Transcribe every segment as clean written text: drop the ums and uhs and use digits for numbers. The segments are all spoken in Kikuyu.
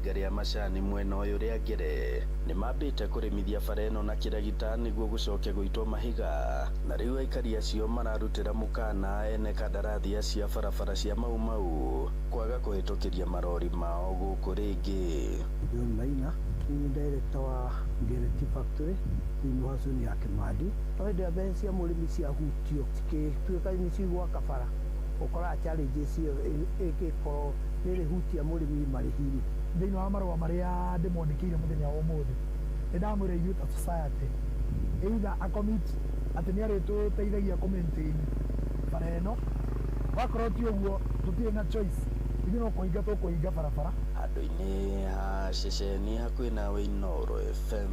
Itinga rĩa macani mwena ũyũ rĩa Ngere nĩmambĩte kũrĩmithia bara ĩno na kĩragita nĩguo gũcoke gũitwo mahiga, na rĩu aikari acio mararutĩra mũkana ene kandarathi acio a barabara cia Mau Mau kwaga kũhĩtũkĩria marori mao gũkũ rĩngĩ. John Maina nĩ director wa Ngere Tea Factory thĩinĩ wa zone ya Kĩmandi. No hĩndĩ ĩrĩa mbeca cia mũrĩmi ciahutio cikĩtuĩka nĩ cigwaka bara, ũkoraga challenges ĩyo ĩngĩkorwo nĩ ĩrĩhutia mũrĩmi marĩhi-inĩ. Thĩinĩ wa marũa marĩa ndĩmwandĩkĩire mũthenya wa ũmũthĩ, nĩ ndamwĩra ithuĩ ta society either a commit atĩ nĩ arĩtũteithagia kũ maintain bara ĩno, wakorwo ti ũguo tũtirĩ na choice, ithuĩ no kũhinga tũkũhinga barabara. Handũ-inĩ ha ceceni hakuhĩ nawe Inooro FM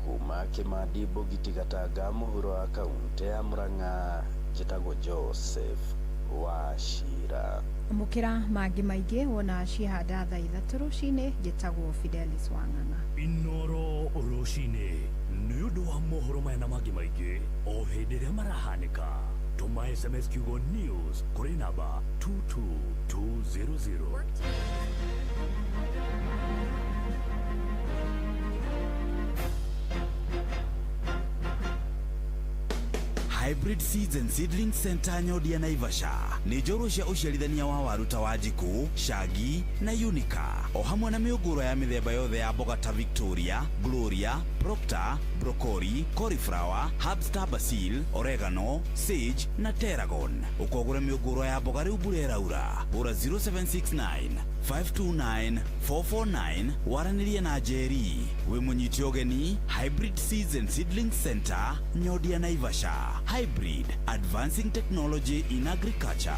kuma Kĩmandi Mbũgiti Gatanga mũhuro wa kaunti ya Murang'a, njĩtagwo Joseph Wachira. Amũkĩra mangĩ maingĩ wona ciahanda thaa 3 rũcinĩ. Njĩtagwo Fidelis Wang'ang'a. Inooro rũcinĩ nĩ ũndũ wa mohoro maya na mangĩ maingĩ o hĩndĩ ĩrĩa marahanĩka, tũma SMS kiugo NEWS kũrĩ namba 22200. Hybrid Seeds and Seedling Center Nyodia Naivasha nĩ njorua cia ũciarithania wa waru ta Wanjikũ, Shangi na Unica, o hamwe na mĩũngũrwa ya mĩthemba yothe ya mboga ta Victoria, Gloria, Proctor, broccoli, cauliflower, herbs basil, oregano, sage na tarragon. Ũkogũra mĩũngũrwa ya mboga rĩu mbura ĩraura, hũra 0769 529 449 waranĩrie na Njeri. Wĩ mũnyite ũgeni Hybrid Seeds and Seedling Center, Nyodia Naivasha. Hybrid, advancing technology in agriculture.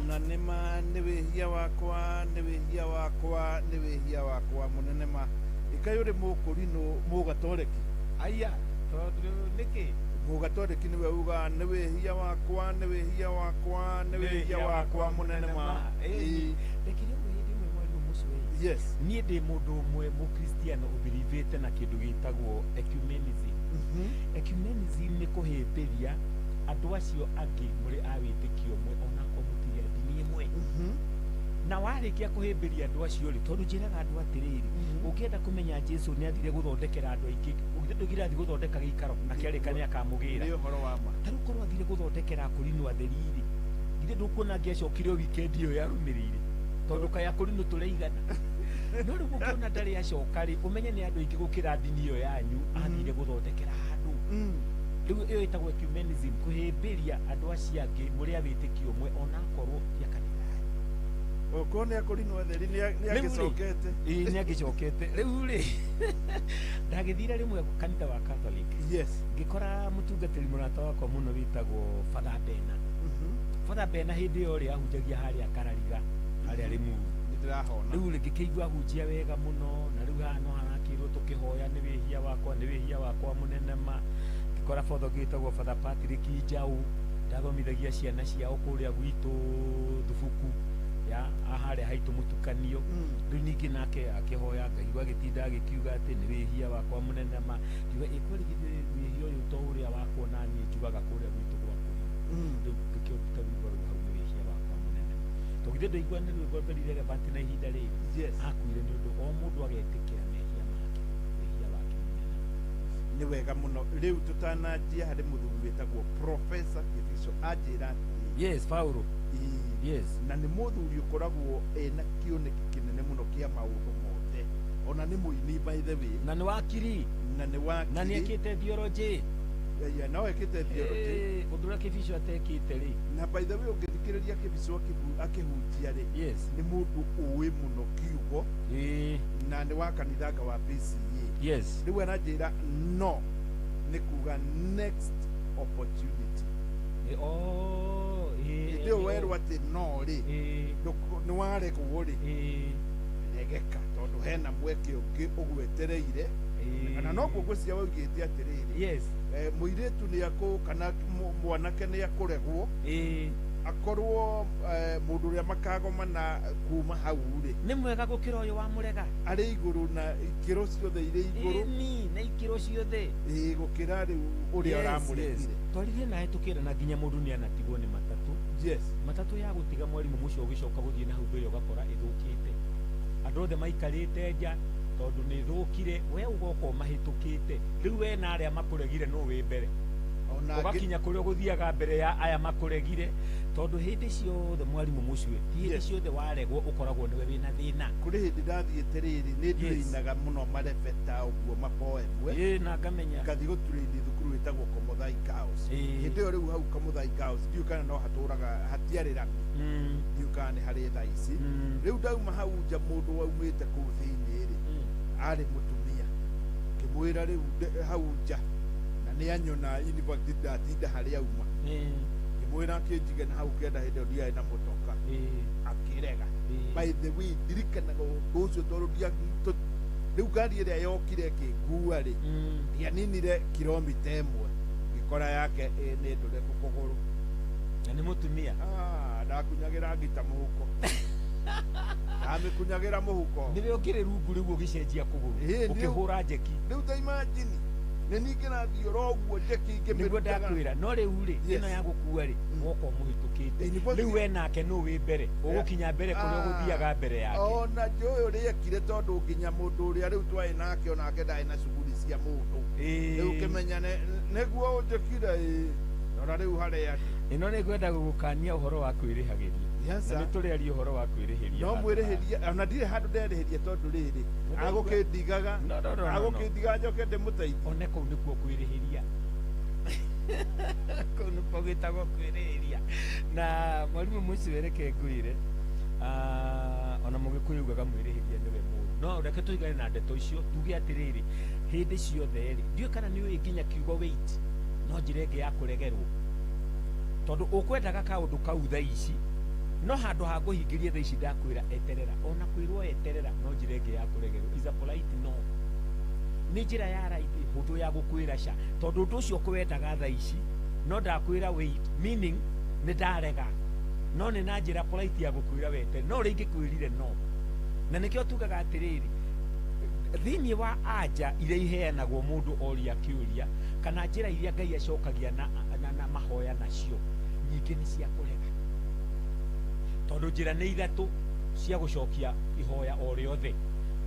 Na nĩma nĩ wĩhia wakwa, nĩ wĩhia wakwa, nĩ wĩhia wakwa mũnene ma. Ĩkaĩ ũrĩ mũkũrinũ mũgatoreki? Aya, tondũ nĩkĩ? Mũgatoreki nĩwe uga nĩ wĩhia wakwa, nĩ wĩhia wakwa, nĩ wĩhia wakwa mũnene ma. Ĩĩ. Rekire ũguo hĩndĩ ĩmwe mwarimũ mũcũĩ. Yes. Niĩ ndĩ mũndũ ũmwe mũkristiano ũbirivĩte na kĩndũ gĩtagwo ecumenism. Ecumenism nĩ kũhĩmbĩria andũ acio angĩ mũrĩ a wĩtĩkio ũmwe onakorwo mũtirĩ a ndini ĩmwe. Na warĩkia kũhĩmbĩria andũ acio rĩ, tondũ njĩraga andũ atĩrĩrĩ, ũngĩenda kũmenya Jesu nĩ athire gũthondekera andũ aingĩ, ndũgire athiĩ gũthondeka gĩikaro na kĩarĩka nĩ akamũgĩra. Nĩ ũhoro wa ma. Ta rĩu korwo athire gũthondekera akũrinũ atheri rĩ, githĩ ndũkuona angĩacokire o weekend ĩyo yarũmĩrĩire, tondũ kaĩ akũrinũ tũraigana. No rĩu ũngĩona ndarĩ acoka rĩ, ũmenye nĩ andũ aingĩ gũkĩra ndini ĩyo yanyu athire gũthondekera handũ. Rĩu ĩyo ĩtagwo ecumenism, kũhĩmbĩria andũ acio angĩ mũrĩ a wĩtĩkio ũmwe onakorwo ti a kanitha yanyu. Okorwo nĩ akũrinũ atheri nĩ angĩcokete. Ĩĩ, nĩ angĩcokete. Rĩu rĩ, ndagĩthire rĩmwe kanitha wa Catholic. Yes. Ngĩkora mũtungatĩri mũrata wakwa mũno wĩtagwo Father Bena. Father Bena hĩndĩ ĩyo rĩ ahunjagia harĩa Karariga, harĩa Limuru. Ndĩrahona. Rĩu rĩ ngĩkĩigua hunjia wega mũno na rĩu haha no harakĩrwo tũkĩhoya nĩ wĩhia wakwa, nĩ wĩhia wakwa mũnene ma. Ngĩkora botho ngĩtagwo Father Patrick Njaũ, ndathomithagia ciana ciao kũrĩa gwitũ Thubuku ya harĩa haitũ mũtukanio. Rĩu ningĩ nake akĩhoya ngaigua agĩtinda agĩkiuga atĩ nĩ wĩhia wakwa mũnene ma. Ngiuga ĩ kweli githĩ wĩhia ũyũ to ũrĩa wakwa na niĩ njugaga kũrĩa gwitũ gwa kũrima. Rĩu ngĩkĩruta rwĩmbo rũu hau nĩ wĩhia wakwa mũnene ma. Tondũ githĩ ndũigua nĩ rwĩmbo very relevant na ihinda rĩrĩ. Yes. Akuire nĩ ũndũ o mũndũ agetĩkĩra mehia make, wĩhia wake mũnene. Nĩ wega mũno. Rĩu tũtananjia harĩ mũthuri wĩtagwo Professor Kibicho anjĩra atĩrĩrĩ. Yes, Paulo. Yes. Na nĩ mũthuri ũkoragwo ena kĩoneki kĩnene mũno kĩa maũndũ mothe. Ona nĩ mũini by the way. Na nĩ wakiri. Na nĩ wakiri. Na nĩ ekĩte theology. Yeah, no ekĩte theology. Ũndũ ũrĩa Kibicho atekĩte rĩ. Na by the way ũngĩthikĩrĩria Kibicho akĩhunjia rĩ. Yes. Nĩ mũndũ ũĩ mũno kiugo. Na nĩ wa kanithanga wa PCA. Yes. Rĩu aranjĩra no nĩ kuga next opportunity. Oh, hĩndĩ ĩyo werwo atĩ no rĩ, nĩ waregwo rĩ, regeka tondũ hena mweke ũngĩ ũgwetereire. Kana noguo ngwĩciria waugĩte atĩrĩrĩ. Yes. Mũirĩtu nĩ akũ kana mwanake nĩ akũregwo. Akorwo mũndũ ũrĩa makagomana kuma hau rĩ, nĩ mwega gũkĩra ũyũ wa mũrega. Arĩ igũrũ na ikĩro ciothe irĩ igũrũ. Ĩni, na ikĩro ciothe. Ĩĩ, gũkĩra rĩu ũrĩa ũramũregire. Twaririe nawe tũkĩra na nginya mũndũ nĩ anatigwo nĩ matatũ. Yes. Matatũ ya gũtiga mwarimũ mũcio ũgĩcoka gũthiĩ na hau mbere ũgakora ĩthũkĩte. Andũ othe maikarĩte nja tondũ nĩ ĩthũkire, we ũgoka ũmahĩtũkĩte. Rĩu we na arĩa makũregire no wĩ mbere. Ũgakinya kũrĩa ũgũthiaga mbere ya aya makũregire tondũ hĩndĩ ciothe mwarimũ mũcio ti hĩndĩ ciothe waregwo ũkoragwo nĩwe wĩna thĩna. Kũrĩ hĩndĩ ndathiĩte rĩrĩ nĩ ndurainaga mũno marebeta ũguo mapoemwe. Ĩĩ, na ngamenya. Ngathiĩ gũturaini thukuru ĩtagwo Komothai Girls. Hĩndĩ ĩyo rĩu hau Komothai Girls ndiũĩ kana no hatũraga hatiarĩ rami. Ndiũĩ kana nĩ harĩ thaa ici. Rĩu ndauma hau nja mũndũ waumĩte kũu thĩinĩ rĩ, arĩ mũtumia. Ngĩmwĩra rĩu hau nja na nĩ anyona in fact ndatinda harĩa auma. Ngĩmwĩra akĩnjige na hau kĩanda hĩndĩ ĩyo ndiarĩ na mũtoka. Akĩrega. By the way ndirikanaga ũndũ ũcio tondũ rĩu ngari ĩrĩa yokire ĩkĩngua rĩ, ndianinire kilomita ĩmwe ngĩkora yake nĩ ndũreku kũgũrũ. Na nĩ mũtumia. Ndakunyagĩra ngita mũhuko. Ndamĩkunyagĩra mũhuko. Nĩwe ũkĩrĩ rungu rĩu ũgĩcenjia kũgũrũ. Ũkĩhũra njeki. Rĩu ta imagine nĩ ningĩ rathiĩ oro ũguo njeki ngĩmĩrutaga. Nĩguo ndakwĩra no rĩu rĩ ĩno ya gũkua rĩ woka ũmũhĩtũkĩte. Rĩu we nake nũ wĩ mbere ũgũkinya mbere kũrĩa ũgũthiaga mbere yake. Ona njũĩ ũrĩa ekire tondũ nginya mũndũ ũrĩa rĩu twarĩ nake onake ndarĩ na cuguri cia mũndũ. Rĩu kĩmenya nĩguo ũnjĩkire ĩ rora rĩu harĩa ndĩ. Ĩno nĩ ngwenda gũgũkania ũhoro wa kwĩrĩhagĩria. Na nĩ tũrĩaria ũhoro wa kwĩrĩhĩria. No mwĩrĩhĩria ona ndirĩ handũ nderĩhĩria tondũ rĩrĩ agũkĩndigaga agũkĩndigaga njoke ndĩmũteithie. One kũu nĩkuo kwĩrĩhĩria. Kũu nĩkuo gwĩtagwo kwĩrĩhĩria. Na mwarimũ mũcio reke ngwĩre ona mũgĩkũyũ ugaga mwĩrĩhĩria nĩwe mũũru. No reke tũigane na ndeto icio tuge atĩrĩrĩ hĩndĩ ciothe rĩ ndiũĩ kana nĩũĩ nginya kiugo wait no njĩra ĩngĩ ya kũregerwo. Tondũ ũkwendaga kaũndũ kau thaa ici no handũ ha ngũhingĩrie thaa ici ndakwĩra eterera. Ona kwĩrwo eterera no njĩra ĩngĩ ya kũregerwo. Is a polite no. Nĩ njĩra ya raithi hũthũ ya gũkwĩra ca tondũ ũndũ ũcio ũkwendaga thaa ici no ndakwĩra wait meaning nĩ ndarega no nĩ na njĩra polite ya gũkwĩra wetere no ũrĩa ingĩkwĩrire no. Na nĩkĩo tugaga atĩrĩrĩ thĩinĩ wa anja iria iheanagwo mũndũ oria kĩũria kana njĩra iria Ngai acokagia na mahoya nacio nyingĩ nĩ cia kũrega tondũ njĩra nĩ ithatũ cia gũcokia ihoya o rĩothe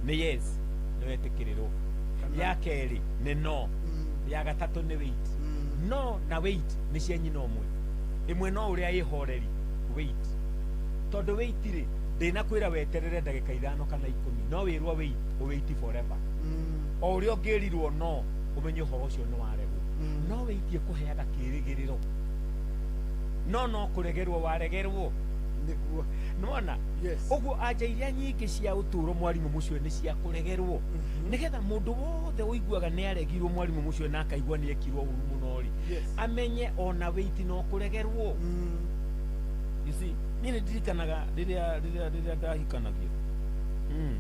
nĩ yes nĩ wetĩkĩrĩrwo, ya kerĩ nĩ no, ya gatatũ nĩ wait. No na wait nĩ cia nyina ũmwe, ĩmwe no ũrĩa ĩhoreri wait tondũ wait rĩ ndĩnakwĩra weterere ndagĩka 5 kana 10 no wĩrwo wait wait forever. O ũrĩa ũngĩrirwo no ũmenye ũhoro ũcio nĩ waregwo. No wait ĩkũheaga kĩĩrĩgĩrĩro no kũregerwo waregerwo nĩguo nĩwona. Ũguo anja iria nyingĩ cia ũtũũro mwarimũ mũcio nĩ cia kũregerwo nĩgetha mũndũ wothe ũiguaga nĩ aregirwo mwarimũ mũcio na akaigua nĩ ekirwo ũru mũno rĩ amenye ona wait no kũregerwo. You see, niĩ nĩ ndirikanaga rĩrĩa ndahikanagia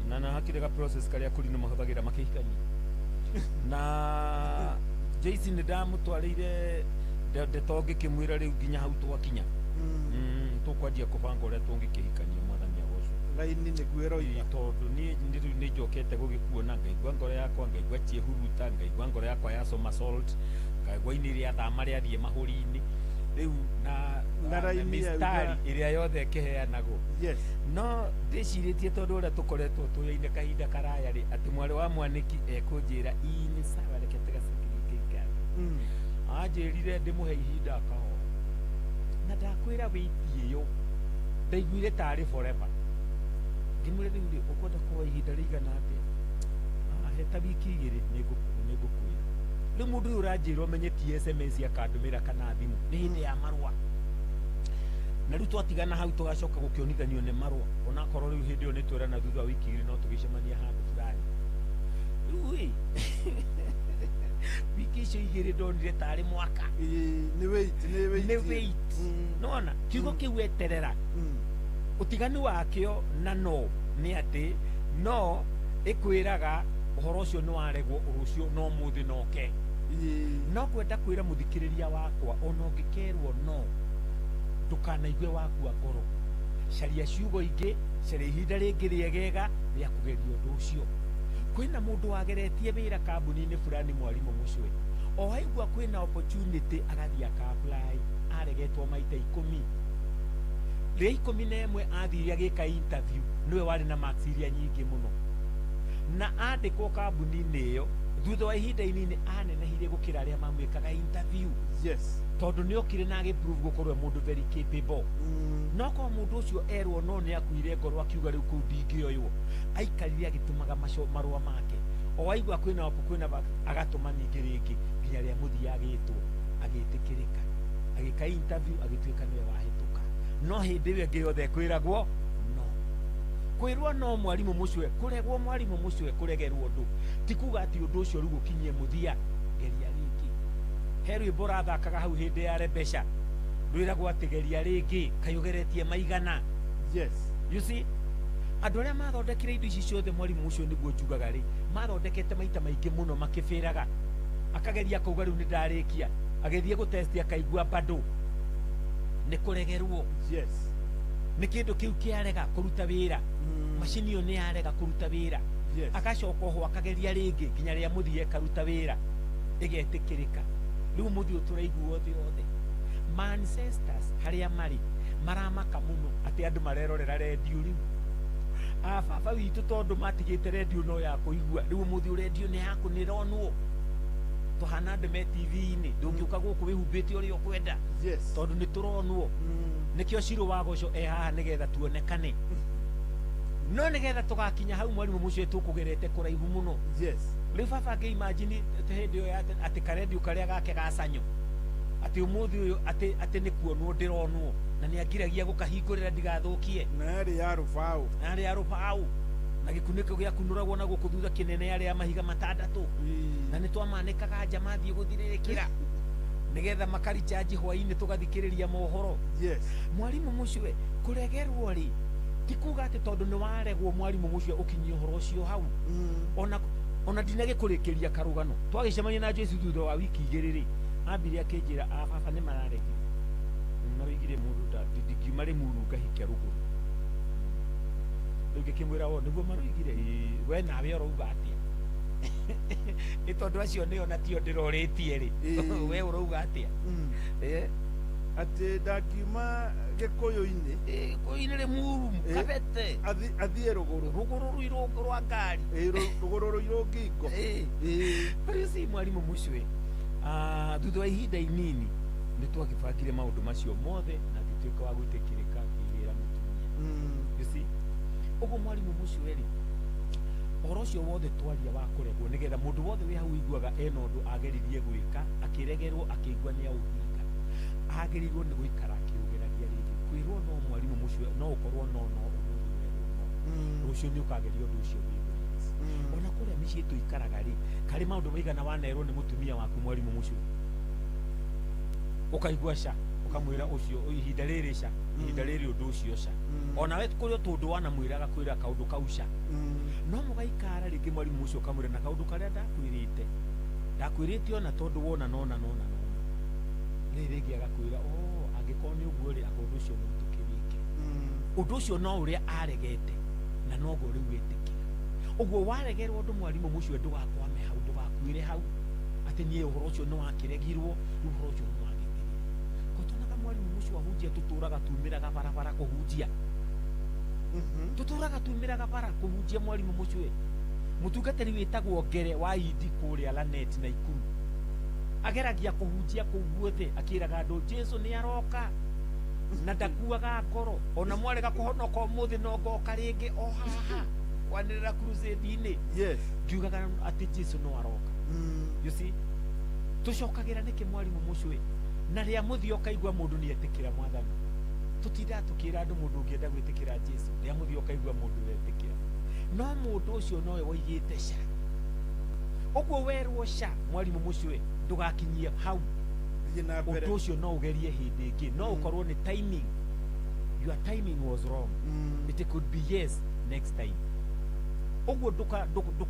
Na hakĩrĩ ga process karĩa kũrino mahũthagĩra makĩhikania na Jayce nĩ ndamũtwarĩire ndeto ngĩkĩmwĩra rĩu nginya hau twakinya. Tũkwanjia kũbanga ũrĩa tũngĩkĩhikania, mwathani agocwo. Raini nĩguo ĩroiga. Tondũ niĩ rĩu nĩ njokete gũgĩkuona, ngaigua ngoro yakwa, ngaigua ciĩhuruta, ngaigua ngoro yakwa ya somersault, ngaigua ini rĩa thama rĩathiĩ mahũri-inĩ rĩu na Na raini mistari ĩrĩa yothe ĩkĩheanagwo. No ndĩcirĩtie tondũ ũrĩa tũkoretwo tũyaine kahinda karaya rĩ, atĩ mwarĩ wa mwanĩki ekũnjĩra ii nĩ sawa, reke tũgacokerie Ngai ngatho. Anjĩrire ndĩmũhe ihinda akahoya, na ndakwĩra wĩiti ĩyo ndaiguire tarĩ forever. Ngĩmwĩra rĩu rĩ, ũkwenda kuoya ihinda rĩigana atĩa? "Ah, he ta wiki 2 nĩngũkwĩra. Rĩu mũndũ ũyũ ũranjĩra ũmenye ti SMS akandũmĩra kana thimũ, nĩ hĩndĩ ya marũa. Na rĩu twatigana hau tũgacoka gũkĩonithanio nĩ marũa, onakorwo rĩu hĩndĩ ĩyo nĩ twerana thutha wa wiki 2 no tũgĩcemania handũ fulani. Rĩu ĩ wiki icio 2 ndonire tarĩ mwaka. Nĩ wait, nĩ wait. Nĩ wait. Nona kiugo kĩu eterera, ũtiganu wakĩo na no nĩ atĩ no ĩkwĩraga ũhoro ũcio nĩ waregwo rũciũ no mũthĩ noke. No kwenda kwĩra mũthikĩrĩria wakwa, ona ũngĩkerwo no, ndũkanaigue wakua ngoro, caria ciugo ingĩ, caria ihinda rĩngĩ rĩegega rĩa kũgeria ũndũ ũcio. Kwĩna mũndũ wageretie wĩra kambuni-inĩ fulani, mwarimũ mũcwe, o aigua kwĩna opportunity agathiĩ aka apply, aregetwo maita 10. Rĩa 11 athire agĩka interview, nĩwe warĩ na marks iria nyingĩ mũno, na andĩkwo kambuni-inĩ ĩyo. Thutha wa ihinda inini anenehire gũkĩra arĩa mamwĩkaga interview. Tondũ nĩ okire na agĩprove gũkorwo e mũndũ very capable. No korwo mũndũ ũcio erwo no nĩ akuire ngoro, akiuga rĩu kũu ndingĩoywo, aikarire agĩtũmaga marũa make, o aigua kwĩna agatũma ningĩ rĩngĩ nginya rĩa mũthia agĩtwo, agĩtĩkĩrĩka, agĩka interview, agĩtuĩka nĩwe wahĩtũka. No hĩndĩ ĩyo ĩngĩ yothe kwĩragwo no kwĩrwo no, mwarimũ mũcwe, kũregwo, mwarimũ mũcwe, kũregerwo ũndũ ti kuga atĩ ũndũ ũcio rĩu ũkinyie mũthia. Geria rĩngĩ. He rwĩmbo ũrathakaga hau hĩndĩ ya Rebesha rwĩragwo atĩ geria rĩngĩ, kaĩ ũgeretie maigana. You see, andũ arĩa mathondekire indo ici ciothe, mwarimũ ũcio, nĩguo njugaga rĩ, mathondekete maita maingĩ mũno makĩbĩraga. Akageria akauga rĩu nĩ ndarĩkia, agĩthiĩ gũtesti akaigua bado nĩ kũregerwo. Nĩ kĩndũ kĩu kĩarega kũruta wĩra, macini ĩyo nĩ yarega kũruta wĩra. Agacoka oho akageria rĩngĩ nginya rĩa mũthia ĩkaruta wĩra, ĩgetĩkĩrĩka. Rĩu mũthĩ ũyũ tũraigua othe othe ma ancestors harĩa marĩ maramaka mũno atĩ andũ marerorera rendio rĩu. A baba witũ tondũ matigĩte rendio no ya kũigua, rĩu ũmũthĩ rendio nĩ yaku nĩ ĩronwo, tũhana andũ me TV-inĩ. Ndũngĩũka gũkũ wĩhumbĩte ũrĩa ũkwenda tondũ nĩ tũronwo. Nĩkĩo Shiro wa Goco e haha nĩgetha tuonekane. No nĩgetha tũgakinya hau, mwarimũ mũcio, tũkũgerete kũraihu mũno. Rĩu baba ngĩ imagine hĩndĩ ĩyo ya tene atĩ karendio karĩa gake gacanyo atĩ ũmũthĩ ũyũ atĩ nĩ kuonwo ndĩronwo, na nĩ angiragia gũkahingũrĩra ndigathũkie. Na yarĩ ya rũbaũ. Na yarĩ ya rũbaũ na gĩkunĩko gĩakunũragwo na gũkũ thutha kĩnene, yarĩ ya mahiga matandatũ, na nĩ twamanĩkaga nja mathiĩ gũthirĩrĩkĩra nĩgetha makarichaji hwainĩ tũgathikĩrĩria mohoro. Mwarimũ mũcwe, kũregerwo rĩ ti kuga atĩ tondũ nĩ waregwo, mwarimũ mũcwe, ũkinyie ũhoro ũcio hau. Ona ndinagĩkũrĩkĩria karũgano, twagĩcemania na Joyce thutha wa wiki 2 rĩ, ambire akĩnjĩra a baba nĩ mararegire, maroigire mũndũ ndingiuma Rĩmuru ngahikia rũgũrũ. Rĩu ngĩkĩmwĩra o nĩguo maroigire. "Ĩĩ, we nawe ũrauga atĩa?" Ĩ tondũ acio nĩo na tio ndĩrorĩtie rĩ, we ũrauga atĩa? Atĩ ndangiuma Gĩkũyũ-inĩ. Gĩkũyũ-inĩ Rĩmuru. Kabete. Athiĩ rũgũrũ. Rũgũrũ rũirũ rwa ngari. Rũgũrũ rũirũ ngingo. Rĩu si mwarimũ mũcwe, thutha wa ihinda inini nĩ twagĩbangire maũndũ macio mothe na ngĩtuĩka wa gwĩtĩkĩrĩka, ngĩgĩra mũtumia. You see, ũguo mwarimũ mũcwe rĩ, ũhoro ũcio wothe twaria wa kũregwo, nĩgetha mũndũ wothe wĩ hau ũiguaga ena ũndũ ageririe gwĩka akĩregerwo, akĩigua nĩ aũhinga, agĩrĩirwo nĩ gũikara akĩũgeragia rĩngĩ. Kwĩrwo no, mwarimũ mũcwe, no ũkorwo no ũmũthĩ werwo no, rũciũ nĩ ũkageria ũndũ ũcio wĩ ways. Ona kũrĩa mĩciĩ tũikaraga rĩ, karĩ maũndũ maigana wanerwo nĩ mũtumia waku, mwarimũ mũcwe, ũkaigua ca, ũkamwĩra ũcio ihinda rĩrĩ ca. Ihinda rĩrĩ ũndũ ũcio ca onawe kũrĩ o tũndũ wanamwĩraga kwĩra kaũndũ kau ca no mũgaikara rĩngĩ mwarimũ ũcio ũkamwĩra na kaũndũ karĩa ndakwĩrĩte ndakwĩrĩte ona tondũ wona nona nona nona rĩrĩ rĩngĩ agakwĩra o angĩkorwo nĩ ũguo rĩ anga ũndũ ũcio no tũkĩwĩke ũndũ ũcio no ũrĩa aregete na noguo rĩu wĩtĩkĩra ũguo waregerwo ũndũ mwarimũ mũcio ndũgakwame hau ndũgakuĩre hau atĩ niĩ ũhoro ũcio nĩ wakĩregirwo rĩu ũhoro ũcio nĩ wagĩthirire kotonaga mwarimũ mũcio ahunjia tũtũraga tumĩraga barabara kũhunjia tũtũraga tumĩraga bara kũhunjia mwarimũ mũcio mũtungatĩri wĩtagwo Ngere wa Indi kũrĩa Lanet na Ikuru ageragia kũhunjia kũu guothe akĩraga andũ Jesu nĩ aroka na ndakuaga ngoro ona mwarega kũhonoka ũmũthĩ no ngoka rĩngĩ o haha kwanĩrĩra crusade-inĩ yes ngiugaga atĩ Jesu no aroka. You see tũcokagĩra nĩkĩ mwarimũ mũcũĩ na rĩa mũthia ũkaigua mũndũ nĩ etĩkĩra mwathani tũtindaga tũkĩra andũ mũndũ ũngĩenda gwĩtĩkĩra Jesu rĩa mũthia ũkaigua mũndũ wetĩkĩra no mũndũ ũcio nowe woigĩte ca ũguo werwo ca mwarimũ mũcũĩ ndũgakinyie hau thiĩ na mbere ũndũ ũcio no ũgerie hĩndĩ ĩngĩ no ũkorwo nĩ timing your timing was wrong it could be yes next time ũguo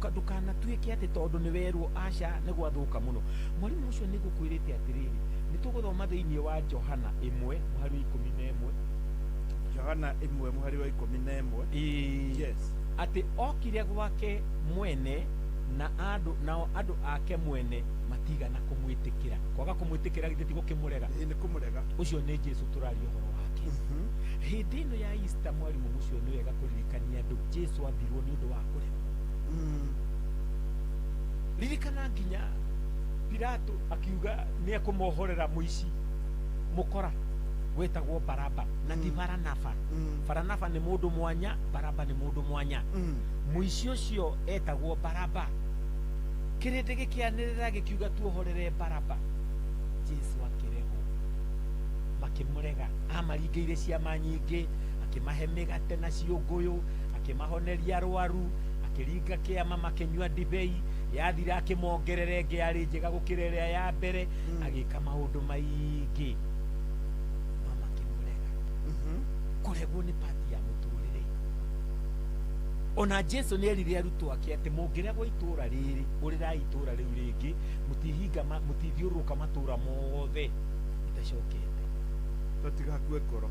ndũkanatuĩke atĩ tondũ nĩ werwo aca nĩ gwathũka mũno mwarimũ ũcio nĩ gũkwĩrĩte atĩrĩrĩ nĩ tũgũthoma thĩinĩ wa Johana 1 mũhari wa 11 Johana 1 mũhari wa 11 yes atĩ okire gwake mwene na andũ nao andũ ake mwene matigana kũmwĩtĩkĩra kwaga kũmwĩtĩkĩra githĩ ti gũkĩmũrega ĩĩ nĩ kũmũrega ũcio nĩ Jesu tũraria ũhoro wake hĩndĩ ĩno ya Easter mwarimũ mũcio nĩ wega kũririkania andũ Jesu ambirwo nĩ ũndũ wa kũregwo ririkana nginya Pilato akiuga nĩ ekũmohorera mũici mũkora wetagwo Baraba na ti Baranaba Baranaba nĩ mũndũ mwanya Baraba nĩ mũndũ mwanya mũici ũcio etagwo Baraba kĩrĩndĩ gĩkĩanĩrĩra gĩkiuga tuohorere Baraba Jesu akĩregwo makĩmũrega amaringĩire ciama nyingĩ akĩmahe mĩgate na ciũngũyũ akĩmahoneria arwaru akĩringa kĩama makĩnyua ndibei yathira akĩmongerera ĩngĩ yarĩ njega gũkĩra ĩrĩa ya mbere agĩka maũndũ maingĩ no makĩmũrega kũregwo nĩ pati ya mũtũrĩre ona Jesu nĩ erire arutwo ake atĩ mũngĩregwo itũra rĩrĩ ũrĩrai itũra rĩu rĩngĩ mũtihinga mũtithiũrũrũka matũra mothe itacokete tũtigakue ngoro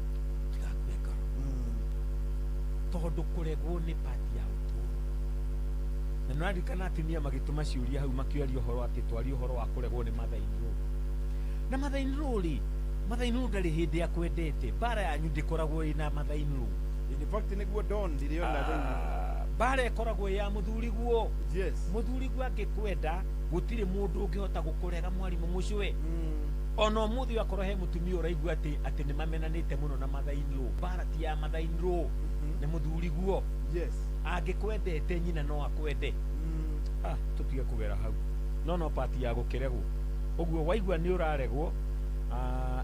tigakue ngoro tondũ kũregwo nĩ pati ya ũtũũro na nĩraririkana atumia magĩtũma ciũria hau makĩaria ũhoro atĩ twarie ũhoro wa kũregwo nĩ mother-in-law na mother-in-law rĩ mother-in-law ndarĩ hĩndĩ akwendete mbara yanyu ndĩkoragwo ĩna mother-in-law in fact nĩguo ndonire ona rĩu mbara ĩkoragwo ya mũthuriguo yes mũthuriguo angĩkwenda gũtirĩ mũndũ ũngĩhota gũkũrega mwarimũ mũcũe ona ũmũthĩ akorwo he mũtumia ũraigua atĩ atĩ nĩ mamenanĩte mũno na mother-in-law mbara ti ya mother-in-law nĩ mũthuriguo yes angĩkwendete nyina no akwende tũtige kũgera hau no pati ya gũkĩregwo ũguo waigua nĩ ũraregwo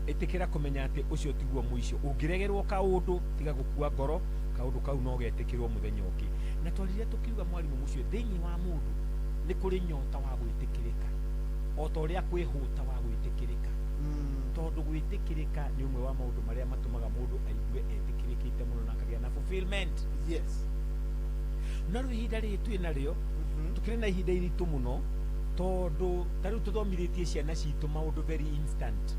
ĩtĩkĩra kũmenya atĩ ũcio tiguo mũico ũngĩregerwo kaũndũ tiga gũkua ngoro kaũndũ kau no getĩkĩrwo mũthenya ũngĩ na twarire tũkiuga mwarimũ mũcio thĩinĩ wa mũndũ nĩ kũrĩ nyota wa gwĩtĩkĩrĩka o ta ũrĩa kwĩ hũta wa gwĩtĩkĩrĩka tondũ gwĩtĩkĩrĩka nĩ ũmwe wa maũndũ marĩa matũmaga mũndũ aigue etĩkĩrĩkĩte mũno na akagĩa na fulfillment yes no rĩu ihinda rĩrĩ twĩ narĩo tũkĩrĩ na ihinda iritũ mũno tondũ ta rĩu tũthomithĩtie ciana citũ maũndũ very instant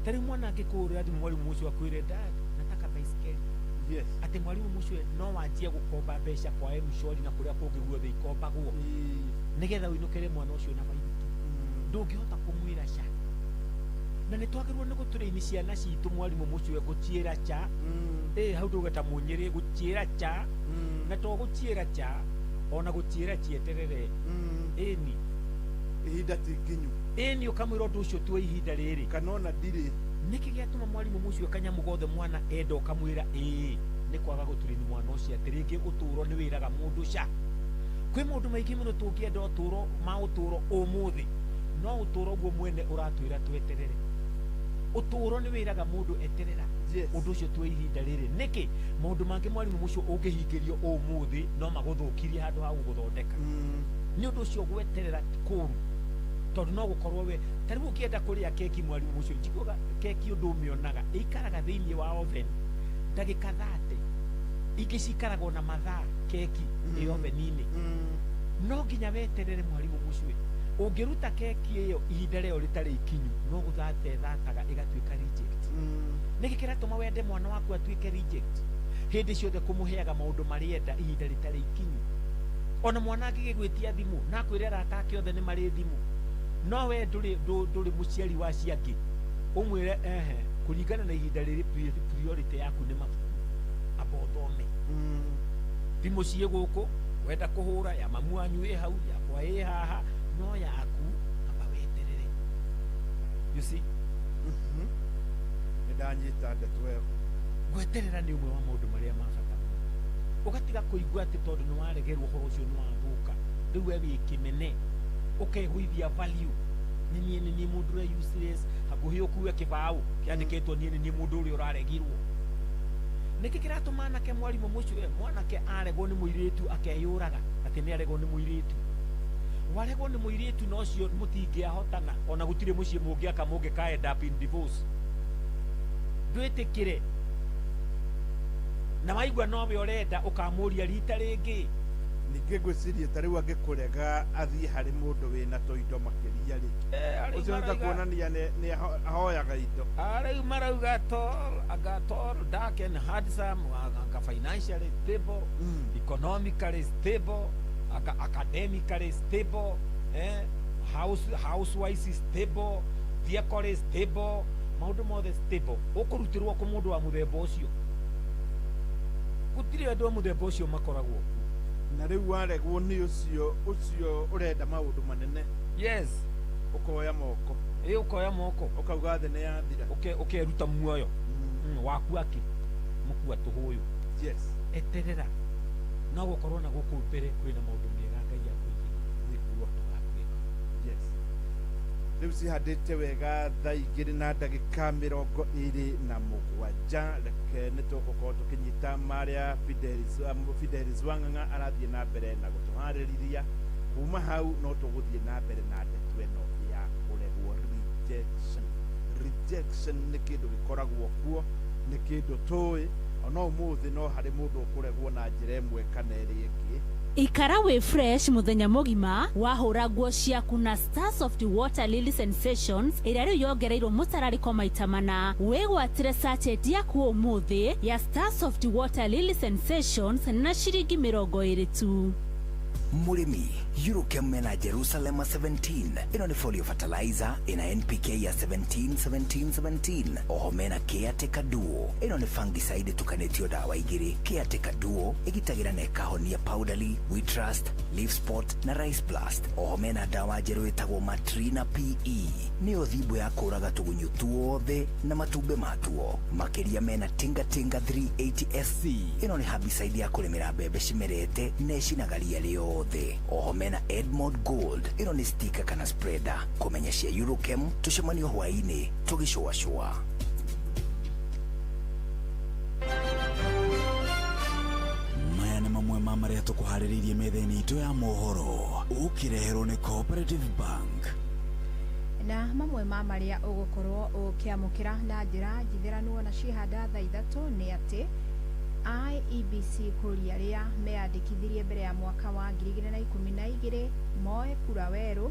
ta rĩu mwana angĩkũhũrĩra thimũ mwarimũ ũcio akwĩre dad nataka baiskeli yes atĩ mwarimũ mũcio no wanjie gũkomba mbeca kwa M-Shwari na kũrĩa kũngĩ guothe ikombagwo nĩgetha ũinũkĩre mwana ũcio na baithikiri ndũngĩhota kũmwĩra ca na nĩ twagĩrĩirwo nĩ gũtũrĩini ciana citũ mwarimũ mũcio gũciĩra ca hau ndũgeta mũnyĩrĩ gũciĩra ca na to gũciĩra ca ona gũciĩra cieterere ĩni ihinda ti nginyu ĩni ũkamwĩra ũndũ ũcio ti wa ihinda rĩrĩ kana ona ndirĩ nĩkĩ gĩatũma mwarimũ mũcio kanyamũ gothe mwana enda ũkamwĩra ĩĩ nĩ kwaga gũtũrĩni mwana ũcio atĩ rĩngĩ ũtũũro nĩ wĩraga mũndũ ca kwĩ maũndũ maingĩ mũno tũngĩenda ũtũũro ma ũtũũro ũmũthĩ no ũtũũro guo mwene ũratwĩra tweterere ũtũũro nĩ wĩraga mũndũ eterera Yes. ũndũ ũcio tuwe ihinda rĩrĩ nĩkĩ maũndũ mangĩ mwarimũ mũcio ũngĩhingĩrio ũmũthĩ no magũthũkirie handũ ha gũgũthondeka nĩ ũndũ ũcio gweterera ti kũũru Tondũ no gũkorwo we ta rĩu ũkĩenda kũrĩa keki mwarimu mũcio njiguaga keki ũndũ ũmĩonaga ĩikaraga thĩinĩ wa oven ndagĩka 30, ingĩ cikaragwo na mathaa keki ĩ oven-inĩ. No nginya weterere mwarimu mũcio. Ũngĩruta keki ĩyo ihinda rĩayo rĩtarĩ ikinyu no gũthata ĩthataga ĩgatuĩka reject. Nĩkĩ kĩratũma wende mwana waku atuĩke reject? Hĩndĩ ciothe kũmũheaga maũndũ marĩenda ihinda rĩtarĩ ikinyu. Ona mwana angĩgĩgwĩtia thimũ na akwĩre arata ake othe nĩ marĩ thimũ, no we ndũrĩ mũciari wa ciangĩ, ũmwĩre ehe, kũringana na ihinda rĩrĩ priority yaku nĩ mabuku, amba ũthome. Thimũ ciĩ gũkũ, wenda kũhũra ya mamu wanyu ĩ hau, yakwa ĩ haha, no yaku amba weterere. You see? Nĩndanyita ndeto ĩyo. Gweterera nĩ ũmwe wa maũndũ marĩa ma bata mũno. Ũgatiga kũigua atĩ tondũ nĩ waregerwo ũhoro ũcio nĩ wathũka, rĩu we wĩ kĩmene, ũkegũithia value. Nĩ niĩ nĩ niĩ mũndũ ũrĩa useless, hakuhĩ ũkue kĩbaũ kĩandĩkĩtwo niĩ nĩ niĩ mũndũ ũrĩa ũraregirwo. Nĩkĩ kĩratũma anake mwarimũ mũcio mwanake aregwo nĩ mũirĩtu akeyũraga atĩ nĩ aregwo nĩ mũirĩtu? Waregwo nĩ mũirĩtu na ũcio mũtingĩahotana, ona gũtirĩ mũciĩ mũngĩaka mũngĩka end up in divorce. Ndwĩtĩkĩre na waigua nowe ũrenda ũkamũria rita rĩngĩ. Ningĩ ngwĩciria ta rĩu angĩkũrega athiĩ harĩ mũndũ wĩna tũindo makĩria rĩ, ũcio nĩ ta kuonania nĩ ahoyaga indo. Rĩu marauga tall, anga tall, dark and handsome, anga financially stable, economically stable, anga academically stable, house-wise stable, vehicle stable, maũndũ mothe stable. Ũkũrutĩrwo kũ mũndũ wa mũthemba ũcio? Gũtirĩ andũ a mũthemba ũcio makoragwo kuo. Na rĩu waregwo nĩ ũcio ũcio ũrenda maũndũ manene. Yes. Ũkoya moko. Ĩ ũkoya moko. Ũkauga thĩ nĩ yathira. Ũkeruta muoyo. Waku akĩ mũkua tũhũyũ. Yes. Eterera. No gũkorwo na gũkũ mbere kwĩna maũndũ mega Ngai akũigĩire. Nĩguo. Tũgakwĩka. Yes. Rĩu cihandĩte wega thaa 2:27. Reke nĩ tũgũkorwo tũkĩnyita marĩa Fidelis Wang'ang'a arathiĩ na mbere na gũtũharĩrĩria. Kuma hau no tũgũthiĩ na mbere na ndeto ĩno ya kũregwo rejection. Rejection nĩ kĩndũ gĩkoragwo kuo, nĩ kĩndũ tũĩ ona ũmũthĩ no harĩ mũndũ ũkũregwo na njĩra ĩmwe kana ĩrĩa ĩngĩ. Ikara wĩ fresh mũthenya mũgima wahũra nguo ciaku na Star Soft Water Lily Sensations ĩrĩa rĩu yongereirwo mũtararĩko maita mana. Wĩgwatĩre sachet yaku ũmũthĩ ya Star Soft Water Lily Sensations na ciringi 20 tu. Mũrĩmi, Eurochem mena Jerusalem 17. Ĩno nĩ folio fertilizer ĩna NPK ya 17 17 17. Oho mena Caretaker Duo. Ĩno nĩ fungicide ĩtukanĩtio dawa igĩrĩ. Caretaker Duo ĩgitagĩra na ĩkahonia powdery, wheat rust, leaf spot na rice blast. Oho mena dawa njerũ ĩtagwo Matrina PE. Nĩyo thimbo ya kũraga tũgunyũ tuothe na matumbĩ matuo. Makĩria mena Tinga Tinga 380 SC. Ĩno nĩ herbicide ya kũrĩmĩra mbembe cimerete na ĩcinaga ria rĩothe. Oho mena Edmond Gold. Ĩno nĩ sticker kana spreader. Kũmenya cia Eurochem tũcemanio hwaĩ-inĩ tũgĩcũacũa. Maya nĩ mamwe ma marĩa tũkũharĩrĩirie metha-inĩ itũ ya mohoro ũkĩreherwo nĩ Cooperative Bank. Na mamwe ma marĩa ũgũkorwo ũkĩamũkĩra na njĩra njithĩranu ona cihanda thaa 3 nĩ atĩ IEBC kũria arĩa meyandĩkithirie mbere ya mwaka wa 2012 moe kura werũ.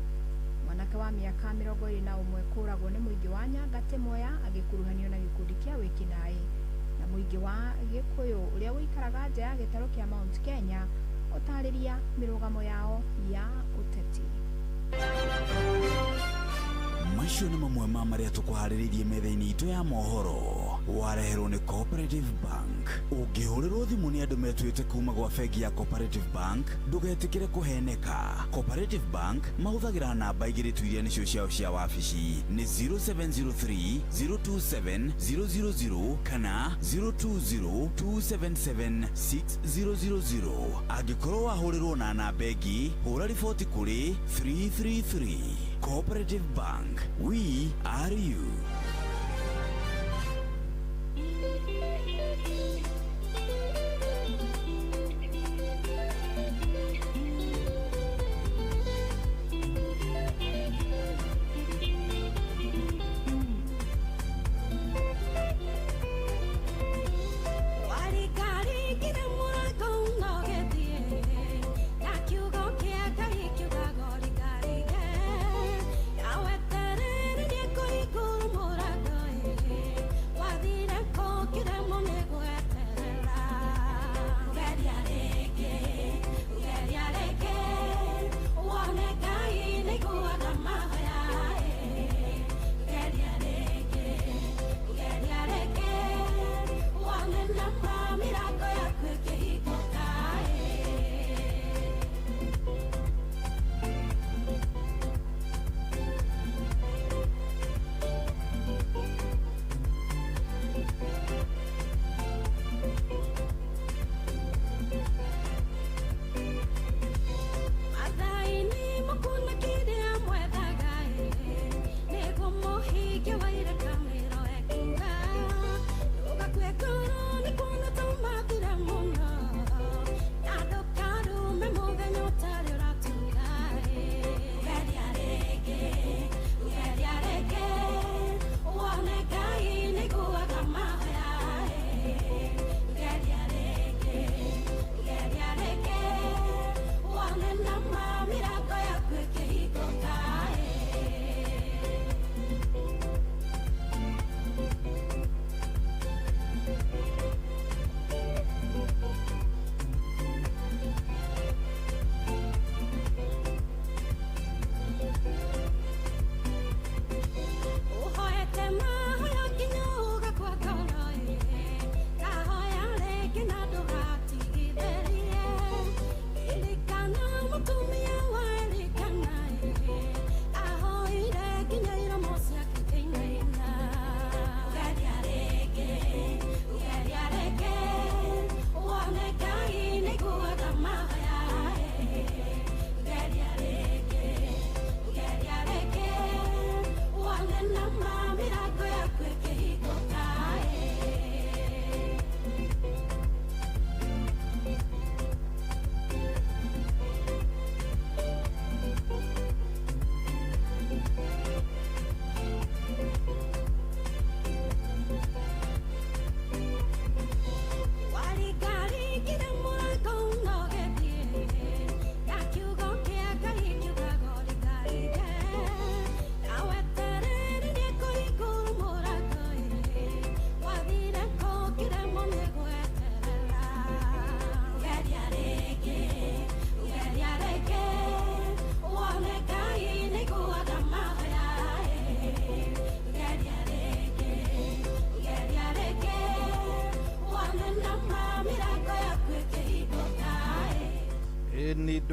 Mwanake wa mĩaka 21 kũragwo nĩ mũingĩ wa Nyangatĩ Mwea agĩkuruhanio na gĩkundi kĩa wĩkinaĩ. Na mũingĩ wa Gĩkũyũ ũrĩa ũikaraga nja ya gĩtarũ kĩa Mount Kenya ũtarĩria mĩrũgamo yao ya ũteti. Macio nĩ mamwe ma marĩa tũkũharĩrĩirie metha-inĩ itũ ya mohoro wareherwo nĩ Cooperative Bank. Ũngĩhũrĩrwo thimũ nĩ andũ metuĩte kuma gwa bengi ya Cooperative Bank, ndũgetĩkĩre kũheneka. Cooperative Bank mahũthagĩra namba igĩrĩ tu iria nĩcio ciao cia wabici nĩ 0703 027 000 kana 020 277 6000. Angĩkorwo wahũrĩrwo na namba ĩngĩ, hũra riboti kũrĩ 333. Cooperative Bank, we are you.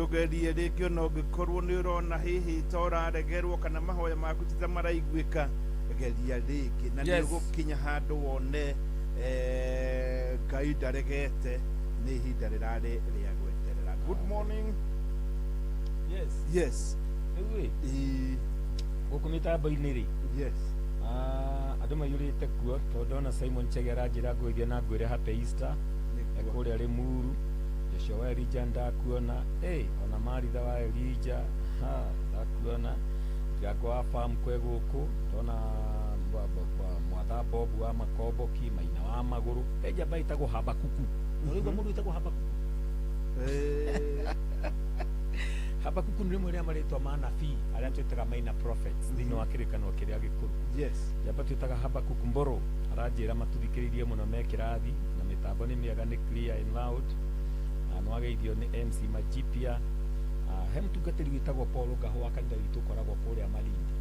Ndũgerie rĩngĩ ona ũngĩkorwo nĩ ũrona hihi ta ũraregerwo kana mahoya maku ti ta maraiguĩka, geria rĩngĩ na nĩ ũgũkinya handũ wone Ngai ndaregete, nĩ ihinda rĩrarĩ rĩa gweterera. Good morning. Yes. Yes. Rĩu ĩ gũkũ mĩtambo-inĩ rĩ, yes, andũ maiyũrĩte kuo tondũ ndona Simon Chege aranjĩra ngũithie na ngwĩre happy Easter kũrĩa Limuru. Joshua wa Elijah ndakuona, ona Maritha wa Elijah ha ndakuona, Ndirango wa farm kwe gũkũ ndona Mwatha Bob wa Makomboki, Maina wa Magũrũ, he njamba ĩtagwo Habakuku. Ũraigua mũndũ wĩtagwo Habakuku? Habakuku nĩ rĩmwe rĩa marĩtwa ma nabii arĩa twĩtaga minor prophets thĩinĩ wa kĩrĩkanĩro kĩrĩa gĩkũrũ. Yes. Njamba twĩtaga Habakuku Mboro aranjĩra matũthikĩrĩirie mũno me kĩrathi na mĩtambo nĩ mĩega, nĩ clear and loud. Nĩwageithio nĩ MC Majipia. He mũtungatĩri wĩtagwo Paul Ngaho wa kanitha witũ ũkoragwo kũrĩa Malindi.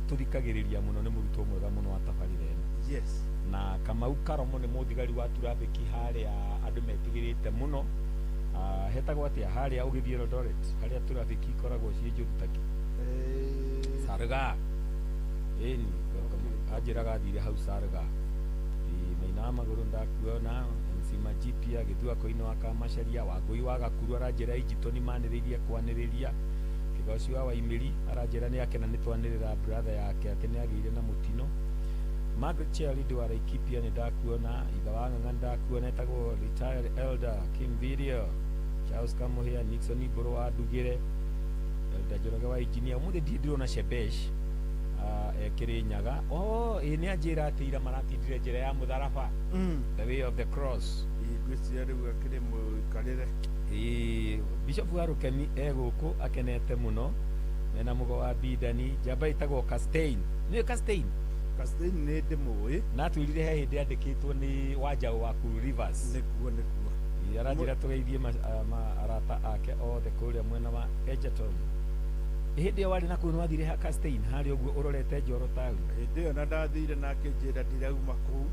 Tũthikagĩrĩria mũno, nĩ mũrutwo mwega mũno wa tabarĩra ĩno. Yes. Na Kamau Karomo nĩ mũthigari wa traffic harĩa andũ metigĩrĩte mũno. Hetagwo atĩa harĩa ũgĩthiĩ Eldoret harĩa traffic ikoragwo ciĩ njũru taki? Sarga. Ĩni, anjĩraga athire hau Sarga. Maina wa Magũrũ ndakuona, MC Majipia, Gĩthua Koine wa Kamacharia, Wangũi wa Gakuru aranjĩra Ijito nĩ manĩrĩirie kwanĩrĩria. Kĩgoci wa Waimĩri aranjĩra nĩ akena nĩ twanĩrĩra brother yake atĩ nĩ agĩire na mũtino. Margaret Chairlady wa Laikipia nĩ ndakuona, ithe wa Ng'ang'a ndakuona, etagwo retired elder Kim Video, Charles Kamuhia, Nixon Iburu wa Ndugire, Elder Njoroge wa engineer. Ũmũthĩ ndirĩ ndĩrona Shebesh Kirinyaga. Oh, ĩ nĩ anjĩra atĩ ira maratindire njĩra ya mũtharaba, the way of the cross. Ngwĩciria rĩu akĩrĩ mũikarĩre. Bishop wa Rukeni e gũkũ akenete mũno mena mũgo wa Bidani, njamba ĩtagwo Castain. Nĩ Castain? Castain nĩ ndĩmũĩ. Na atwĩrire he hĩndĩ andĩkĩtwo nĩ Wanjaũ wa Cool Rivers. Nĩkuo, nĩkuo. Aranjĩra tũgeithie arata ake othe kũrĩa mwena wa Egerton. Hĩndĩ ĩyo warĩ na kũu nĩwathire ha Castain harĩa ũguo ũrorete Njoro town. Hĩndĩ ĩyo na ndathire nake njĩra ndirauma kũu.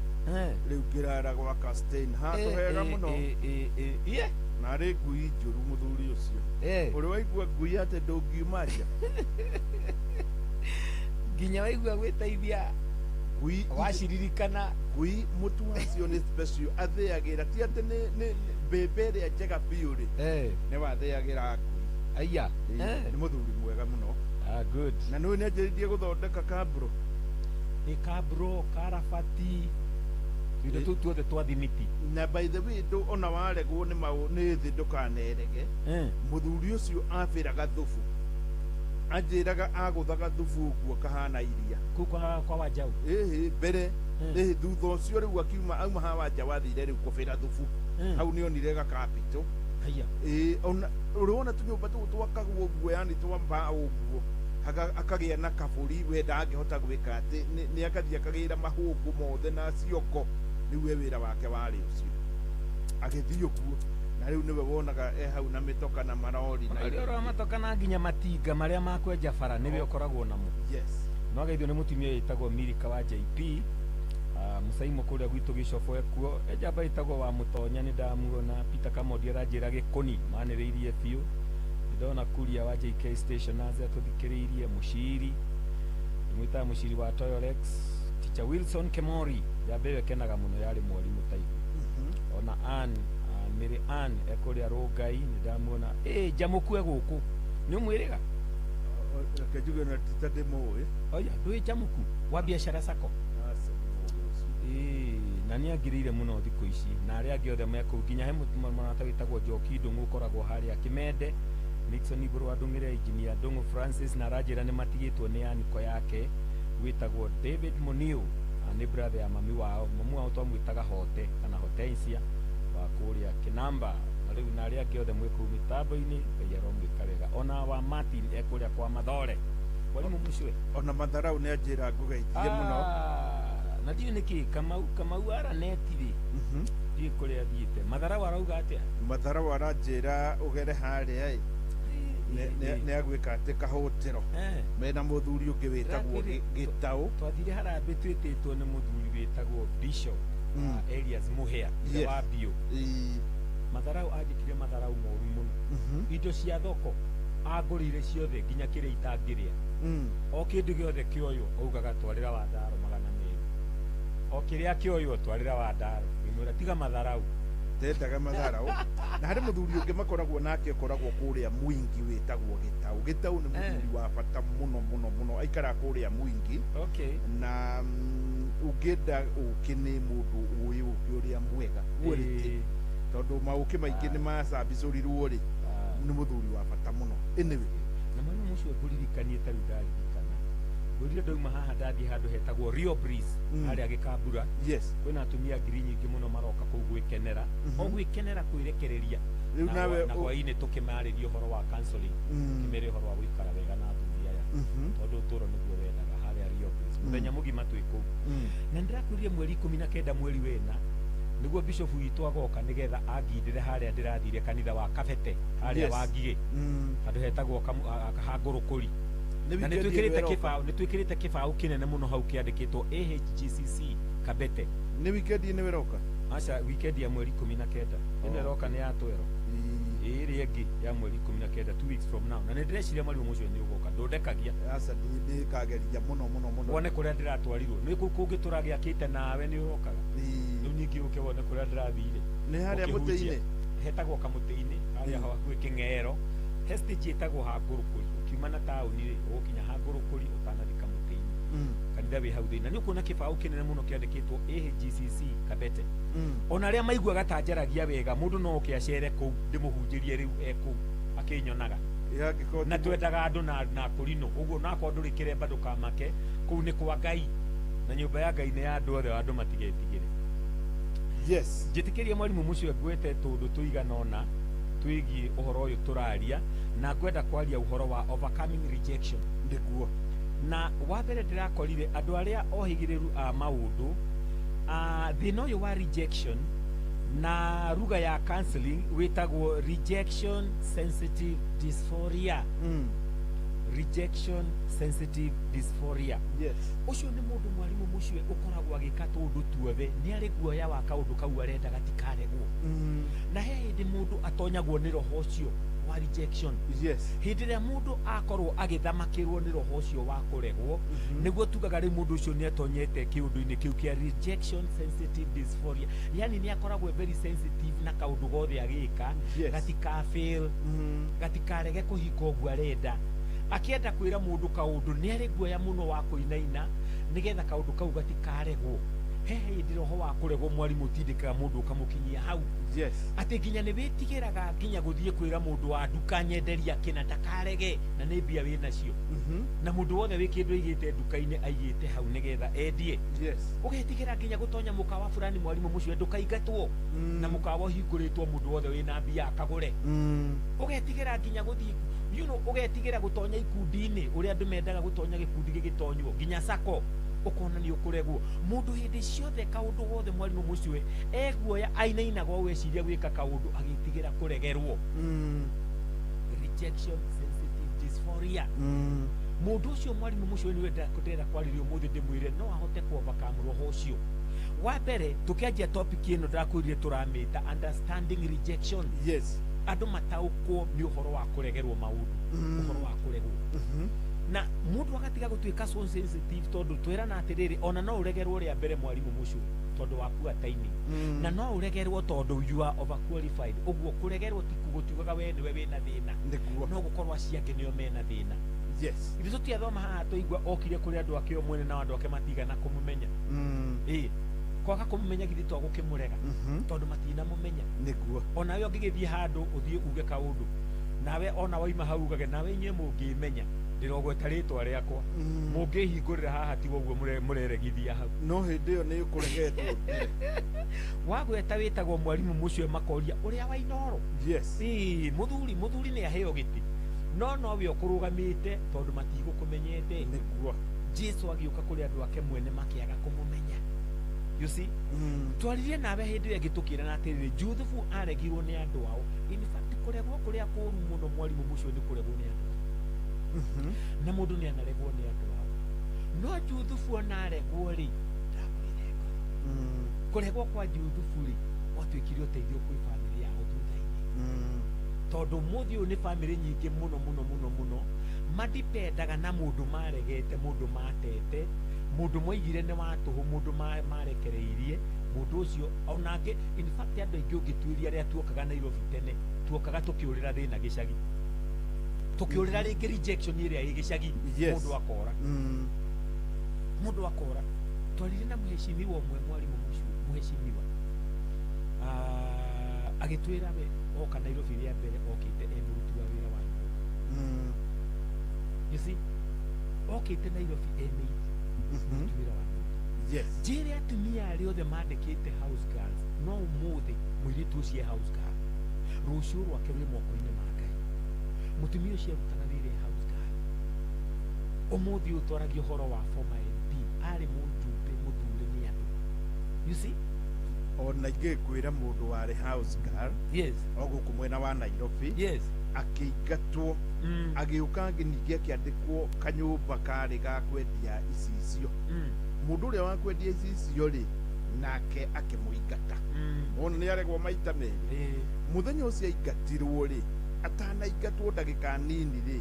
Rĩu ngĩrara gwa Castain handũ hega mũno. Na arĩ ngui njũru mũthuri ũcio. Ũrĩ waigua ngui atĩ ndũngiuma nja? Nginya waigua gwĩteithia ngui waciririkana. Ngui mũtu wacio nĩ special, athĩagĩra ti atĩ nĩ mbembe ĩrĩa njega biũ rĩ, nĩ wathĩagĩra ngui. Aya. Nĩ mũthuri mwega mũno. Good. Na nĩũĩ nĩ anjĩrĩirie gũthondeka kabro. Nĩ kabro, karabati, indo tũu tuothe twa thimiti. Na by the way, ndũ ona waregwo nĩ nĩ thĩ ndũkanerege. Mũthuri ũcio abĩraga thubu. Anjĩraga agũthaga thubu ũguo kahana iria. Kũu kwa Wanjaũ? Ĩhĩ, mbere. Ĩhĩ, thutha ũcio rĩu akiuma auma ha Wanjaũ athire rĩu kũbĩra thubu. Hau nĩonire gakapito. Haiya. Ona ũrona tũnyũmba tũu twakagwo ũguo, yani twa mbaũ ũguo, akagĩa na kabũri we ndangĩhota gwĩka atĩ nĩ akathiĩ akagĩra mahũngũ mothe na ciongo, rĩu we wĩra wake warĩ ũcio. Agĩthiĩ ũguo na rĩu nĩwe wonaga e hau na mĩtoka na marori na indo. Ũrĩa matoka na nginya matinga marĩa ma kwenja bara nĩwe ũkoragwo namo. Yes. No ageithio nĩ mũtumia wĩtagwo Milika wa JP. Mũcaimo kũrĩa gwitũ gĩcobo ekuo, njamba ĩtagwo wa Mũtonya nĩ ndamuona, Peter Kamondi aranjĩra gĩkũni manĩrĩirie biũ. Ndona Kuria wa JK Stationers atũthikĩrĩirie, Mũciri ndĩmwĩtaga Mũciri wa Toyorex, Teacher Wilson Kemori njamba ĩyo ĩkenaga mũno yarĩ mwarimũ taigu. Ona Ann, Mary Ann ekũrĩa Rũngai nĩ ndamuona. Njamũku e gũkũ nĩ ũmwĩrĩga? Reke njuge na ti ta ndĩmũĩ. Oya, ndũĩ Njamũku wa biacara sacco? Na nĩ angirĩire mũno thikũ ici na arĩa angĩ othe me kũu, nginya he mũrata wĩtagwo Njoki Ndũng'ũ ũkoragwo harĩa Kĩmende, Nixon Iburu wa Ndũng'ĩre, Engineer Ndũng'ũ Francis, na aranjĩra nĩ matigĩtwo nĩ aniko yake wĩtagwo David Muniu, nĩ brother ya mami wao. Mamu wao twamwĩtaga Hote kana Hortensia wa kũrĩa Kĩnamba. Na rĩu na arĩa angĩ othe mwĩ kũu mĩtambo-inĩ, Ngai aromwĩka wega. Ona wa Martin e kũrĩa kwa Mathore, mwarimũ Mũcwe. Ona Matharau nĩ anjĩra ngũgeithie mũno. Na ndiũĩ nĩkĩ Kamau araneti rĩ, ndiũĩ kũrĩa athiĩte. Matharau arauga atĩa? Matharau aranjĩra ũgere harĩa ĩ, nĩ agwĩka atĩ kahũtĩro mena mũthuri ũngĩ wĩtagwo Gĩtaũ. Twathire harambĩ twĩtĩtwo nĩ mũthuri wĩtagwo Bishop Elias Muhea, ithe wa Biũ. Matharau anjĩkire matharau moru mũno. Indo cia thoko angũrĩire ciothe nginya kĩrĩa itangĩrĩa. O kĩndũ gĩothe kĩoywo augaga twarĩra wa ndaro 200. O kĩrĩa kĩoywo twarĩra wa ndaro. Ngĩmwĩra tiga matharau. Ndendaga matharau. Na harĩ mũthuri ũngĩ makoragwo nake ũkoragwo kũrĩa Mwingi wĩtagwo Gĩtau. Gĩtau nĩ mũthuri wa bata mũno mũno mũno, aikaraga kũrĩa Mwingi. Okay. Na ũngĩenda ũkĩ nĩ mũndũ ũĩ ũkĩ ũrĩa mwega quality, tondũ maũkĩ maingĩ nĩ macambicũrirwo rĩ, nĩ mũthuri wa bata mũno. Anyway, na mwana mũcio ngũririkanie ta rĩu ndaririkana ngũrire ndauma haha ndathiĩ handũ hetagwo Rio Breeze harĩa Gĩkambura. Yes. Kwĩna atumia ngiri nyingĩ mũno maroka kũu gwĩkenera, o gwĩkenera kwĩrekereria. Rĩu nawe na hwaĩ-inĩ tũkĩmarĩria ũhoro wa counseling, tũkĩmeria ũhoro wa gũikara wega na athuri aya, tondũ ũtũũro nĩguo wendaga harĩa Rio Breeze. Mũthenya mũgima twĩ kũu. Na ndĩrakwĩrire mweri 19 mweri wena nĩguo bishop witũ agoka nĩgetha angindĩre harĩa ndĩrathire kanitha wa Kabete harĩa wa Ngigĩ, handũ hetagwo Hangũrũkũri. Na nĩtwĩkĩrĩte kĩbaũ, nĩtwĩkĩrĩte kĩbaũ kĩnene mũno hau kĩandĩkĩtwo AHGCC Kabete. Nĩ weekend nĩ ĩroka? Aca, weekend ya mweri 19 ĩno ĩroka nĩ ya twero. Ĩrĩa ĩngĩ ya mweri 19, 2 weeks from now. Na nĩ ndĩreciria mwarimũ ũcio nĩ ũgoka, ndũndekagia. Aca, nĩkageria mũno mũno mũno. Wone kũrĩa ndĩratwarirwo. Nĩ kũu kũngĩ tũragĩakĩte nawe nĩ ũrokaga. Rĩu ningĩ ũke wone kũrĩa ndĩrathire. Nĩ harĩa mũtĩ-inĩ? Hetagwo kamũtĩ-inĩ, harĩa hakuhĩ Kĩng'ero. He stage ĩtagwo Hangũrũkũri. Ũkiuma na taũni rĩ, ũgũkinya Hangũrũkũri ũtanathi kamũtĩ-inĩ. Kanitha wĩ hau thĩinĩ. Na nĩ ũkuona kĩbaũ kĩnene mũno kĩandĩkĩtwo AHGCC Kabete. Ona arĩa maiguaga ta njaragia wega, mũndũ no oke acere kũu, ndĩmũhunjĩrie rĩu e kũu akĩnyonaga. Na twendaga andũ na kũrinũ. Ũguo nakorwo ndũrĩ kĩremba ndũkamake, kũu nĩ kwa Ngai. Na nyũmba ya Ngai nĩ ya andũ othe, andũ matigetigĩre. Yes. Njĩtĩkĩrie mwarimũ mũcio ngwĩte tũndũ tũigana ũna twĩgiĩ ũhoro ũyũ tũraria, na ngwenda kwaria ũhoro wa overcoming rejection. Nĩguo. Na wa mbere ndĩrakorire andũ arĩa ohĩgĩrĩru a maũndũ, thĩna ũyũ wa rejection na ruga ya counseling wĩtagwo rejection sensitive dysphoria. Rejection sensitive dysphoria. Yes. Ũcio nĩ mũndũ mwarimũ mũcio ũkoragwo agĩka tũũndũ tuothe, nĩ arĩ guoya wa kaũndũ kau arenda gatikaregwo. Na he hĩndĩ mũndũ atonyagwo nĩ roho ũcio wa rejection. Yes. Hĩndĩ ĩrĩa mũndũ akorwo agĩthamakĩrwo nĩ roho ũcio wa kũregwo, nĩguo tugaga rĩu mũndũ ũcio nĩ atonyete kĩũndũ-inĩ kĩu kĩa rejection sensitive dysphoria. Yani nĩ akoragwo very sensitive na kaũndũ gothe agĩka, gatika fail, gatikarege kũhinga ũguo arenda. Akĩenda kwĩra mũndũ kaũndũ nĩ arĩ guoya mũno wa kũinaina nĩgetha kaũndũ kau gatikaregwo. He hĩndĩ roho wa kũregwo mwarimũ ũtindĩkaga mũndũ ũkamũkinyia hau. Yes. Atĩ nginya nĩ wĩtigĩraga nginya gũthiĩ kwĩra mũndũ wa nduka nyenderia kĩna ndakarege, na nĩ mbia wĩ nacio. Na mũndũ wothe wĩ kĩndũ aigĩte nduka-inĩ aigĩte hau nĩgetha endie. Yes. Ũgetigĩra nginya gũtonya mũkawa fulani mwarimũ mũcio ndũkaingatwo, na mũkawa ũhingũrĩtwo mũndũ wothe wĩna mbia akagũre. Ũgetigĩra nginya gũthiĩ, you know, ũgetigĩra gũtonya ikundi-inĩ ũrĩa andũ mendaga gũtonya gĩkundi gĩgĩtonywo nginya sako, ũkona nĩ ũkũregwo. Mũndũ hĩndĩ ciothe kaũndũ gothe mwarimũ mũcio eguoya ainainaga o weciria gwĩka kaũndũ agĩtigĩra kũregerwo. Rejection sensitive dysphoria. Mũndũ ũcio mwarimũ mũcio nĩwe ndĩrenda kwarĩria ũmũthĩ ndĩmwĩre no ahote kũ overcome roho ũcio. Wa mbere tũkĩanjia topic ĩno ndakwĩrire tũramĩta understanding rejection. Yes. Andũ mataũkwo nĩ ũhoro wa kũregerwo maũndũ, ũhoro wa kũregwo. Na mũndũ agatiga gũtuĩka so sensitive tondũ twĩrana atĩrĩrĩ, ona no ũregerwo rĩa mbere mwarimũ mũcio tondũ wa poor timing. Na no ũregerwo tondũ you are overqualified. Ũguo kũregerwo ti gũtiugaga we nĩwe wĩna thĩna. Nĩguo. No gũkorwo acio angĩ nĩo mena thĩna. Yes. Ithuĩ tũtiathoma haha twaigua okire kũrĩ andũ ake o mwene na andũ ake matigana kũmũmenya. Kwaga kũmũmenya githĩ to gũkĩmũrega, tondũ matinamũmenya. Nĩguo. Onawe ũngĩgĩthiĩ handũ ũthiĩ uge kaũndũ, nawe ona waima hau ugage nawe inyuĩ mũngĩmenya ndĩrogweta rĩtwa rĩakwa, mũngĩhingũrĩra haha tiga ũguo mũreregithia hau. No hĩndĩ ĩyo nĩ ũkũregetwo. Wagweta wĩtagwo mwarimũ mũcio makoria ũrĩa wa Inooro. Yes. Mũthuri nĩ aheo gĩtĩ, no nowe ũkũrũgamĩte tondũ matigũkũmenyete. Nĩguo. Jesu agĩũka kũrĩ andũ ake mwene makĩaga kũmũmenya. You see? Twaririe nawe hĩndĩ ĩyo ĩngĩ tũkĩrana atĩrĩrĩ, Juthubu aregirwo nĩ andũ ao. In fact, kũregwo kũrĩa kũũru mũno mwarimũ mũcio nĩ kũregwo nĩ andũ ao. Na mũndũ nĩ anaregwo nĩ andũ ao. No Juthubu ona aregwo rĩ, ndakwĩre ngoro. Kũregwo kwa Juthubu rĩ, gwatuĩkire ũteithio kwĩ bamĩrĩ yao thutha-inĩ. Tondũ ũmũthĩ ũyũ nĩ bamĩrĩ nyingĩ mũno mũno mũno mũno madipendaga na mũndũ maregete, mũndũ matete, mũndũ mwaigire nĩ wa tũhũ, mũndũ marekereirie mũndũ ũcio. Onangĩ in fact andũ aingĩ ũngĩtuĩria arĩa tuokaga Nairobi tene, tuokaga tũkĩũrĩra thĩna gĩcagi, tũkĩũrĩra rĩngĩ rejection ĩrĩa ĩ gĩcagi. Mũndũ akora, mũndũ akora. Twarire na mũhecimiwa ũmwe, mwarimũ mũcio mũhecimiwa, agĩtwĩra we oka Nairobi rĩa mbere okĩte e mũruti wa wĩra wa nyũmba. You see, okĩte Nairobi e maid, mũruti wĩra wa nyũmba. Njĩre atumia arĩa othe mandĩkĩte house girls, no ũmũthĩ mũirĩtu ũcio e house girl, rũciũ rwake rwĩ moko-inĩ ma Ngai. Mũtumia ũcio arutaga wĩra e house girl, ũmũthĩ ũyũ twaragia ũhoro wa former MP, arĩ mũjumbe mũthure nĩ andũ, you see. Ona ingĩkwĩra mũndũ warĩ house girl o gũkũ mwena wa Nairobi, akĩingatwo, agĩũka ningĩ akĩandĩkwo kanyũmba karĩ ga kwendia icicio. Mũndũ ũrĩa wa kwendia icicio rĩ, nake akĩmũingata. Wona nĩ aregwo maita merĩ. Mũthenya ũcio aingatirwo rĩ, atanaingatwo ndagĩka nini rĩ,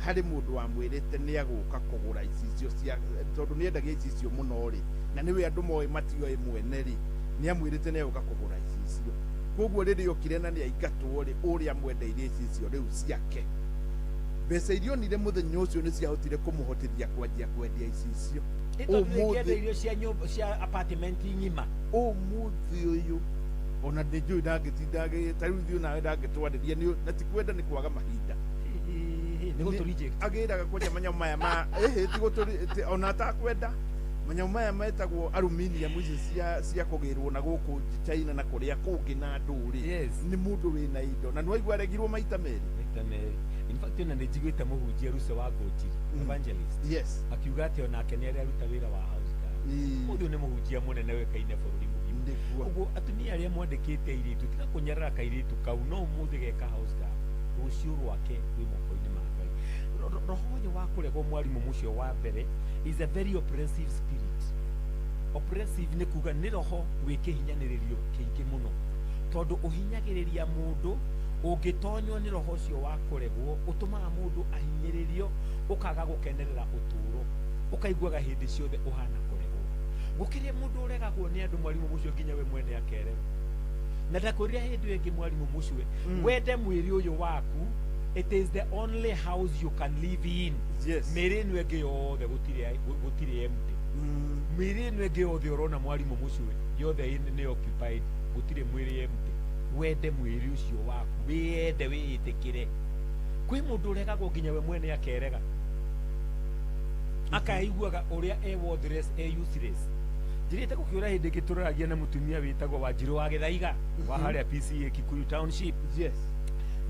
harĩ mũndũ wamwĩrĩte nĩ agũka kũgũra icicio cia, tondũ nĩ endagia icicio mũno rĩ, na nĩwe andũ moĩ matioĩ mwene rĩ, nĩ amwĩrĩte nĩ agũka kũgũra icicio. Koguo rĩrĩa okire na nĩ aingatwo rĩ, ũrĩa amwendeirie icicio rĩu ciake, mbeca iria onire mũthenya ũcio nĩ ciahotire kũmũhotithia kwanjia kwendia icicio. Ũmũthĩ irio cia nyũmba cia apartment ng'ima. Ũmũthĩ ũyũ ona ndĩ njũĩ ndangĩtinda ta rĩu ithuĩ nawe ndangĩtwarĩria nĩ na ti kwenda, nĩ kwaga mahinda. Nĩ gũtũ reject. Agĩraga kwendia manyamũ maya ma ĩhĩ ti gũtũ, ona atakwenda manyamũ maya metagwo aluminium ici cia kũgĩrwo na gũkũ China na kũrĩa kũngĩ na ndũrĩ. Nĩ mũndũ wĩna indo na nĩwaigua aregirwo maita merĩ. Maita merĩ. In fact ona nĩ njiguĩte mũhunjia Ruce wa Ngũnjiri, evangelist, akiuga atĩ onake nĩ aruta wĩra wa house girl. Mũthĩ nĩ mũhunjia mũnene wĩkaine bũrũri mũgima. Ũguo atumia arĩa mwandĩkĩte airĩtu, tiga kũnyarara kairĩtu kau, no ũmũthĩ geka house girl, rũciũ rwake rwĩ moko-inĩ ma Ngai. Roho ũyũ wa kũregwo, mwarimũ mũcio wa mbere, is a very oppressive spirit. Oppressive nĩ kuga nĩ roho wĩ kĩhinyanĩrĩrio kĩingĩ mũno, tondũ ũhinyagĩrĩria mũndũ. Ũngĩtonywo nĩ roho ũcio wa kũregwo, ũtũmaga mũndũ ahinyĩrĩrio, ũkaga gũkenerera ũtũũro, ũkaiguaga hĩndĩ ciothe ũhana kũregwo. Gũkĩrĩ mũndũ ũregagwo nĩ andũ, mwarimũ mũcio, nginya we mwene akererwo. Na ndakwĩrire hĩndĩ ĩyo ĩngĩ, mwarimũ mũcio, wende mwĩrĩ ũyũ waku, it is the only house you can live in. Mĩĩrĩ ĩno ĩngĩ yothe gũtirĩ empty. Mĩĩrĩ ĩno ĩngĩ yothe ũrona, mwarimũ mũcio, yothe nĩ occupied, gũtirĩ mwĩrĩ empty. Wende mwĩrĩ ũcio waku, wĩyende, wĩĩtĩkĩre. Kwĩ mũndũ ũregagwo nginya we mwene akerega, akaiguaga ũrĩa e worthless, e useless. Njirĩte gũkĩũra hĩndĩ ĩngĩ tũraragia na mũtumia wĩtagwo Wanjirũ wa Gĩthaiga wa harĩa PCA Kikuyu Township,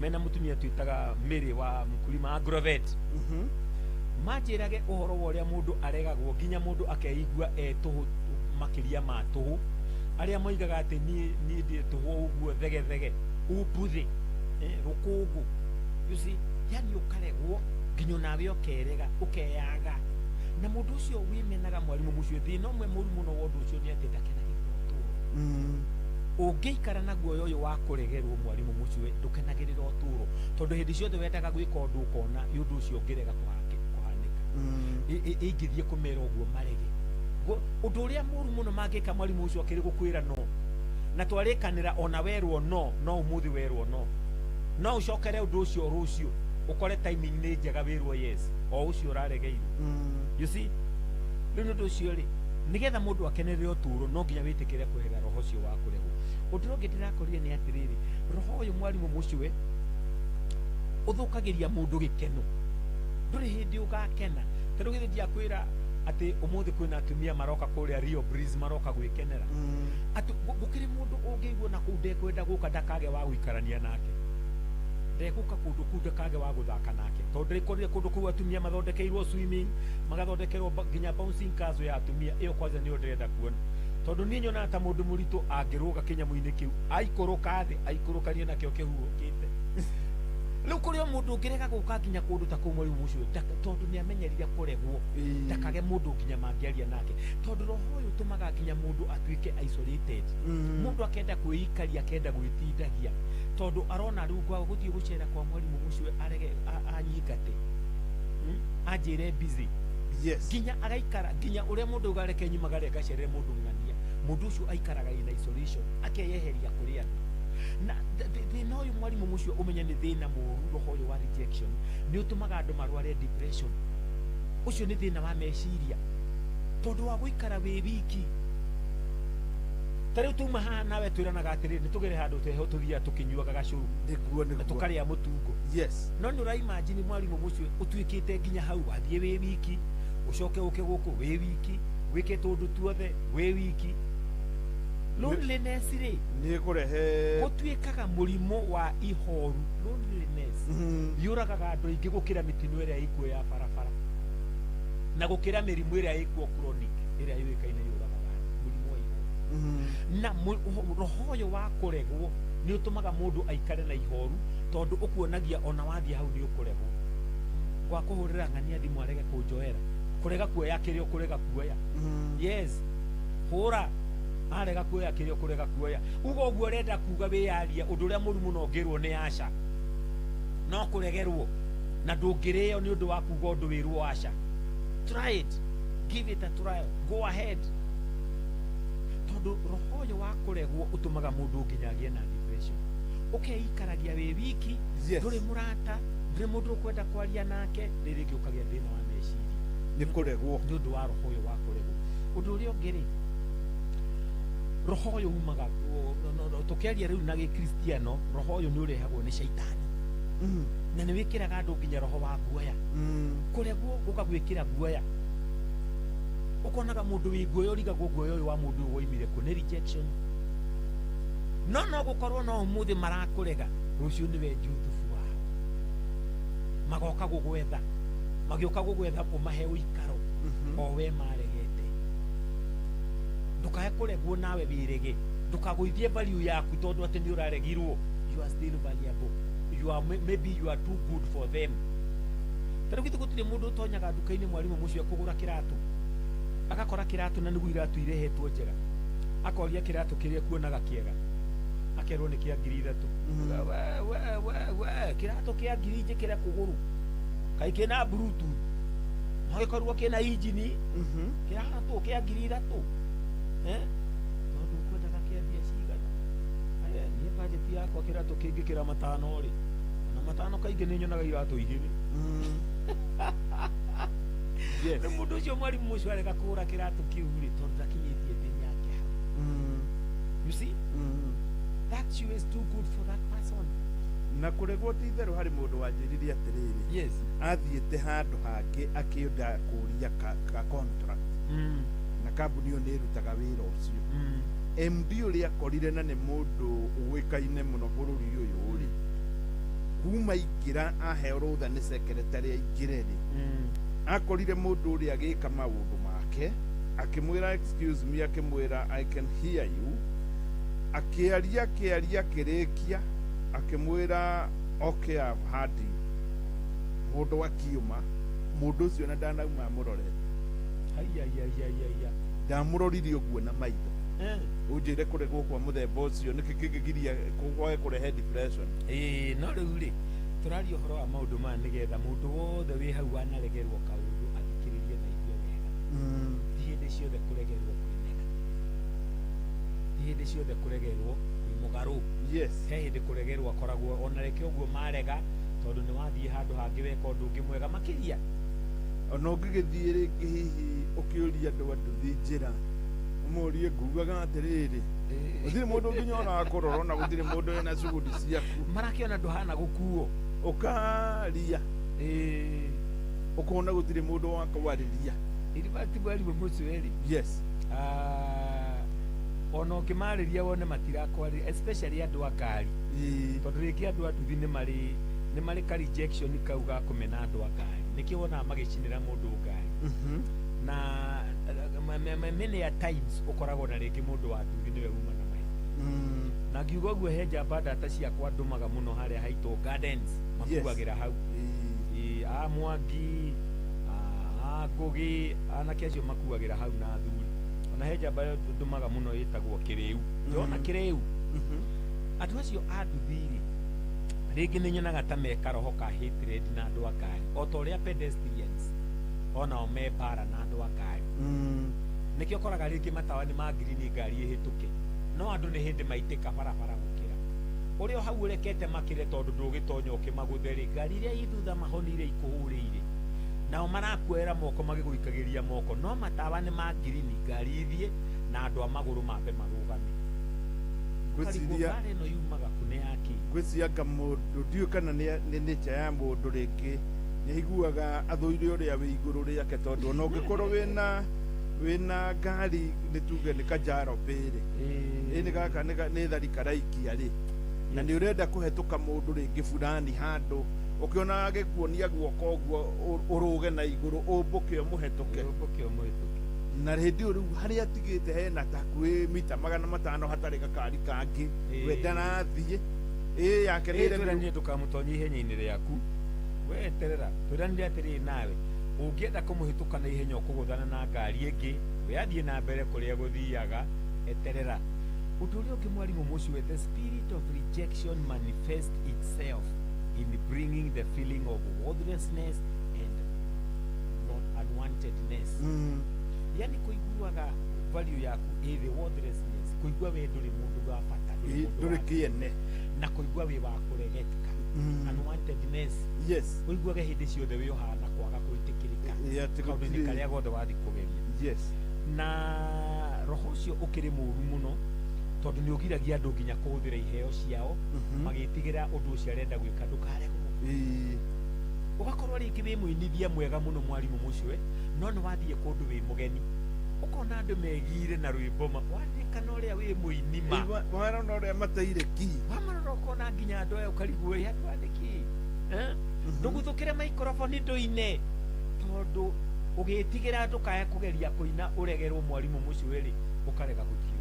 mena mũtumia twĩtaga Mary wa Mkulima Agrovet. Manjĩrage ũhoro wa ũrĩa mũndũ aregagwo nginya mũndũ akeigua e tũhũ makĩria ma tũhũ, arĩa moigaga atĩ niĩ ndĩ tũhũ ũguo, thegethege, umbuthĩ, rũkũngũ, you see. Yani ũkaregwo nginya onawe ũkerega, ũkeyaga. Na mũndũ ũcio wĩmenaga, mwarimũ mũcio, thĩna ũmwe mũru mũno wa ũndũ ũcio nĩ atĩ ndakenagĩrĩra ũtũũro. Ũngĩikara na guoya ũyũ wa kũregerwo, mwarimũ mũcio, ndũkenagĩrĩra ũtũũro, tondũ hĩndĩ ciothe wendaga gwĩka ũndũ ũkona ũndũ ũcio ũngĩrega kũhanĩka. Ingĩthiĩ kũmera ũguo marege. Ũndũ ũrĩa mũru mũno mangĩka, mwarimũ ũcio, akĩrĩ gũkwĩra no na twarĩkanĩra, ona werwo no, no ũmũthĩ werwo no, no ũcokere ũndũ ũcio rũciũ, ũkore timing nĩ njega, wĩrwo yes, o ũcio ũraregeirwo, you see. Rĩu nĩ ũndũ ũcio rĩ, nĩgetha mũndũ akenerere ũtũũro, no nginya wĩtĩkĩre kweherera roho ũcio wa kũregwo. Ũndũ ũrĩa ũngĩ ndĩrakorire nĩ atĩrĩrĩ, roho ũyũ, mwarimũ mũcwe, ũthũkagĩria mũndũ gĩkeno. Ndũrĩ hĩndĩ ũgakena. Ta rĩu githĩ ndiakwĩra atĩ ũmũthĩ kwĩna atumia maroka kũrĩa Rio Breeze, maroka gwĩkenera? Atĩ gũkĩrĩ mũndũ ũngĩigua na kũu ndekwenda gũka ndakage wa gũikarania nake, ndegũka kũndũ kũu ndakage wa gũthaka nake, tondũ ndĩkorire kũndũ kũu atumia mathondekeirwo swimming, magathondekerwo nginya bouncing castle ya atumia. Ĩyo kwanza nĩyo ndĩrenda kuona, tondũ niĩ nyonaga ta mũndũ mũritũ angĩrũga kĩnyamũ-inĩ kĩu, aikũrũka thĩ aikũrũkanie nakĩo kĩhuhũkĩte. Rĩu kũrĩ o mũndũ ũngĩrega gũka nginya kũndũ ta kũu mwarimũ ũcio tondũ nĩ amenyerire kũregwo, ndakage mũndũ nginya mangĩaria nake, tondũ roho ũyũ ũtũmaga nginya mũndũ atuĩke isolated. Mũndũ akenda kwĩikaria, akenda gwĩtindagia, tondũ arona rĩu gwa gũthiĩ gũcera kwa mwarimũ ũcio arege anyingate, anjĩre busy. Nginya agaikara nginya ũrĩa mũndũ auga reke nyumagare ngacerere mũndũ ng'ania, mũndũ ũcio aikaraga in isolation, akeyeheria kũrĩ andũ. Na thĩna ũyũ mwarimũ mũcio ũmenye nĩ thĩna mũru, roho ũyũ wa rejection nĩ ũtũmaga andũ marware depression. Ũcio nĩ thĩna wa meciria tondũ wa gũikara wĩ wiki. Ta rĩu tuma haha nawe twĩranaga atĩrĩrĩ, nĩ tũgere handũ teho tũthiaga tũkĩnyuaga gacũrũ na tũkarĩa mũtungo. No nĩ ũraimagine mwarimũ mũcio ũtuĩkĩte nginya hau wathiĩ wĩ wiki, ũcoke ũke gũkũ wĩ wiki, wĩke tũndũ tuothe wĩ wiki. Loneliness rĩ nĩ kũrehe gũtuĩkaga mũrimũ wa ihoru. Loneliness yũragaga andũ aingĩ gũkĩra mĩtino ĩrĩa ĩkuo ya barabara na gũkĩra mĩrimũ ĩrĩa ĩkuo chronic ĩrĩa yũĩkaine yũragaga andũ, mũrimũ wa ihoru. Na roho ũyũ wa kũregwo nĩ ũtũmaga mũndũ aikare na ihoru, tondũ ũkuonagia ona wathiĩ hau nĩ ũkũregwo. Gwa kũhũrĩra ng'ania thimũ arege kũnjoera, kũrega kuoya kĩrĩa ũkũrega kuoya. Yes, hũra arega kuoya kĩrĩa ũkũrega kuoya, uga ũguo ũrenda kuga wĩyarie ũndũ ũrĩa mũru mũno ũngĩrwo nĩ aca, no kũregerwo na ndũngĩrĩo nĩ ũndũ wa kuga ũndũ wĩrwo aca. Try it, give it a trial, go ahead. Tondũ roho ũyũ wa kũregwo ũtũmaga mũndũ nginya agĩe na depression, ũkeikaragia wĩ wiki, ndũrĩ mũrata, ndũrĩ mũndũ ũkwenda kwaria nake, rĩrĩ rĩngĩ ũkagĩa thĩna wa meciria nĩ kũregwo nĩ ũndũ wa roho ũyũ wa kũregwo. Ũndũ ũrĩa ũngĩ rĩ, roho ũyũ umaga tũkĩaria rĩu na gĩkristiano, roho ũyũ nĩ ũrehagwo nĩ caitani na nĩ wĩkĩraga andũ nginya roho wa guoya. Kũregwo gũkagwĩkĩra guoya, ũkonaga mũndũ wĩ guoya, ũrigagwo guoya ũyũ wa mũndũ ũyũ woimire kũ, nĩ rejection. No gũkorwo no ũmũthĩ marakũrega, rũciũ nĩwe Juthubu wao, magoka gũgwetha, magĩũka gũgwetha ũmahe ũikaro o we maregete. Ndũkae kũregwo nawe wĩrege, ndũkagũithie value yaku tondũ atĩ nĩ ũraregirwo. You are still valuable, you are maybe you are too good for them. Ta rĩu githĩ gũtirĩ mũndũ ũtonyaga nduka-inĩ mwarimũ mũcio kũgũra kĩratũ, agakora kĩratũ na nĩguo iratũ irehetwo njega, akoria kĩratũ kĩrĩa kuonaga kĩega, akerwo nĩ kĩa 3,000. We we we we, kĩratũ kĩa ngiri njĩkĩre kũgũrũ, kaĩ kĩna bluetooth, no gĩkorwo kĩna injini, kĩratũ kĩa 3,000, tondũ ũkwendaga kĩa mbia cigana? Aya, niĩ budget yakwa kĩratũ kĩngĩkĩra 5 rĩ, na 5 kaingĩ nĩ nyonaga iratũ 2. Rĩu mũndũ ũcio mwarimũ ũcio arega kũgũra kĩratũ kĩu rĩ, tondũ ndakinyĩtie mbei yake hau. You see, that shoe is too good for that person. Na kũregwo ti itherũ harĩ mũndũ wanjĩrire atĩrĩrĩ, athiĩte handũ hangĩ akĩenda kũria ka contract, na kambuni ĩyo nĩ ĩrutaga wĩra ũcio. MD ũrĩa akorire na nĩ mũndũ ũĩkaine mũno bũrũri ũyũ rĩ, kuma ingĩra aheo rũtha nĩ secretary aingĩre rĩ, akorire mũndũ ũrĩa agĩka maũndũ make, akĩmwĩra excuse me, akĩmwĩra I can hear you, akĩaria akĩaria akĩrĩkia, akĩmwĩra okay, I've heard you. Mũndũ akiuma, mũndũ ũcio na ndanauma amũrorete. Ndamũrorire ũguo na maitho. Ũnjĩre kũregwo kwa mũthemba ũcio nĩkĩ kĩngĩgiria kwage kũrehe depression? No rĩu rĩ, tũraria ũhoro wa maũndũ maya nĩgetha mũndũ wothe wĩ hau wanaregerwo kaũndũ athikĩrĩrie na aigue wega. Ti hĩndĩ ciothe kũregerwo kwĩ negative, ti hĩndĩ ciothe kũregerwo kwĩ mũgarũ. He hĩndĩ kũregerwo akoragwo ona reke ũguo marega, tondũ nĩ wathiĩ handũ hangĩ weka ũndũ ũngĩ mwega makĩria. Ona ũngĩgĩthiĩ rĩngĩ hihi ũkĩũria andũ a nduthi njĩra, ũmorie ngugaga atĩrĩrĩ, gũtirĩ mũndũ nginya ũrakũrora, ona gũtirĩ mũndũ wĩna cuguri ciaku, marakĩona ndũhana gũkuo, ũkaria, ũkona gũtirĩ mũndũ wa kwarĩria. In fact mwarimũ mũcio rĩ, ona ũngĩmarĩria wone matirakwarĩria, especially andũ a ngari, tondũ rĩngĩ andũ a nduthi nĩ marĩ ka rejection kau ga kũmena andũ a ngari, nĩkĩo wonaga magĩcinĩra mũndũ ngari. Na many a times ũkoragwo na rĩngĩ mũndũ wa nduthi nĩwe uma na mahĩtia. Na ngiuga ũguo he njamba ndata ciakwa ndũmaga mũno harĩa haitwo Gardens makuagĩra hau. A Mwangi, a Ngũgĩ, anake acio makuagĩra hau na athuri. Ona he njamba ndũmaga mũno ĩtagwo Kĩrĩu. Ndĩrona Kĩrĩu. Andũ acio a nduthi-rĩ, rĩngĩ nĩ nyonaga ta me karoho ka hatred na andũ a ngari, o ta ũrĩa pedestrians onao me mbara na andũ a ngari. Nĩkĩo ũkoraga rĩngĩ matawa nĩ ma ngirini ngari ĩhĩtũke, no andũ nĩ hĩndĩ maitĩka barabara gũkĩra. Ũrĩa o hau ũrekete makĩre tondũ ndũgĩtonya ũkĩmagũthe-rĩ, ngari iria i thutha mahoni iria ikũhũrĩire, nao marakuoera moko magĩgũikagĩria moko, no matawa nĩ ma ngirini ngari ithiĩ na andũ a magũrũ mambe marũgame. Ũkarigwo mbara ĩno yumaga kũ, nĩ ya kĩ? Ngwĩciria anga mũndũ ndiũĩ kana nĩ nature ya mũndũ rĩngĩ nĩ aiguaga athũire ũrĩa wĩ igũrũ rĩake, tondũ ona ũngĩkorwo wĩna ngari nĩ tuge nĩ kajarobĩ rĩ, ĩ nĩ gaka nĩ thari karaikia rĩ, na nĩ ũrenda kũhetũka mũndũ rĩngĩ fulani handũ, ũkĩona agĩkuonia guoko ũguo ũrũge na igũrũ ũmbũke ũmũhetũke, na hĩndĩ ĩyo rĩu harĩa atigĩte hena ta hakuhĩ mita 500 hatarĩ gakari kangĩ, we ndarathiĩ ĩ yake nĩ twĩranire ndũkamũtonye ihenya-inĩ rĩaku, we eterera, twĩranire atĩrĩrĩ nawe ũngĩenda kũmũhĩtũka na ihenya ũkũgũthana na ngari ĩngĩ, we athiĩ na mbere kũrĩa gũthiaga, eterera. Ũndũ ũrĩa ũngĩ mwarimũ mũcue, the spirit of rejection manifests itself in bringing the feeling of worthlessness and not unwantedness. Yani kũiguaga value yaku ĩ thĩ, worthlessness, kũigua we ndũrĩ mũndũ wa bata, ndũrĩ kĩene, na kũigua wĩ wa kũregeka, unwantedness. Yes, ũiguage hĩndĩ ciothe wĩ ũhana kwaga gwĩtĩkĩrĩka kaũndũ-inĩ karĩa gothe wathiĩ kũgeria. Yes, na roho ũcio ũkĩrĩ mũũru mũno tondũ nĩ ũgiragia andũ nginya kũhũthĩra iheo ciao, magĩtigĩra ũndũ ũcio arenda gwĩka ndũkaregwo. Ũgakorwo rĩngĩ wĩ mũinithia mwega mũno mwarimũ mũcue, no nĩ wathiĩ kũndũ wĩ mũgeni, ũkona andũ megire na rwĩmbo waririkana ũrĩa wĩ mũinima, warona ũrĩa mateire ki, wamarora ũkona nginya andũ aya ũkarigwo ĩ andũ aya nĩkĩ, ndũguthũkĩre maikroboni ndũine, tondũ ũgĩtigĩra ndũkae kũgeria kũina ũregerwo mwarimũ mũcue rĩ, ũkarega gũthiĩ.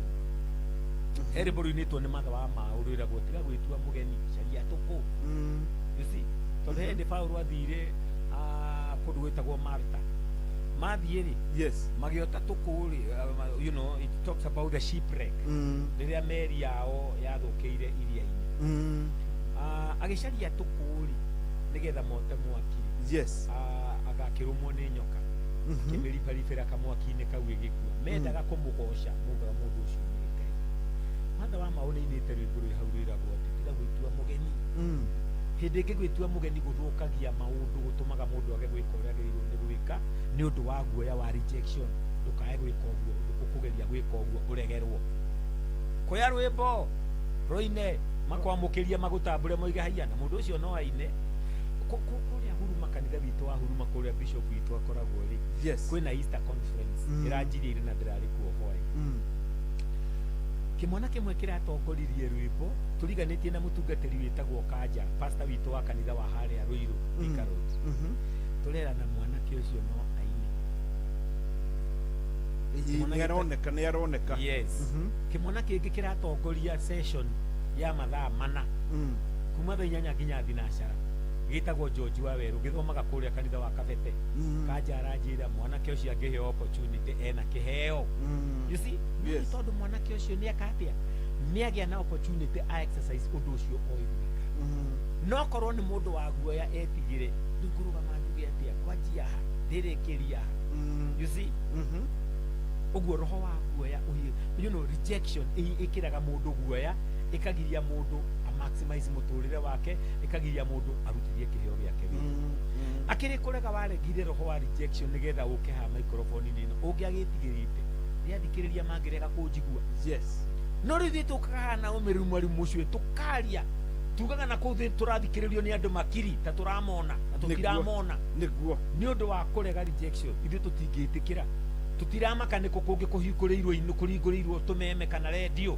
He rwĩmbo rũinĩtwo nĩ Matha wa Maũ rwĩragwo tiga gwĩtua mũgeni, caria tũkũ. You see, tondũ he hĩndĩ Paũlũ athire kũndũ gwĩtagwo Malta, mathiĩ rĩ, yes, magĩota tũkũ rĩ, you know, it talks about the shipwreck, rĩrĩa meri yao yathũkĩire iria-inĩ. Agĩcaria tũkũ rĩ nĩgetha mote mwaki. Yes, agakĩrũmwo nĩ nyoka, kĩmĩribaribĩra kamwaki-inĩ kau ĩgĩkua. Mendaga kũmũgoca, maugaga mũndũ ũcio nĩ Ngai. Matha wa Maũ nĩainĩte rwĩmbo rwĩ hau rwĩragwo atĩ tiga gwĩtua mũgeni. Hĩndĩ ĩngĩ gwĩtua mũgeni gũthũkagia maũndũ, gũtũmaga mũndũ age gwĩka ũrĩa agĩrĩirwo nĩ gwĩka nĩ ũndũ wa guoya wa rejection. Ndũkae gwĩka ũguo, ndũkũgeria gwĩka ũguo ũregerwo. Koya rwĩmbo rũine, makwamũkĩrie magũtambũre moige haiya, na mũndũ ũcio no aine. Kũrĩa Huruma, kanitha witũ wa Huruma, kũrĩa bishop witũ akoragwo rĩ, yes, kwĩna Easter conference ĩranjirie na ndĩrarĩ kuo hwaĩ. Kĩmwana kĩmwe kĩratongoririe rwĩmbo tũriganĩtie na mũtungatĩri wĩtagwo Kanja, pastor witũ wa kanitha wa harĩa Ruiru, Thika Road. Tũrerana mwanake ũcio no aine. Nĩ aroneka, nĩ aroneka. Yes. Kĩmwana kĩngĩ kĩratongoria session ya mathaa mana kuma thaa 8 nginya thinacara, gĩtagwo George wa Werũ, gĩthomaga kũrĩa kanitha wa Kabete. Kanja aranjĩra mwanake ũcio angĩheo opportunity ena kĩheo. You see, yes, tondũ mwanake ũcio nĩ eka atĩa, nĩ agĩa na opportunity a exercise ũndũ ũcio oĩ gwĩka. No korwo nĩ mũndũ wa guoya etigĩre, rĩu ngũrũgama njuge atĩa, kwanjia ha, ndĩrĩkĩria ha. You see, ũguo roho wa guoya, you know, rejection ĩkĩraga mũndũ guoya, ĩkagiria mũndũ a maximize mũtũrĩre wake, ĩkagiria mũndũ arutithie kĩheo gĩake wĩra. Akĩrĩ kũrega waregire roho wa rejection nĩgetha ũke ha microphone-inĩ ĩno, ũngĩagĩtigĩrĩte rĩathikĩrĩria mangĩrega kũnjigua. Yes, no rĩu ithuĩ tũkaga haha na ũmĩrĩru mwarimũ ũcio, tũkaria tugaga na kũu thĩ tũrathikĩrĩrio nĩ andũ makiri ta tũramona na tũtiramona. Nĩguo, nĩ ũndũ wa kũrega rejection ithuĩ tũtingĩtĩkĩra, tũtiramaka nĩkũ kũngĩ kũhingũrĩirwo inũ kũringũrĩirwo tũmeme kana rendio,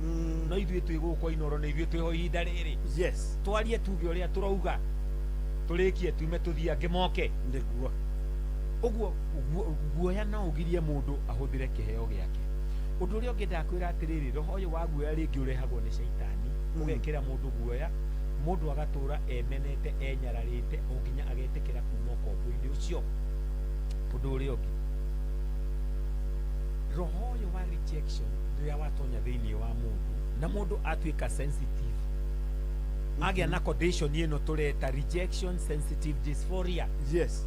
no ithuĩ twĩ gũkũ Inooro na ithuĩ twĩho ihinda rĩrĩ. Yes, twarie tuge ũrĩa tũrauga, tũrĩkie tume tũthiĩ angĩ moke. Nĩguo, ũguo guoya no ũgirie mũndũ ahũthĩre kĩheo gĩake. Ũndũ ũrĩa ũngĩ ndakwĩra atĩrĩrĩ, roho ũyũ wa guoya rĩngĩ ũrehagwo nĩ caitani. Ũgekĩra mũndũ guoya, mũndũ agatũra emenete enyararĩte o nginya agetĩkĩra kuma ũkombo-inĩ ũcio. Ũndũ ũrĩa ũngĩ, roho ũyũ wa rejection rĩrĩa watonya thĩinĩ wa mũndũ na mũndũ atuĩka sensitive, agĩa na condition ĩno tũreta rejection sensitive dysphoria. Yes.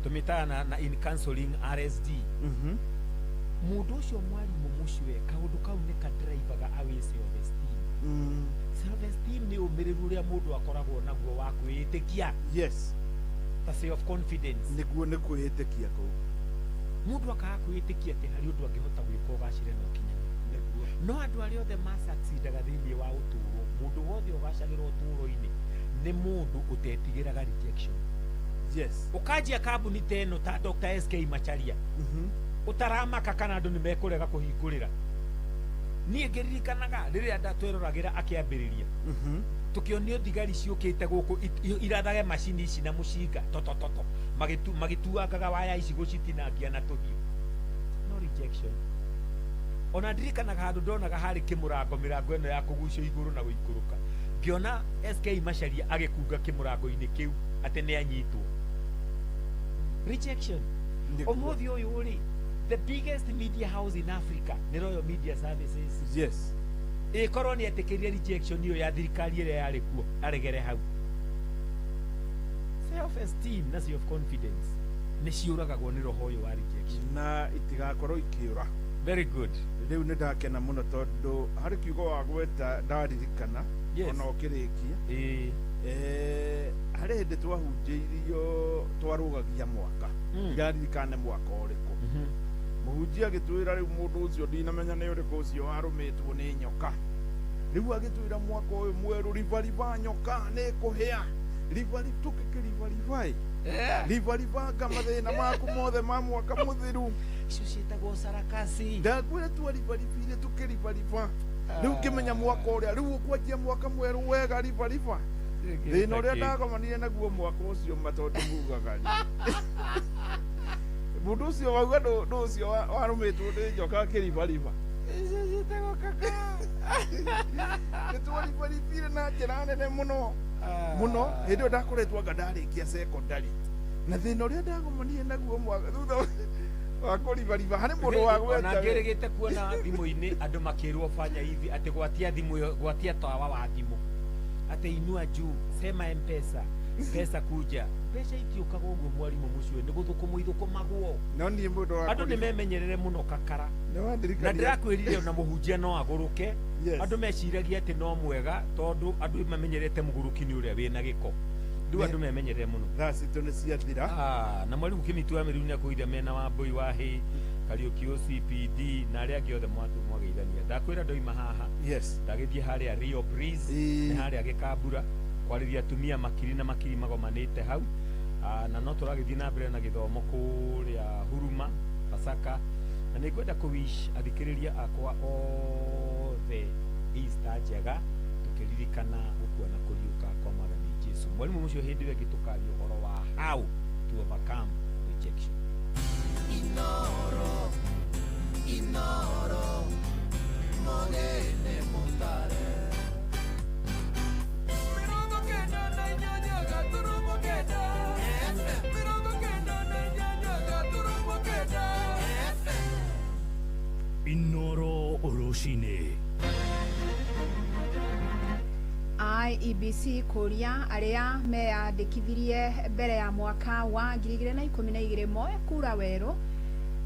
Tũmĩtaga na in counseling RSD. Mũndũ ũcio mwarimũ mũcue kaũndũ kau nĩ kadrivaga away self esteem. Self esteem nĩ ũmĩrĩru ũrĩa mũndũ akoragwo naguo wa kwĩĩtĩkia. Yes. Ta self confidence. Nĩguo nĩ kwĩĩtĩkia kũu. Mũndũ akaga kwĩĩtĩkia atĩ harĩ ũndũ angĩhota gwĩka ũgacĩre na ũkinyanĩre. No andũ arĩa othe ma-succeedaga thĩinĩ wa ũtũũro, mũndũ wothe ũgacagĩra ũtũũro-inĩ nĩ mũndũ ũtetigĩraga rejection. Yes. Ũkanjia kambuni ta ĩno ta Dr. SK Macharia, ũtaramaka kana andũ nĩ mekũrega kũhingũrĩra. Niĩ ngĩririkanaga rĩrĩa ndatweroragĩra akĩambĩrĩria, tũkĩonio thigari ciũkĩte gũkũ irathage macini ici na mũcinga totototo, magĩtuangaga waya ici gũcitinangia na tũhiũ. No rejection. Ona ndirikanaga handũ ndonaga harĩ kĩmũrango, mĩrango ĩno ya kũgucio igũrũ na gũikũrũka, ngĩona SK Macharia agĩkunga kĩmũrango-inĩ kĩu atĩ nĩ anyitwo. Rejection. Ũmũthĩ ũyũ rĩ, the biggest media house in Africa nĩ Royal Media Services. Yes. Ĩkorwo nĩ etĩkĩrie rejection ĩyo ya thirikari ĩrĩa yarĩ kuo aregere hau. Self esteem na self confidence nĩ ciũragagwo nĩ roho ũyũ wa rejection. Na itigakorwo ikĩũra. Very good. Rĩu nĩ ndakena mũno tondũ harĩ kiugo wagweta ndaririkana ona ũkĩrĩkia. Harĩ hĩndĩ twahunjĩirio twarũgagia mwaka. Ndaririkana mwaka ũrĩkũ. Mũhunjia agĩtwĩra rĩu mũndũ ũcio ndinamenya nĩ ũrĩkũ ũcio warũmĩtwo nĩ nyoka. Rĩu agĩtwĩra mwaka ũyũ mwerũ ribariba nyoka nĩ kũhĩa. Ribari tũkĩkĩribariba. Ribaribanga mathĩna maku mothe ma mwaka mũthiru. Icio ciĩtagwo sarakasi. Ndakwĩra twaribaribire tũkĩribariba. Rĩu ngĩmenya mwaka ũrĩa rĩu ũkwanjia mwaka mwerũ wega ribariba. Thĩna ũrĩa ndagomanire naguo mwaka ũcio ma tondũ mugaga. Mũndũ ũcio wauga ndũ ũcio warũmĩtwo nĩ njoka akĩribariba. Icio ciĩtagwo kaka. Nĩ twaribaribire na njĩra nene mũno. Mũno hĩndĩ ĩyo ndakoretwo anga ndarĩkia secondary. Na thĩna ũrĩa ndagomanire naguo mwaka thutha wa kũribariba harĩ mũndũ wagweta. Ona ngĩrĩgĩte kuona thimũ-inĩ andũ makĩrwo fanya hivi atĩ gwatia thimũ ĩyo, gwatia tawa wa thimũ. Atĩ inua juu, sema M-Pesa, pesa kuja. Mbeca itiũkaga ũguo mwarimũ mũcio nĩ gũthũkũmwo ithũkũmagwo. No niĩ mũndũ wa andũ nĩ memenyerere mũno kakara. Na Na ndĩrakwĩrire ona mũhunjia no agũrũke. Andũ meciragia atĩ no mwega tondũ andũ mamenyerete mũgũrũki nĩ ũrĩa wĩna gĩko. Rĩu andũ memenyerere mũno. Thaa citũ nĩ ciathira. Na mwarimũ Kĩmĩtu wa Mĩrũ nĩakũire mena Wambũi wa Hĩ, Kariũki OCPD na arĩa angĩ othe mwageithania. Ndakwĩra ndoima haha. Yes. Ndagĩthiĩ harĩa Rio Breeze, nĩ harĩa Gĩkambura kwarĩria atumia makiri na makiri magomanĩte hau. Na no tũragĩthiĩ na mbere na gĩthomo kũrĩa Huruma, Pasaka. Na nĩ ngwenda kũwish athikĩrĩria akwa othe Easter njega tũkĩririkana gũkua na kũriũka kwa Mwathani Jesu. Mwarimũ mũcio hĩndĩ ĩyo ĩngĩ tũkaria ũhoro wa how to overcome rejection. Inoro, inoro, mogene mutare. Mirongo kenda na inyanya gaturumo kenda. Mirongo kenda na inyanya gaturumo kenda. Inoro Oroshine. IEBC kũria arĩa meyandĩkithirie mbere ya mwaka wa 2012 moe kura werũ.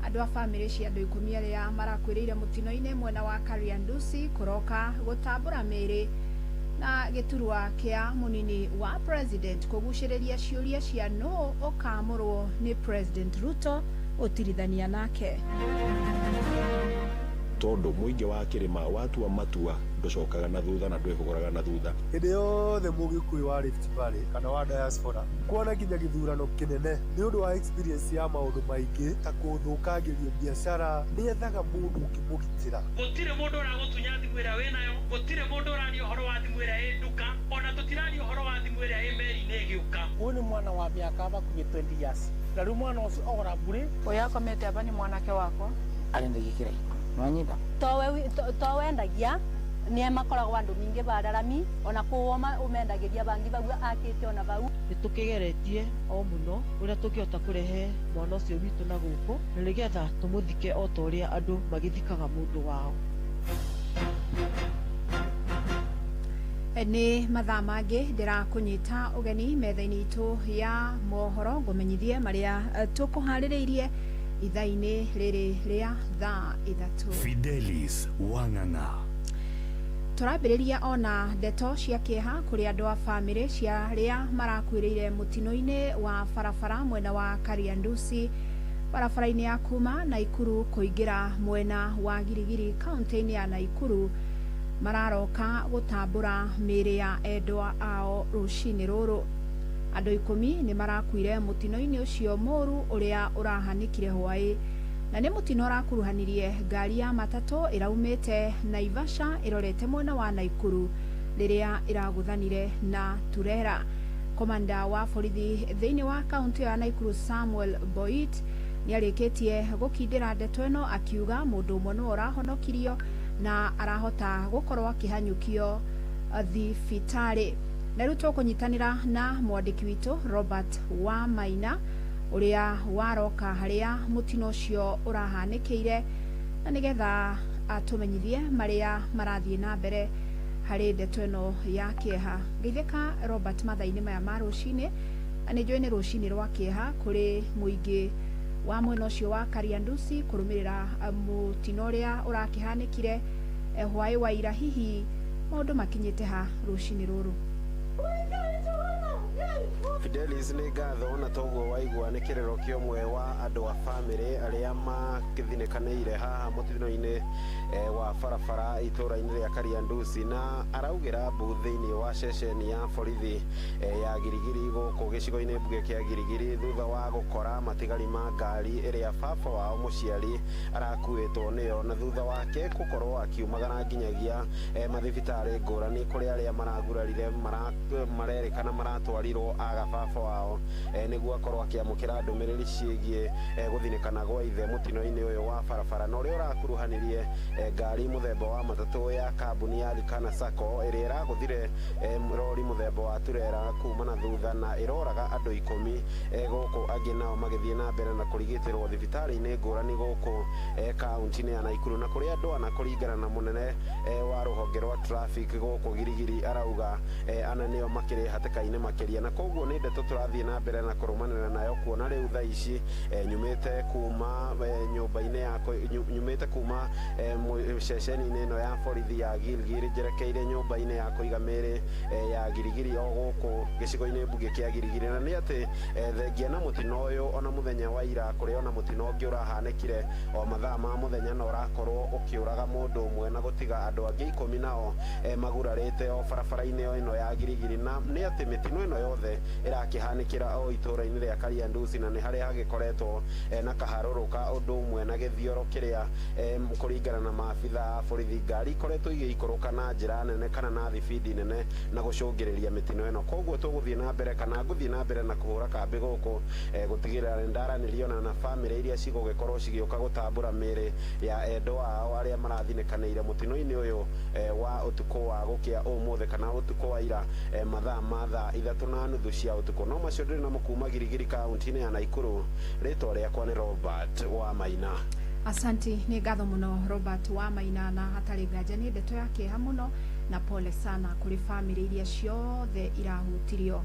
Andũ a bamĩrĩ cia andũ 10 arĩa marakuĩrĩire mũtino-inĩ mwena wa Kariandusi kũroka gũtambũra mĩĩrĩ na gĩturwa kĩa mũnini wa president kũgucĩrĩria ciũria cia nũ ũkamũrwo nĩ President Ruto gũtirithania nake. Tondu muingi wa kirima watua matua nducokaga na thutha na ndwihugoraga na thutha. Hĩndĩ yothe mũgĩkũyũ wa Rift Valley kana wa diaspora kuona nginya gĩthurano kĩnene nĩ ũndũ wa experience ya maũndũ maingĩ ta kũthũkangĩrio biacara nĩethaga mũndũ ũngĩmũgitĩra. Gũtirĩ mũndũ ũragũtunya thimũ ĩrĩa wĩnayo, gũtirĩ mũndũ ũraria ũhoro wa thimũ ĩrĩa ĩ nduka, ona tũtiraria ũhoro wa thimũ ĩrĩa ĩ meri-inĩ ĩgĩũka. Ũyũ nĩ mwana wa mĩaka hakuhĩ 20 years na rĩu mwana ũcio ogora mbũrĩ. Ũyũ akomete aba nĩ mwanake wakwa arenda gĩkĩra iko nwanyita towe wendagia Nĩ makoragwo andũ mingĩ bararami ona kũwoma ũmendagiria bangi bau akĩte ona bau. Nĩ tũkĩgeretie o mũno ũrĩa tũngĩhota kũrehe mwana ũcio witũ na gũkũ na nĩgetha tũmũthike o ta ũrĩa andũ magĩthikaga mũndũ wao. Nĩ mathaa mangĩ ndĩrakũnyita ũgeni metha-inĩ itũ ya mohoro ngũmenyithie marĩa tũkũharĩrĩirie ithaa-inĩ rĩrĩ rĩa thaa 3. Fidelis Wang'ang'a. Tũrambĩrĩria ona ndeto cia kĩeha kũrĩ andũ a bamĩrĩ cia arĩa marakuĩrĩire mũtino-inĩ wa barabara mwena wa Kariandusi barabara-inĩ ya kuma Naikuru kũingĩra mwena wa Girigiri kaunti-inĩ ya Naikuru mararoka gũtambũra mĩĩrĩ ya endwa ao rũcinĩ rũrũ. Andũ 10 nĩ marakuire mũtino-inĩ ũcio mũru ũrĩa ũrahanĩkire hwaĩ na nĩ mũtino ũrakuruhanirie ngari ya matatũ ĩraumĩte Naivasha ĩrorete mwena wa Naikuru rĩrĩa ĩragũthanire na turera. Komanda wa borithi thĩinĩ wa kaunti ya Naikuru Samuel Boit nĩarĩkĩtie gũkindĩra ndeto ĩno akiuga mũndũ ũmwe nĩwe ũrahonokirio na arahota gũkorwo akĩhanyũkio thibitarĩ. Na rĩu tũkũnyitanĩra na mwandĩki witũ Robert Wamaina ũrĩa waroka harĩa mũtino ũcio ũrahanĩkĩire na nĩgetha atũmenyithie marĩa marathiĩ na mbere harĩ ndeto ĩno ya kĩeha. Ngeithĩka Robert mathaa-inĩ maya ma rũcinĩ, na nĩ njũĩ nĩ rũcinĩ rwa kĩeha kũrĩ mũingĩ wa mwena ũcio wa Kariandusi kũrũmĩrĩra mũtino ũrĩa ũrakĩhanĩkire hwaĩ wa ira. Hihi maũndũ makinyĩte ha rũcinĩ rũrũ? Fidelis nĩ ngatho na toguo waigua nĩ kĩrĩro kĩa ũmwe wa andũ a bamĩrĩ arĩa makĩthinĩkanĩire haha mũtino-inĩ wa barabara itũũra-inĩ rĩa Kariandusi, na araugĩra mbu thĩinĩ wa ceceni ya borithi ya Girigiri gũkũ gĩcigo-inĩ mbunge kĩa Girigiri thutha wa gũkora matigari ma ngari ĩrĩa baba wao mũciari arakuĩtwo nĩyo, na thutha wake gũkorwo akiumagara nginyagia mathibitarĩ ngũrani kũrĩa arĩa maragurarire marerĩkana maratwarirwo aga baba wao nĩguo akorwo akĩamũkĩra ndũmĩrĩri ciĩgiĩ gũthinĩkana gwa ithe mũtino-inĩ ũyũ wa barabara na ũrĩa ũrakuruhanirie ngari mũthemba wa matatũ ya kambuni ya Likana Sacco ĩrĩa ĩragũthire rori mũthemba wa turera kuma na thutha na ĩroraga andũ 10 gũkũ angĩ nao magĩthiĩ na mbere na kũrigitĩrwo thibitarĩ-inĩ ngũrani gũkũ kaunti-inĩ ya Naikuru, na kũrĩa andũ ana kũringana na mũnene wa rũhonge rwa traffic gũkũ Girigiri arauga ana nĩo makĩrĩ hatĩka-inĩ makĩria, na koguo nĩ ndeto tũrathiĩ na mbere na kũrũmanĩra nayo kuona rĩu thaa ici nyumĩte kuma nyũmba-inĩ ya nyumĩte kuma ceceni-inĩ ĩno ya borithi ya Gilgil njerekeire nyũmba-inĩ ya kũiga mĩĩrĩ ya Girigiri o gũkũ gĩcigo-inĩ mbunge kĩa Girigiri, na nĩ atĩ thengia na mũtino ũyũ ona mũthenya wa ira kũrĩ ona mũtino ũngĩ ũrahanĩkire o mathaa ma mũthenya na ũrakorwo ũkĩũraga mũndũ ũmwe na gũtiga andũ angĩ 10 nao magurarĩte o barabara-inĩ ĩno ya Girigiri, na nĩ atĩ mĩtino ĩno yothe ĩrakĩhanĩkĩra o itũũra-inĩ rĩa Kariandusi, na nĩ harĩa hagĩkoretwo na kaharũrũka ũndũ ũmwe na gĩthioro kĩrĩa kũringana na maabitha a borithi ngari ikoretwo igĩikũrũka na njĩra nene kana na thibindi nene na gũcũngĩrĩria mĩtino ĩno. Koguo tũgũthiĩ na mbere kana ngũthiĩ na mbere na kũhũra kambĩ gũkũ gũtigĩrĩra nĩ ndaranĩria ona na bamĩrĩ iria cigũgĩkorwo cigĩũka gũtambũra mĩĩrĩ ya endwa ao arĩa marathinĩkanĩire mũtino-inĩ ũyũ wa ũtukũ wa gũkĩa ũmũthĩ kana ũtukũ wa ira mathaa ma thaa 3:30 cia ũtukũ. No macio ndĩrĩ namo kuma Girigiri kaunti-inĩ ya Naikuru. Rĩtwa rĩakwa nĩ Robert Wamaina. Asanti, nĩ ngatho mũno Robert Wamaina, na hatarĩ nganja nĩ ndeto ya kĩeha mũno na pole sana kũrĩ bamĩrĩ iria ciothe irahutirio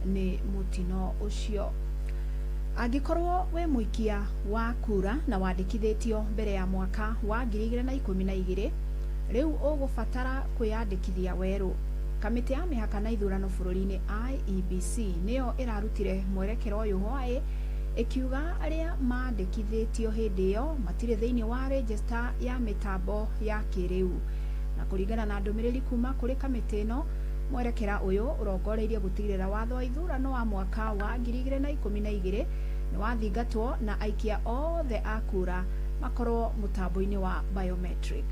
nĩ mũtino ũcio. Angĩkorwo wĩ mũikia wa kura na wandĩkithĩtio mbere ya mwaka wa 2012 rĩu ũgũbatara kwĩyandĩkithia werũ. Kamĩtĩ ya mĩhaka na ithurano bũrũri-inĩ IEBC nĩyo ĩrarutire mwerekero ũyũ hwaĩ ĩkiuga arĩa mandĩkithĩtio hĩndĩ ĩyo matirĩ thĩinĩ wa rejista ya mĩtambo ya kĩrĩu. Na kũringana na ndũmĩrĩri kuma kũrĩ kamĩtĩ ĩno, mwerekera ũyũ ũrongoreirie gũtigĩrĩra watho wa ithurano wa mwaka wa 2012 nĩ wathingatwo na aikia othe a kura makorwo mũtambo-inĩ wa biometric.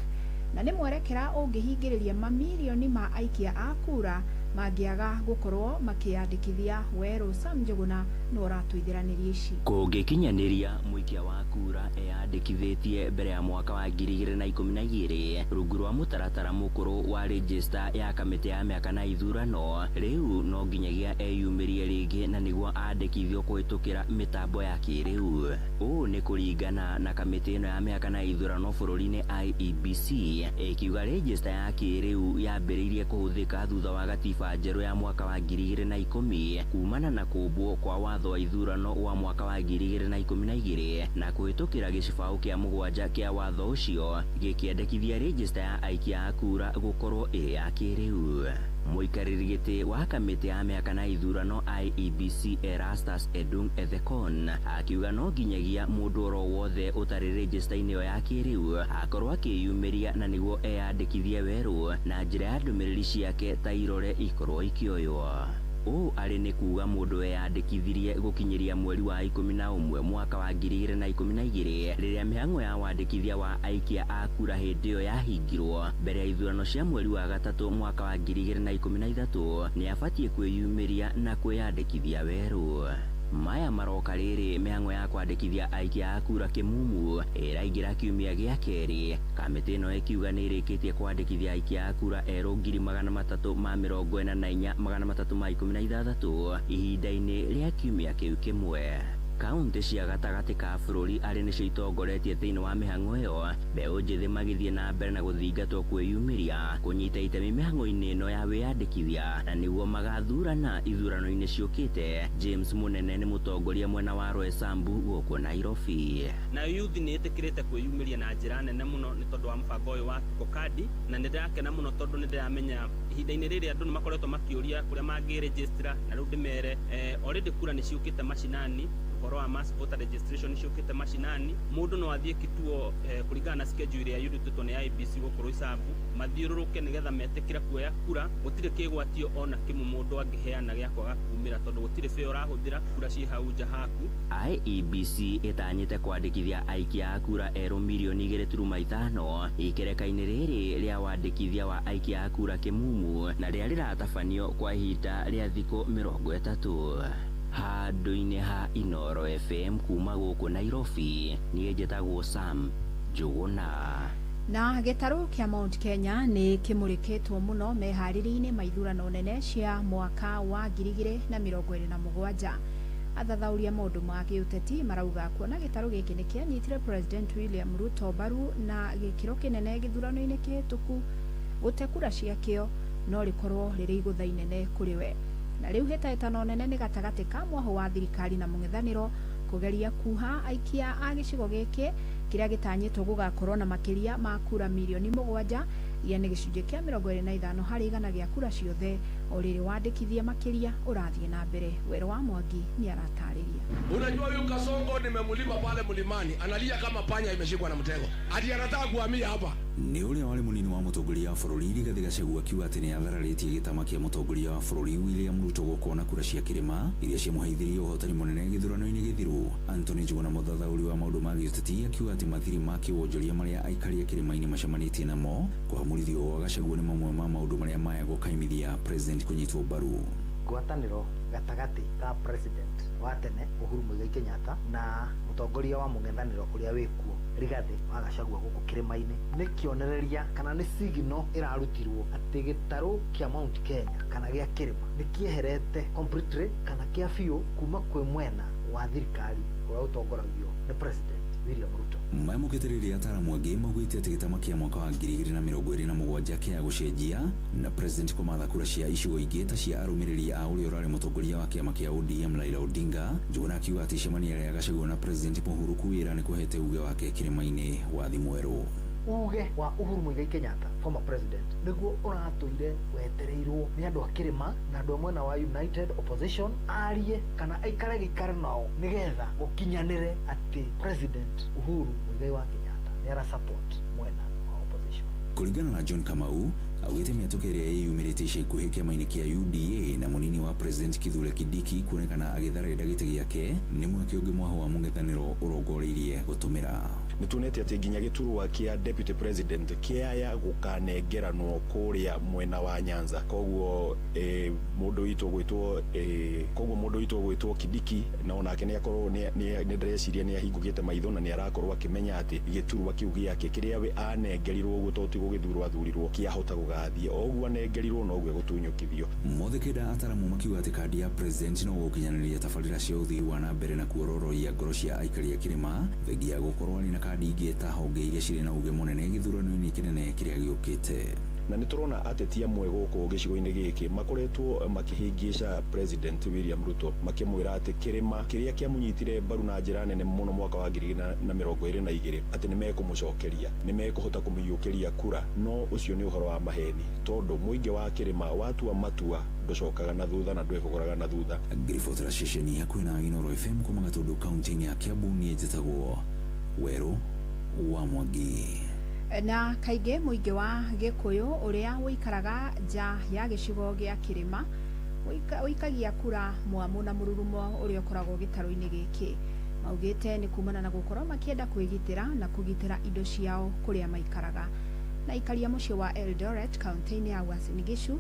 Na nĩ mwerekera ũngĩhingĩrĩria mamirioni ma aikia a kura mangĩaga gũkorwo makĩyandĩkithia werũ. Sam Njuguna nĩ ũratũithiranĩria ici. Kũngĩkinyanĩria Mũikia wa kura eyandĩkithĩtie mbere ya mwaka wa 2012 rungu rwa mũtaratara mũkũrũ wa rejista ya kamĩtĩ ya mĩaka na ithurano rĩu no nginyagia eyumĩrie rĩngĩ na nĩguo andĩkithio kũhĩtũkĩra mĩtambo ya kĩrĩu. Ũũ nĩ kũringana na kamĩtĩ ĩno ya mĩaka na ithurano bũrũri-inĩ IEBC ĩkiuga rejista ya kĩrĩu yambĩrĩirie kũhũthĩka thutha wa gatiba njerũ ya mwaka wa 2010 kumana na kũmbwo kwa watho wa ithurano wa mwaka wa 2012 na kũhĩtũkĩra gĩcibaũ kĩa 7 kĩa watho ũcio gĩkĩendekithia rejista ya aikia a kura gũkorwo ĩrĩ ya kĩrĩu. Mũikarĩri gĩtĩ wa kamĩtĩ ya mĩaka na ithurano IEBC Erastus Edung Ethekon akiuga no nginyagia mũndũ oro wothe ũtarĩ rejista-inĩ ĩyo ya kĩrĩu akorwo akĩyumĩria na nĩguo eyandĩkithie werũ na njĩra ya ndũmĩrĩri ciake ta irore ikorwo ikĩoywo. Ũũ arĩ nĩ kuga mũndũ weyandĩkithirie gũkinyĩria mweri wa 11 mwaka wa 2012 rĩrĩa mĩhang'o ya wandĩkithia wa aikia a kura hĩndĩ ĩyo yahingirwo mbere ya ithurano cia mweri wa 3 mwaka wa 2013 nĩ abatiĩ kwĩyumĩria na kwĩyandĩkithia werũ. Maya maroka rĩrĩ mĩhang'o ya kwandĩkithia aikia a kura kĩmumu ĩraingĩra kiumia gĩa kerĩ. Kamĩtĩ ĩno ĩkiuga nĩ ĩrĩkĩtie kwandĩkithia aikia a kura erũ 344,316 ihinda-inĩ rĩa kiumia kĩu kĩmwe. Kaunti cia gatagatĩ ka bũrũri arĩ nĩcio itongoretie thĩinĩ wa mĩhang'o ĩyo, mbeũ njĩthĩ magĩthiĩ na mbere na gũthingatwo kwĩyumĩria kũnyita itemi mĩhang'o-inĩ ĩno ya wĩyandĩkithia na nĩguo magathurana ithurano-inĩ ciũkĩte. James Munene nĩ mũtongoria mwena wa Roysambu gũkũ Nairobi. Nayo youth nĩ ĩtĩkĩrĩte kwĩyumĩria na njĩra nene mũno nĩ tondũ wa mũbango ũyũ wa Tuko Kadi, na nĩ ndĩrakena mũno tondũ nĩ ndĩramenya ihinda-inĩ rĩrĩ andũ nĩ makoretwo makĩũria kũrĩa mangĩrejistera, na rĩu ndĩmere already kura nĩ ciũkĩte macinani, ũhoro wa mass voter registration ciũkĩte macinani. Mũndũ no athiĩ kituo kũringana na schedule ĩrĩa yurutĩtwo nĩ IEBC gũkũ Roysambu, mathiũrũrũke nĩgetha metĩkĩre kuoya kura. Gũtirĩ kĩgwatio ona kĩmwe mũndũ angĩheana gĩa kwaga kumĩra tondũ gũtirĩ bĩa ũrahũthĩra, kura ciĩ hau nja haku. IEBC ĩtanyĩte kwandĩkithia aikia a kura erũ mirioni 2.5 ikereka-inĩ rĩrĩ rĩa wandĩkithia wa aikia a kura kĩmumu na rĩrĩa rĩratabanio kwa ihinda rĩa thikũ 30. Handũ-inĩ ha Inooro FM kuma gũkũ Nairobi, niĩ njĩtagwo Sam Njũgũna. Na gĩtarũ kĩa Mount Kenya nĩ kĩmũrĩkĩtwo mũno meharĩria-inĩ ma ithurano nene cia mwaka wa 2027. Athathauria maũndũ ma gĩũteti marauga kuona gĩtarũ gĩkĩ nĩ kĩanyitire President William Ruto mbaru na gĩkĩro kĩnene gĩthurano-inĩ kĩhĩtũku, gũte kura ciakĩo no rĩkorwo rĩrĩ igũtha inene kũrĩ we. Na rĩu hĩtahĩtano nene nĩ gatagatĩ ka mwahũ wa thirikari na mũng'ethanĩro kũgeria kuha aikia a gĩcigo gĩkĩ kĩrĩa gĩtanyĩtwo gũgakorwo na makĩria ma kura mirioni 7 iria nĩ gĩcunjĩ kĩa 25 harĩ igana gĩa kura ciothe. O rĩrĩ wandĩkithia makĩria ũrathiĩ na mbere. Werũ wa Mwangi nĩ aratarĩria. Unajua huyu Kasongo nimemulima pale mlimani, analia kama panya imeshikwa na mtego, ati anataka kuhamia hapa. Nĩ ũrĩa warĩ mũnini wa mũtongoria wa bũrũri Rigathĩ Gachagua akiuga atĩ nĩ athararĩtie gĩtama kĩa mũtongoria wa bũrũri William Ruto gũkorwo na kura cia kĩrĩma iria ciamũheithirie ũhotani mũnene gĩthurano-inĩ gĩthiru. Anthony Njuguna mũthathaũri wa maũndũ ma gĩũteti akiuga atĩ mathiri ma kĩwonjoria marĩa aikari a kĩrĩma-inĩ macemanĩtie namo kũhamũrithio gwa Gachagua nĩ mamwe ma maũndũ marĩa maya gũkaimithia president kũnyitwo mbaru. Ngwatanĩro gatagatĩ ka president wa tene Uhuru Muigai Kenyatta na mũtongoria wa mũng'ethanĩro ũrĩa wĩkuo Rigathĩ wa Gachagua gũkũ kĩrĩma-inĩ nĩ kĩonereria kana nĩ signal ĩrarutirwo atĩ gĩtarũ kĩa Mount Kenya kana gĩa kĩrĩma nĩ kĩeherete completely kana kĩa biũ kuma kwĩ mwena wa thirikari ũrĩa ũtongoragio nĩ president William Ruto. Mamũkĩte rĩrĩa ataaramu angĩ maugĩte atĩ gĩtama kĩa mwaka wa 2027 kĩa gũcenjia na president kũmatha kura cia icigo ingĩ ta cia arũmĩrĩri a ũrĩa ũrarĩ mũtongoria wa kĩama kĩa ODM Raila Odinga. Njuguna akiuga atĩ icemanio rĩa Gachagua na president Uhuru Kuwĩra nĩ kũhete uge wake kĩrĩma-inĩ wathi mwerũ. Uge wa Uhuru Muigai Kenyatta former president nĩguo ũratũire wetereirwo nĩ andũ a kĩrĩma na andũ a mwena wa United Opposition arie kana aikare gĩikaro nao nĩgetha gũkinyanĩre atĩ president Uhuru Muigai wa Kenyatta nĩ ara support mwena wa opposition. Kũringana na John Kamau augĩte mĩatũka ĩrĩa ĩyumĩrĩte ica ikuhĩ kĩama-inĩ kĩa UDA na mũnini wa president Kithure Kindiki kuonekana agĩtharĩra gĩtĩ gĩake nĩ mweke ũngĩ mwahũ wa mũng'ethanĩro ũrongoreirie gũtũmĩra. Nĩ tuonete atĩ nginya gĩturwa kĩa deputy president kĩaya gũkanengeranwo kũrĩa mwena wa Nyanza. Koguo mũndũ witũ gwĩtwo koguo mũndũ witũ gwĩtwo Kindiki na onake nĩ akorwo nĩ ndĩreciria nĩ ahingũkĩte maitho na nĩ arakorwo akĩmenya atĩ gĩturwa kĩu gĩake kĩrĩa we anengerirwo ũguo to ti gũgĩthurwo athurirwo kĩahota gũgathiĩ o ũguo anengerirwo noguo egũtunyũkithio. Mothe kenda ataramu makiuga atĩ kandi ya president no gũkinyanĩria tabarĩra cia ũthii wa na mbere na kuororoia ngoro cia aikari a kĩrĩma, thengia ya gũkorwo arĩ na kandi ingĩ ta honge iria cirĩ na uge mũnene gĩthurano-inĩ kĩnene kĩrĩa gĩũkĩte. Na nĩ tũrona ateti amwe gũkũ gĩcigo-inĩ gĩkĩ makoretwo makĩhĩngĩca President William Ruto makĩmwĩra atĩ kĩrĩma kĩrĩa kĩamũnyitire mbaru na njĩra nene mũno mwaka wa 2022 atĩ nĩ mekũmũcokeria, nĩ mekũhota kũmũiyũkĩria kura, no ũcio nĩ ũhoro wa maheni tondũ mũingĩ wa kĩrĩma watua matua ndũcokaga na thutha na ndwĩhũgũraga na thutha. Ngiribotera ceceni hakuhĩ na Inooro FM kuma Gatũndũ kaunti-inĩ ya Kiambu, niĩ njĩtagwo Werũ wa Mwangi. Na kaingĩ mũingĩ wa Gĩkũyũ ũrĩa ũikaraga nja ya gĩcigo gĩa kĩrĩma ũikagia kura mwamũ na mũrurumo ũrĩa ũkoragwo gĩtarũ-inĩ gĩkĩ. Maugĩte nĩ kumana na gũkorwo makĩenda kwĩgitĩra na kũgitĩra indo ciao kũrĩa maikaraga. Na aikaria mũciĩ wa Eldoret kaunti-inĩ ya Uasin Gishu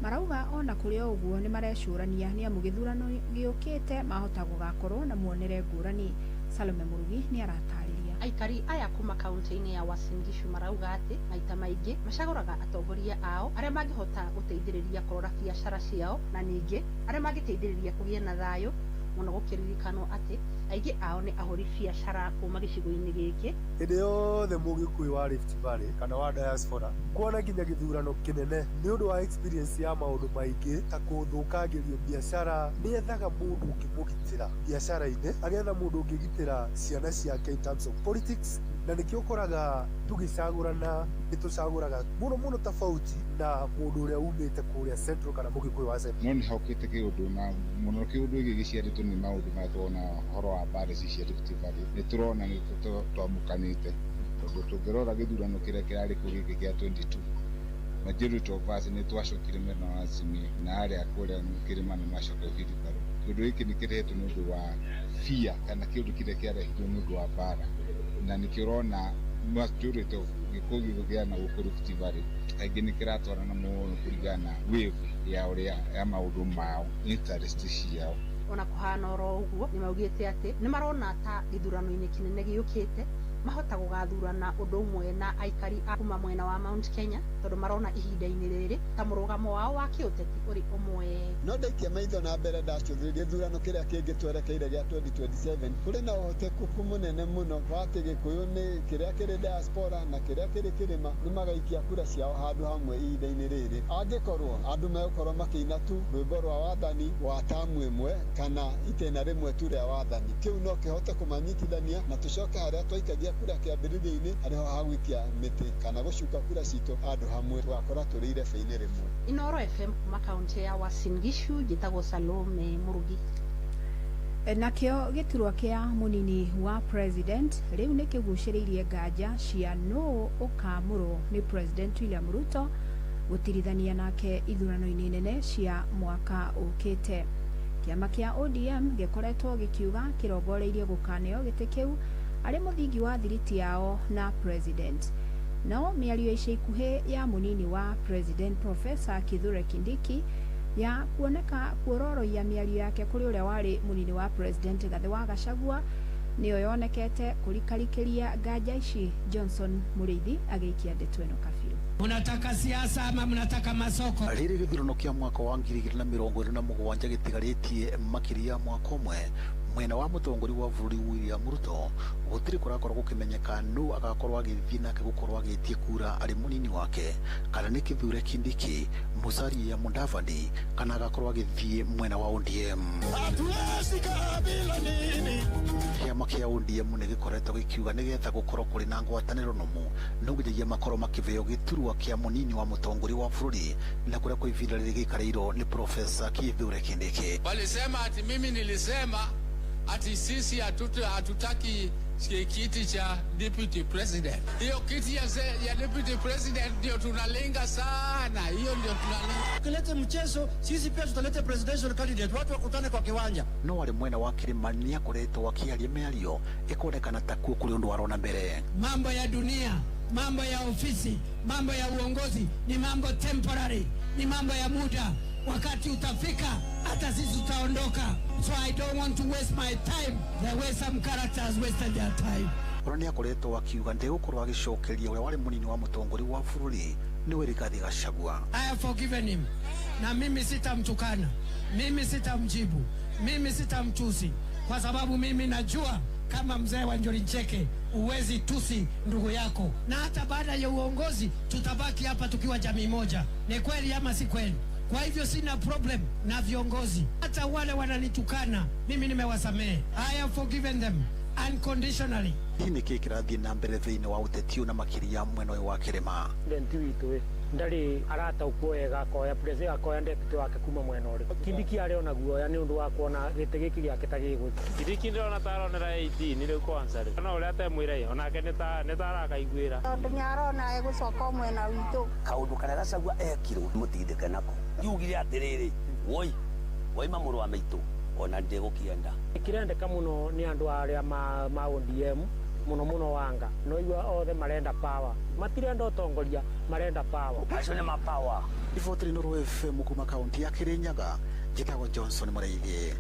marauga ona kũrĩ o ũguo nĩ marecũrania nĩ amu gĩthurano gĩũkĩte mahota gũgakorwo na muonere ngũrani. Salome Murugi nĩ aratarĩria. Aikari aya kuma kaunti-inĩ ya Uasin Gishu marauga atĩ maita maingĩ macagũraga atongoria ao arĩa mangĩhota gũteithĩrĩria kũrora biacara ciao na ningĩ arĩa mangĩteithĩrĩria kũgĩa na thayũ mũno, gũkĩririkanwo atĩ aingĩ ao nĩ ahũri biacara kuma gĩcigo-inĩ gĩkĩ. Hĩndĩ yothe mũgĩkũyũ wa Rift Valley kana wa diaspora kuona nginya gĩthurano kĩnene nĩ ũndũ wa experience ya maũndũ maingĩ ta kũthũkangĩrio biacara, nĩ ethaga mũndũ ũngĩmũgitĩra biacara-inĩ, agetha mũndũ ũngĩgitĩra ciana ciake in terms of politics, na nĩkĩo ũkoraga tũgĩcagũrana nĩ tũcagũraga mũno mũno tofauti na mũndũ ũrĩa umĩte kũrĩa Central kana mũgĩkũyũ wa Central. No nĩ hokĩte kĩũndũ na mũno kĩũndũ gĩkĩ gĩciarĩtwo nĩ maũndũ marĩa tuona ũhoro wa mbara ici cia Rift Valley, nĩ tũrona nĩ twamũkanĩte tondũ tũngĩrora gĩthurano kĩrĩa kĩrarĩ kuo gĩkĩ kĩa 22 majority of us nĩ twacokire mwena wa Azimio na arĩa kũrĩa kĩrĩma nĩ macokire wheelbarrow. Kĩũndũ gĩkĩ nĩ kĩrehetwo nĩ ũndũ wa fear kana kĩũndũ kĩrĩa kĩarehirwo nĩ ũndũ wa mbara, na nĩkĩo ũrona majority of gĩkũyũ gĩkĩgĩa na gũkũ Rift Valley kaingĩ nĩ kĩratwarana mũno kũringana na wave ya ũrĩa ya maũndũ mao interest ciao. Ona kũhana oro ũguo nĩ maugĩte atĩ nĩ marona ta gĩthurano-inĩ kĩnene gĩũkĩte mahota gũgathurana ũndũ ũmwe na aikari a kuma mwena wa Mount Kenya tondũ marona ihinda-inĩ rĩrĩ ta mũrũgamo wao wa kĩũteti ũrĩ ũmwe. No ndaikia maitho na mbere ndacũthĩrĩria gĩthurano kĩrĩa kĩngĩ twerekeire gĩa 2027 kũrĩ na ũhotekeku mũnene mũno wa atĩ Gĩkũyũ nĩ kĩrĩa kĩrĩ diaspora na kĩrĩa kĩrĩ kĩrĩma nĩ magaikia kura ciao handũ hamwe ihinda-inĩ rĩrĩ, angĩkorwo andũ megũkorwo makĩina tu rwĩmbo rwa wathani wa tamu ĩmwe kana itĩna rĩmwe tu rĩa wathani, kĩu no kĩhote kũmanyitithania na tũcoke harĩa twaikagia kura kĩambĩrĩria-inĩ harĩho ha gũikia mĩtĩ kana gũcuka kura citũ handũ hamwe tũgakora tũrĩ irebe-inĩ rĩmwe. Inooro FM kuma kaunti ya Uasin Gishu, njĩtagwo Salome Murugi. Nakĩo gĩturwa kĩa mũnini wa president rĩu nĩ kĩgucĩrĩirie nganja cia nũũ ũkamũrwo nĩ President William Ruto gũtirithania nake ithurano-inĩ nene cia mwaka ũkĩte. Kĩama kĩa ODM gĩkoretwo gĩkiuga kĩrongoreirie gũkaneo gĩtĩ kĩu arĩ mũthingi wa thiriti yao na president. No mĩario ya ica ikuhĩ ya mũnini wa president Professor Kithure Kindiki ya kuoneka kuororoia mĩario yake kũrĩ ũrĩa warĩ mũnini wa president Rigathĩ wa Gachagua nĩyo yonekete kũrikarikĩria nganja ici. Johnson Mũrĩithi agĩikia ndeto ĩno kabirũ. Mnataka siasa ama mnataka masoko? Rĩrĩ gĩthurano kĩa mwaka wa 2027 gĩtigarĩtie makĩria mwaka ũmwe, mwena wa mũtongoria wa bũrũri William Ruto gũtirĩ kũrakorwo gũkĩmenyeka nũ agakorwo agĩthiĩ nake gũkorwo agĩtie kura arĩ mũnini wake, kana nĩ Kithure Kindiki, Musalia Mudavadi, kana agakorwo agĩthiĩ mwena wa ODM. Hatuwezi kabila nini. Kĩama kĩa ODM nĩ gĩkoretwo gĩkiuga nĩgetha gũkorwo kũrĩ na ngwatanĩro nũmu no nginyagia makorwo makĩheo gĩturwa kĩa mũnini wa mũtongoria wa bũrũri, na kũrĩa kwa ihinda rĩrĩ gĩikarĩirwo nĩ Profesa Kithure Kindiki. Walisema ati mimi nilisema ati sisi hatutaki Kiti cha deputy president. Hiyo kiti ya deputy president ndio tunalenga sana, hiyo ndio tunalenga. Ukilete mchezo, sisi pia tutaleta presidential candidate, watu wakutane kwa kiwanja. No arĩ mwena wa kĩrĩma nĩakoretwo akĩaria mĩario ĩkonekana takuo kũrĩ ũndũ arona mbere. Mambo ya dunia, mambo ya ofisi, mambo ya uongozi ni mambo temporary, ni mambo ya muda. Wakati utafika hata sisi tutaondoka. So I don't want to waste my time the way some characters wasted their time. Ona nĩakoretwo akiuga ndegũkorwo agĩcokeria ũrĩa warĩ mũnini wa mũtongoria wa bũrũri nĩwe Rigathĩ Gachagua. I have forgiven him. Na mimi sitamtukana, mimi sitamjibu, mimi sitamtusi, kwa sababu mimi najua kama mzee wa Njuri Ncheke uwezi tusi ndugu yako, na hata baada ya uongozi tutabaki hapa tukiwa jamii moja. Ni kweli ama si kweli? Kwa hivyo sina problem na viongozi, hata wale wananitukana mimi nimewasamehe. I have forgiven them unconditionally. Hihi nĩkĩĩ kĩrathiĩ na mbere thĩinĩ wa ũteti ũyũ na makĩria mwena ũyũ wa kĩrĩma? President witũ ndarĩ arataũkwo wega, akoya president, akoya deputy wake kuma mwena ũrĩkũ. Kindiki arĩ ona guoya nĩ ũndũ wa kuona gĩtĩ gĩkĩ gĩake ta gĩgũthiĩ. Kindiki ndĩrona ta aronera 18 rĩu kwanza rĩ, ona ũrĩa atemwĩra ĩ, onake nĩ ta arakaiguĩra. Tondũ nĩarona egũcoka mwena witũ. Kaũndũ karĩa Gachagua ekirwo mũtindĩke nako. Ngiugire atĩrĩrĩ, woi waima mũrũ wa maitũ ona ndĩgũkĩenda. Kĩrendeka mũno nĩ andũ arĩa ma ODM mũno mũno wanga no igua othe marenda power, matirenda ũtongoria, marenda power. Acio nĩ ma power. Riboti Inooro FM kuma kaunti ya Kirinyaga, njĩtagwo Johnson Mũrĩithi.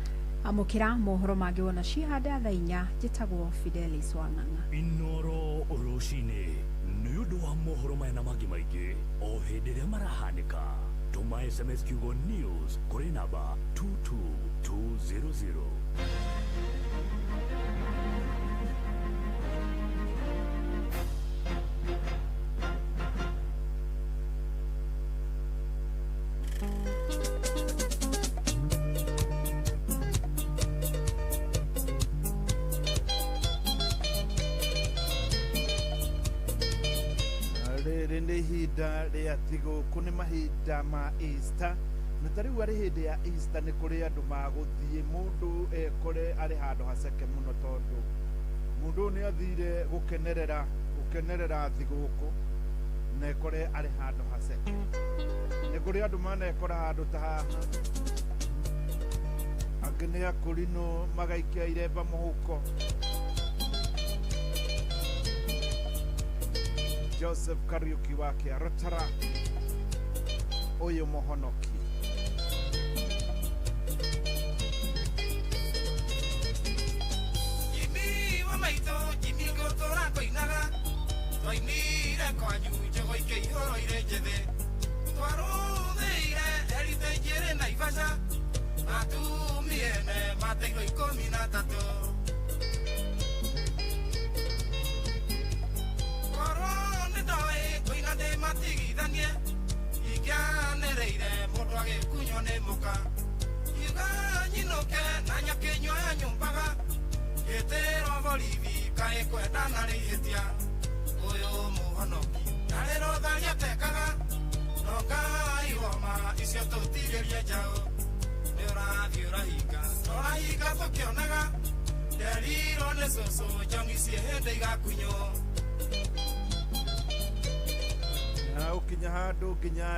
Amũkĩra mohoro mangĩ wona cihanda thaa 4. Njĩtagwo Fidelis Wang'ang'a. Inooro rũcinĩ nĩ ũndũ wa mohoro maya na mangĩ maingĩ o hĩndĩ ĩrĩa marahanĩka. Tũma SMS kiugo news kũrĩ namba 22200. Rĩrĩ nĩ ihinda rĩa thigũkũ, nĩ mahinda ma Easter, na ta rĩu arĩ hĩndĩ ya Easter nĩ kũrĩ andũ magũthiĩ mũndũ ekore arĩ handũ haceke mũno, tondũ mũndũ ũyũ nĩ athire gũkenerera thigũkũ na ekore arĩ handũ haceke. Nĩ kũrĩ andũ manekora handũ ta haha, angĩ nĩ akũrinũ magaikia iremba mũhuko. Joseph Kariuki wake arotara ũyũ mũhonoki. Jimmy wa maitũ, Jimmy ngũtũra ngũinaga, twainire kwanyu njogo ikĩihũrwo irĩ njĩthĩ, twarũthĩire heritage ĩrĩ Naivasha, atumia ene mateirwo 13. Korwo nĩ ndoĩ kũina ndĩmatigithanie, ingĩanĩrĩire mũndũ agĩkunywo nĩ mũka, ngiuga nyinũke na nyakĩnyua ya nyũmbaga, ngĩtĩrwo borithi kaĩ kwendana rĩhĩtia. Ũyũ mũhonoki ndarĩ rũtharia atekaga, no Ngai woma icio tũtigĩrie njaũ. Nĩ ũrathiĩ ũrahinga, tũrahinga tũkĩonaga, nderirwo nĩ cũcũ njongi ciĩ hĩndĩ igakunywo. Na ũkinya handũ nginya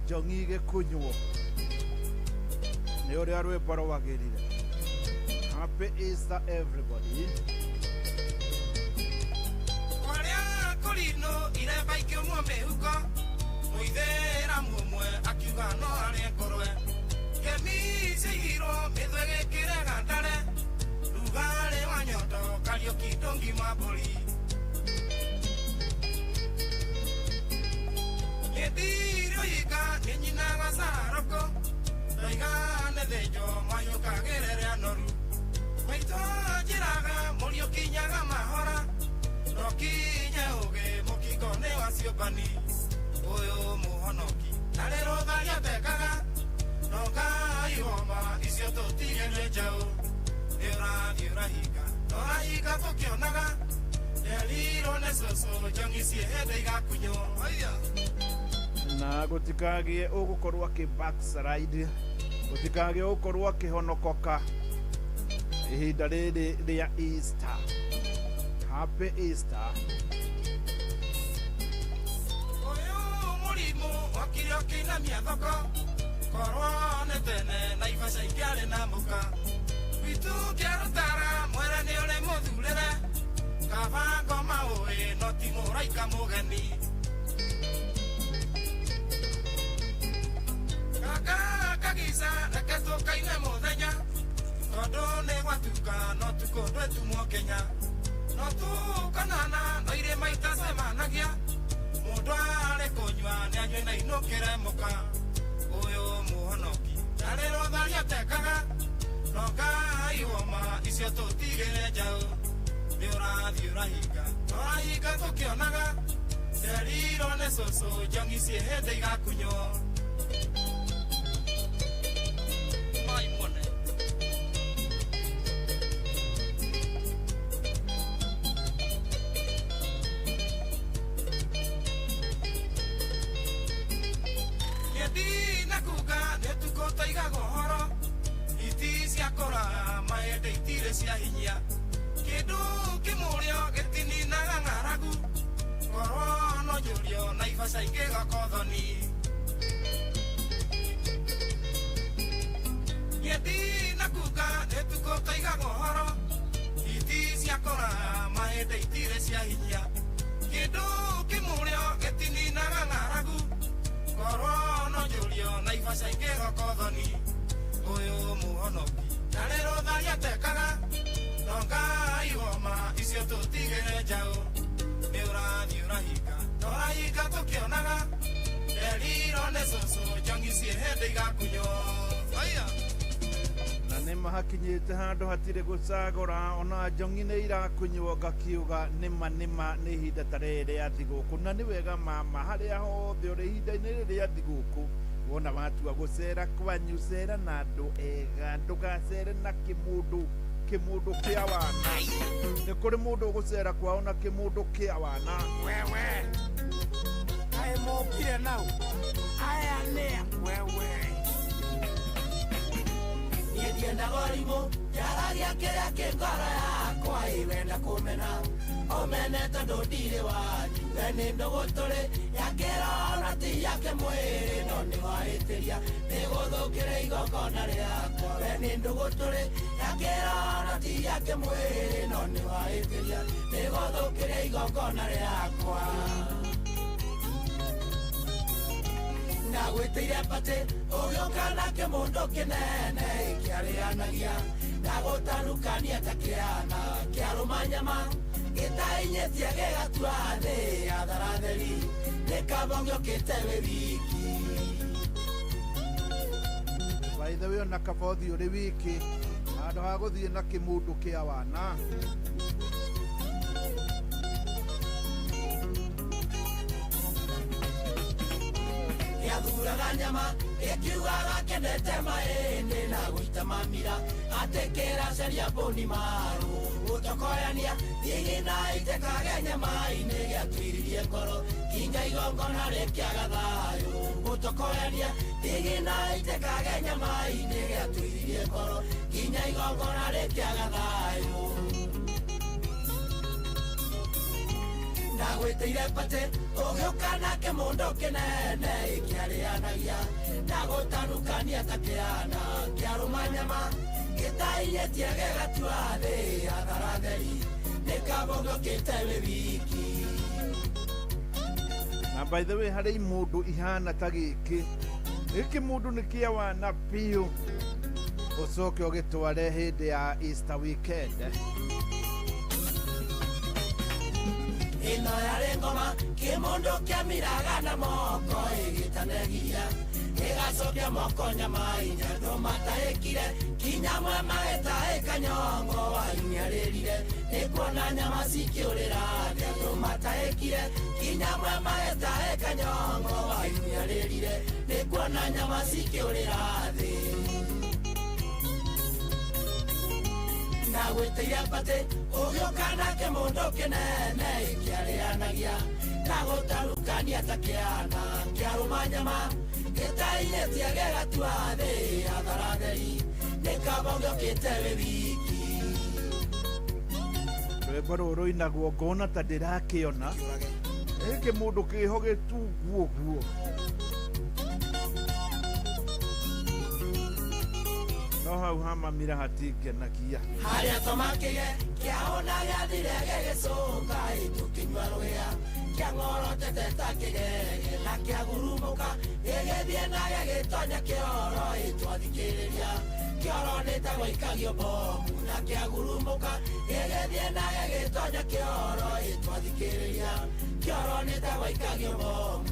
njongi igĩkunywo nĩ ũrĩa rwĩmbo rwagĩrire. Happy Easter everybody. Kwarĩa kũrinũ iremba ikĩũmwo mĩhuko, mũithĩramu ũmwe akiuga no arĩe ngũrwe, ngemi ciaigirwo mĩthwe gĩkĩrega ndare, rugarĩ wa nyondo Kariũki ndũngima mbũri. Nĩndirĩ ũhinga nĩ nyinaga cararũkũ, ndoiga nĩ thĩnjwo mwahiũkagĩrĩre anoru, maitũ njĩraga mũriũ kinyaga mahora, no kinye ũgĩ mũkingo nĩ wa ciũmbani. Ũyũ mũhonoki ndarĩ rũtharia atekaga, no Ngai woma icio tũtigĩrie njaũ. Nĩ ũrathiĩ ũrahinga, tũrahinga tũkĩonaga, nderirwo nĩ cũcũ njongi ciĩ hĩndĩ igakunywo. Na gũtikagĩe ũgũkorwo akĩ backslide, gũtikagĩe ũgũkorwo akĩhonokoka ihinda rĩrĩ rĩa Easter. Happy Easter. Ũyũ mũrimũ okire ũkĩinamia thoko korwo nĩ tene Naivasha ingĩarĩ na mũka witũ kĩarũtara mwere nĩ ũrĩ mũthurĩre kaba ngoma ũĩ no ti mũraika mũgeni kaka kagica reke tũkaine mũthenya tondũ nĩ gwatuka no tukũ ndwĩtumwo Kenya no tũkonana no irĩma itacemanagia mũndũ arĩ kũnyua nĩ anyue na inũkĩre mũka ũyũ mũhonoki ndarĩ rũtharia atekaga no Ngai woma icio tũtigĩre njaũ nĩ ũrathiĩ ũrahinga tũrahinga tũkĩonaga nderirwo nĩ cũcũ njongi ciĩ hĩndĩ igakunywo mai mwone. Ndina kuga nĩ tukũ tũigaga ũhoro iti ciakũra mahĩndĩ itirĩ cia hinyia kĩndũ kĩmũrĩo gĩtininaga ng'aragu korwo no njũrio Naivasha ingĩgoka ũthoni. Niĩ ndina kuga nĩ tukũ tũigaga ũhoro iti ciakũra mahĩndĩ itirĩ cia hinyia kĩndũ kĩmũrĩo gĩtininaga ng'aragu korwo no njũrio Naivasha ingĩgoka ũthoni ũyũ mũhonoki ndarĩ rũtharia atekaga no Ngai woma icio tũtigĩre njaũ nĩ ũrathiĩ ũrahinga tũrahinga tũkĩonaga nderirwo nĩ cũcũ njongi ciĩ hĩndĩ igakunywo. Aya na nĩ mahakinyĩte handũ hatirĩ gũcagũra ona njongi nĩ irakunywo ngakiuga nĩma nĩma nĩ ihinda ta rĩrĩ rĩa thigũkũ na nĩ wega mama harĩa hothe ũrĩ ihinda-inĩ rĩrĩ rĩa thigũkũ wona watua gũcera kwanyu cera na andũ ega ndũgacere na kĩmũndũ kĩmũndũ kĩa wana nĩ kũrĩ mũndũ ũgũcera kwao na kĩmũndũ kĩa wana. Wewe kaĩ mũkire nau aya nĩa wewe niĩ ndiendaga ũrimũ njaragia kĩrĩa kĩ ngoro yakwa ĩ wenda kũmena ũmene tondũ ndirĩ wanyu we nĩ ndũgũ tũrĩ ya kĩrono ti yake mwĩrĩ no nĩ wahĩtĩria nĩgũthũkĩre igongona rĩakwa we nĩ ndũgũ tũrĩ ya kĩrono ti yake mwĩrĩ no nĩ wahĩtĩria nĩgũthũkĩre igongona rĩakwa ndagwĩtĩire patĩ ũgĩũka na kĩmũndũ kĩnene kĩarĩanagia ndagũtanukania ta kĩana kĩarũma nyama gĩtainyĩtie gĩgatua thĩ atharatheri nĩ kaba ũngĩũkĩte wĩ wiki. By the way ona kaba ũthiĩ ũrĩ wiki handũ ha gũthiĩ na kĩmũndũ kĩa wana. Gĩathuraga nyama gĩkiugaga kendete mahĩndĩ na gũita mamira atĩ kĩracaria mbũni maru gũtokoyania thigina itekage nyama-inĩ gĩatuiririe ngoro kinya igongona rĩkĩaga thayũ gũtokoyania thigina itekage nyama-inĩ gĩatuiririe ngoro kinya igongona rĩkĩaga thayũ. Ndagwĩtĩire patĩ ũgĩũka na kĩmũndũ kĩnene kĩarĩanagia ndagũtanukania ta kĩana kĩarũma nyama gĩtainyĩtie gĩgatua thĩ atharatheri nĩ kaba ũngĩũkĩte wĩ wiki. Na by the way harĩ imũndũ ihana ta gĩkĩ gĩkĩ mũndũ nĩ kĩa wana biũ ũcoke ũgĩtware hĩndĩ ya Easter weekend. Ĩno yarĩ ngoma kĩmũndũ kĩamiraga na moko ĩgĩtanegia gĩgacokia moko nyama-inĩ andũ matahĩkire kinya amwe magĩtahĩka nyongo wainyarĩrire nĩ kuona nyama cikĩũrĩra thĩ andũ matahĩkire kinya amwe magĩtahĩka nyongo wainyarĩrire nĩ kuona nyama cikĩũrĩra thĩ. Ndagwĩtĩire patĩ ũgĩũka na kĩmũndũ kĩnene kĩarĩanagia ndagũtarukania ta kĩana kĩarũma nyama gĩtainyĩtie gĩgatua thĩ atharatheri nĩ kaba ũngĩũkĩte wĩ wiki. Rwĩmbo rũrũ rũinagwo ngona ta ndĩrakĩona gĩkĩ mũndũ kĩho gĩtungu ũguo. No hau ha mamira hatingenagia. Harĩa twamakĩire kĩahũna gĩathire gĩgĩcũnga tũkĩnyua rũhĩa kĩang'orotete ta kĩgege na kĩagurumũka gĩgĩthiĩ na gĩgĩtonya kĩoro twathikĩrĩria kĩoro nĩ ta gwaikagio bomu na kĩagurumũka gĩgĩthiĩ na gĩgĩtonya kĩoro twathikĩrĩria kĩoro nĩ ta gwaikagio bomu.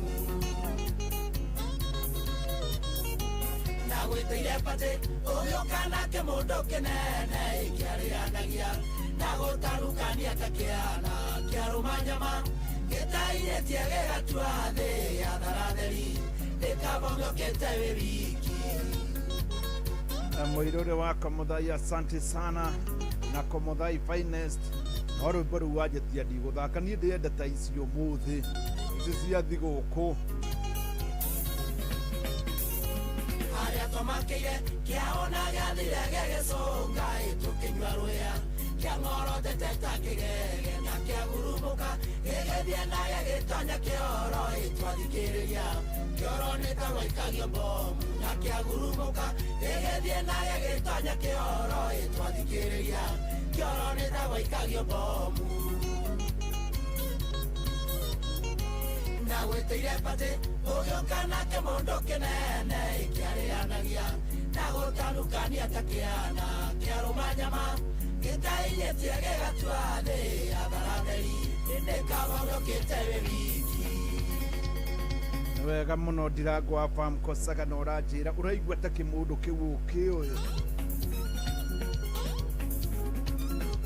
Ndagwĩtĩire patĩ ũgĩũka nake mũndũ kĩnene kĩarĩanagia na gũtarukania ta kĩana kĩarũma nyama gĩtairĩtie gĩgatua thĩ ya tharatheri nĩkabonyokĩte wĩ wiki. Mũirũrĩ wa Komuthai, asante sana na Komuthai finest. No rwĩmbo rũu wanjĩtia ndigũthaka niĩ ndĩrenda ta ici ũmũthĩ, ici cia thigũkũ. Harĩa twamakĩire kĩahũna gĩathire gĩgĩcũnga tũkĩnyua rũhĩa kĩang'orotete ta kĩgege na kĩagurumũka gĩgĩthiĩ na gĩgĩtonya kĩoro twathikĩrĩria kĩoro nĩ ta gwaikagio bomu na kĩagurumũka gĩgĩthiĩ na gĩgĩtonya kĩoro twathikĩrĩria kĩoro nĩ ta gwaikagio bomu. Ndagwĩtĩire patĩ ũgĩũka nake mũndũ kĩnene kĩarĩanagia na gũtanukania ta kĩana kĩarũma nyama gĩtairĩtie gĩgatua thĩ ya tharatheri nĩkabonyokĩte wĩ wiki. Nĩ wega mũno Ndirango wa Farm Kosaga na ũranjĩra ũraigua ta kĩmũndũ kĩu ũkĩũĩ.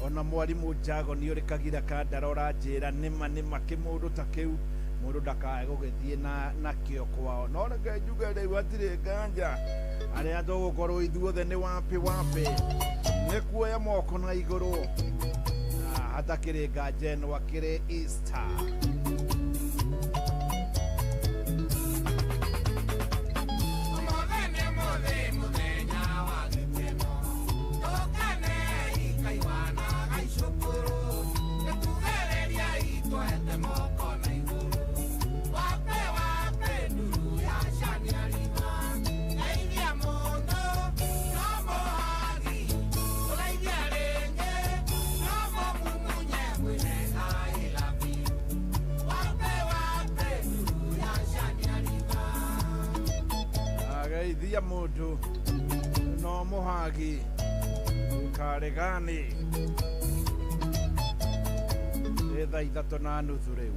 Ona mwarimũ Njago nĩ ũrĩ Kagira Kandara ũranjĩra nĩma nĩma kĩmũndũ ta kĩu mũndũ ndakae gũgĩthiĩ nakĩo kwao. No reke njuge rĩu hatirĩ nganja arĩa tũgũkorwo ithuothe nĩ wapi wapi nĩ kuoya moko na igũrũ hatakĩrĩ nganja ĩno akĩrĩ Easter. Ageithia mũndũ no mũhagi karegani nĩ thaa 3:30 rĩu.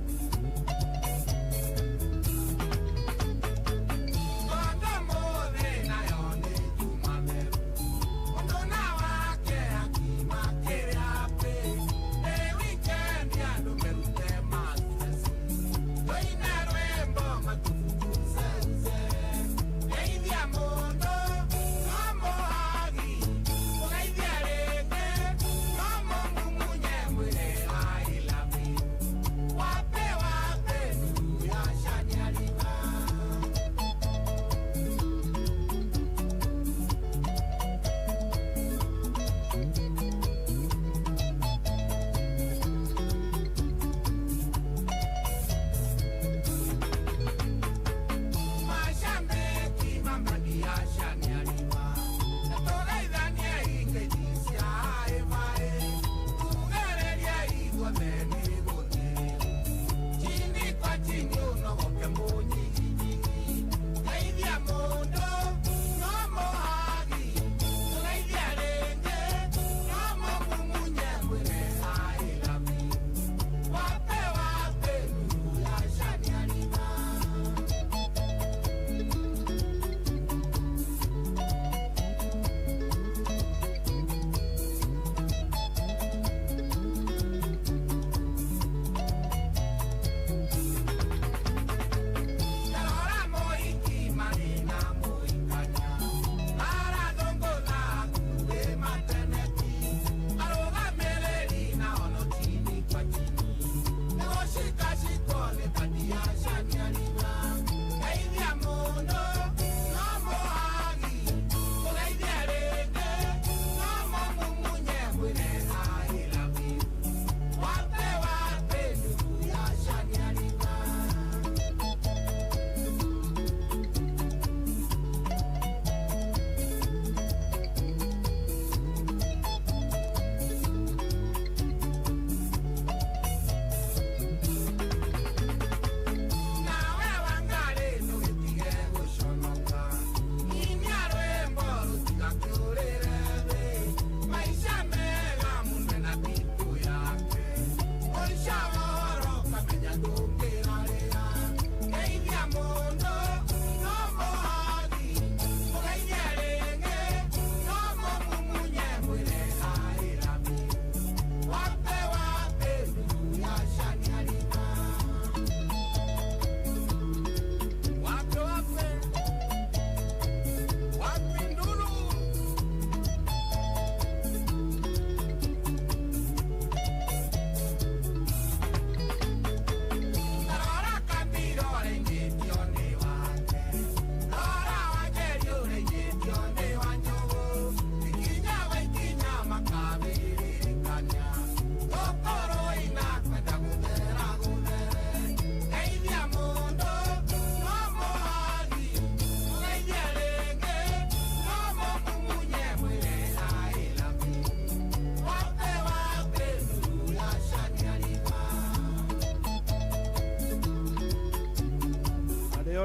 Wape, wape.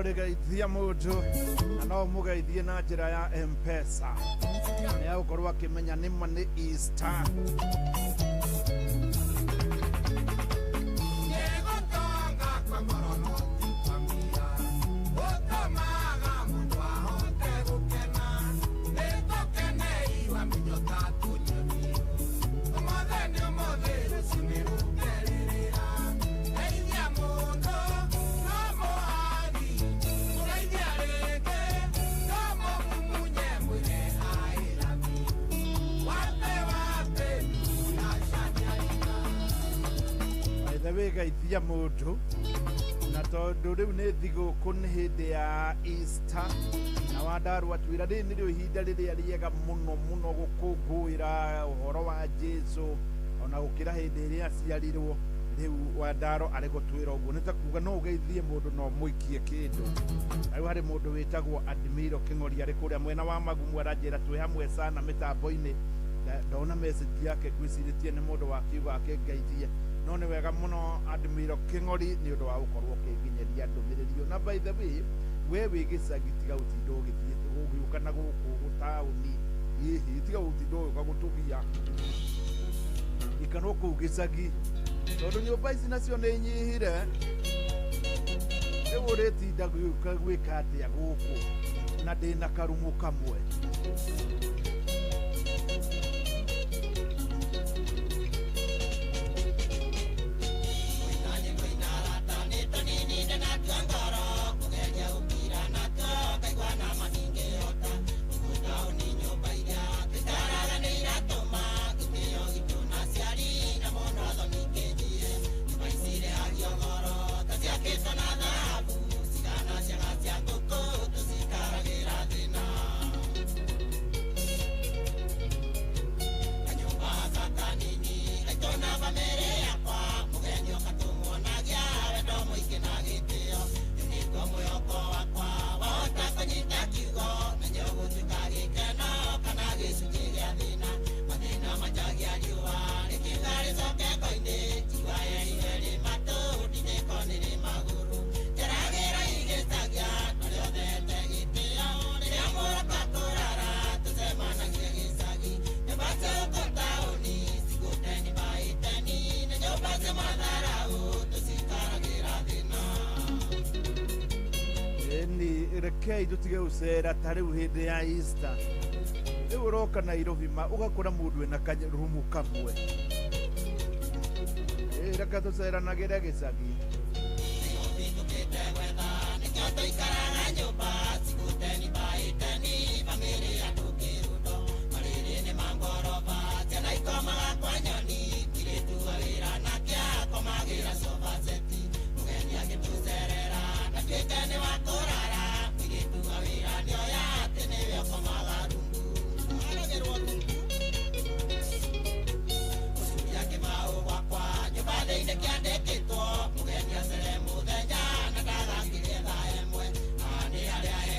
Ũrĩgeithia mũndũ na no mũgeithie na njĩra ya M-Pesa, nĩ agũkorwo akĩmenya nĩma nĩ Easter. Wĩgeithia mũndũ na tondũ rĩu nĩ thigũkũ, nĩ hĩndĩ ya Easter, na Wandarũ atwĩra rĩrĩ nĩrĩo ihinda rĩrĩa rĩega mũno mũno gũkũngũĩra ũhoro wa Jesu ona gũkĩra hĩndĩ ĩrĩa aciarirwo. Rĩu Wandaro arĩ gũtwĩra ũguo, nĩ ta kuga no ũgeithie mũndũ no mũikie kĩndũ. Rĩu harĩ mũndũ wĩtagwo Admiro Kĩng'ori arĩ kũrĩa mwena wa Magumu, aranjĩra twĩ hamwe sana mĩtambo-inĩ. Ndona message yake ngwĩcirĩtie nĩ mũndũ wakiuga akĩngeithie, no nĩ wega mũno Admiro Kĩng'ori nĩ ũndũ wa gũkorwo ũkĩnginyĩria ndũmĩrĩri. Na by the way, we wĩ gĩcagi, tiga gũtinda ũgĩthiĩ ũgĩũka na gũkũ taũni, hihi tiga gũtinda ũgĩũka gũtũgia, ikarwo kũu gĩcagi tondũ nyũmba ici nacio nĩ inyihire. Rĩu ũrĩtinda gũka gwĩka atĩa gũkũ na ndĩna karumu kamwe? Rekei tũtige gũcera ta rĩu hĩndĩ ya Easter. Rĩu ũroka Nairobi ma ũgakora mũndũ ena karumu kamwe. Reke tũceranagĩre gĩcagi. Mũthenya na ndagakirie thaa ĩmwe, nĩ arĩa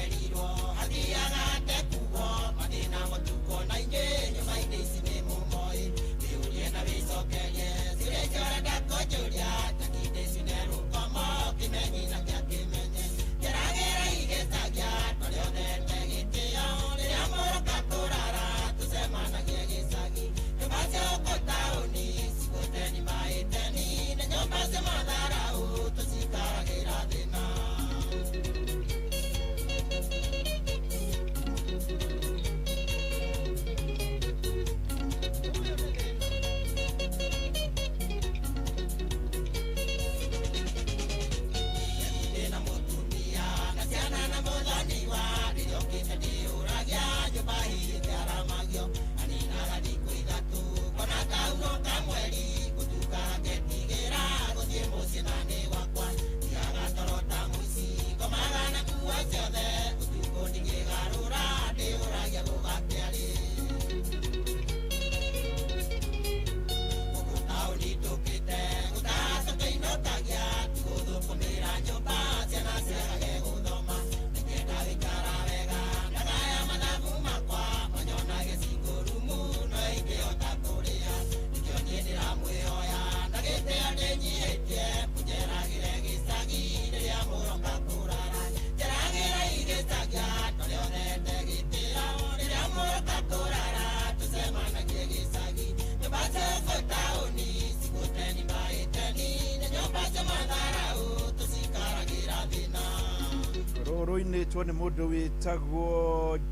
Rũinĩtwo nĩ mũndũ wĩtagwo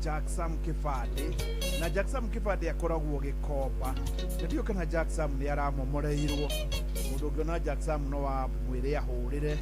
Jack Sam Kĩbandĩ, na Jack Sam Kĩbandĩ akoragwo Gĩkomba. Na ndiũĩ kana Jack Sam nĩ aramomoreirwo. Mũndũ ũngĩona Jack Sam no amwĩre ahũrĩre.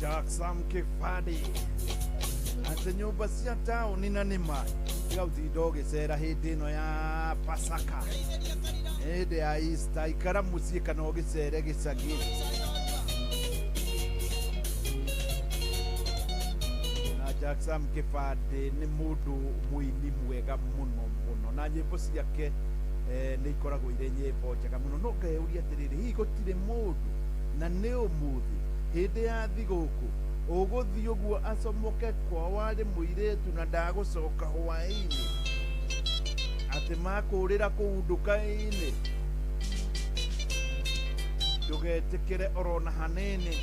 Jack Sam Kĩbandĩ atĩ nyũmba cia taũni na nĩma tiga ũtinda ũgĩcera hĩndĩ ĩno ya Pasaka, hĩndĩ ya Easter, ikara mũciĩ kana ũgĩcere gĩcagi. Na Jack Sam Kĩbandĩ nĩ mũndũ mũini mwega mũno mũno, na nyĩmbo ciake nĩ ikoragwo irĩ nyĩmbo njega mũno. No ngeyũria atĩrĩrĩ, hihi gũtirĩ mũndũ na nĩ ũmũthĩ hĩndĩ ya thigũkũ ũgũthiĩ ũguo acomoke kwao arĩ mũirĩtu na ndagũcoka hwaĩ-inĩ, atĩ makũrĩra kũu nduka-inĩ? Ndũgetĩkĩre orona hanini.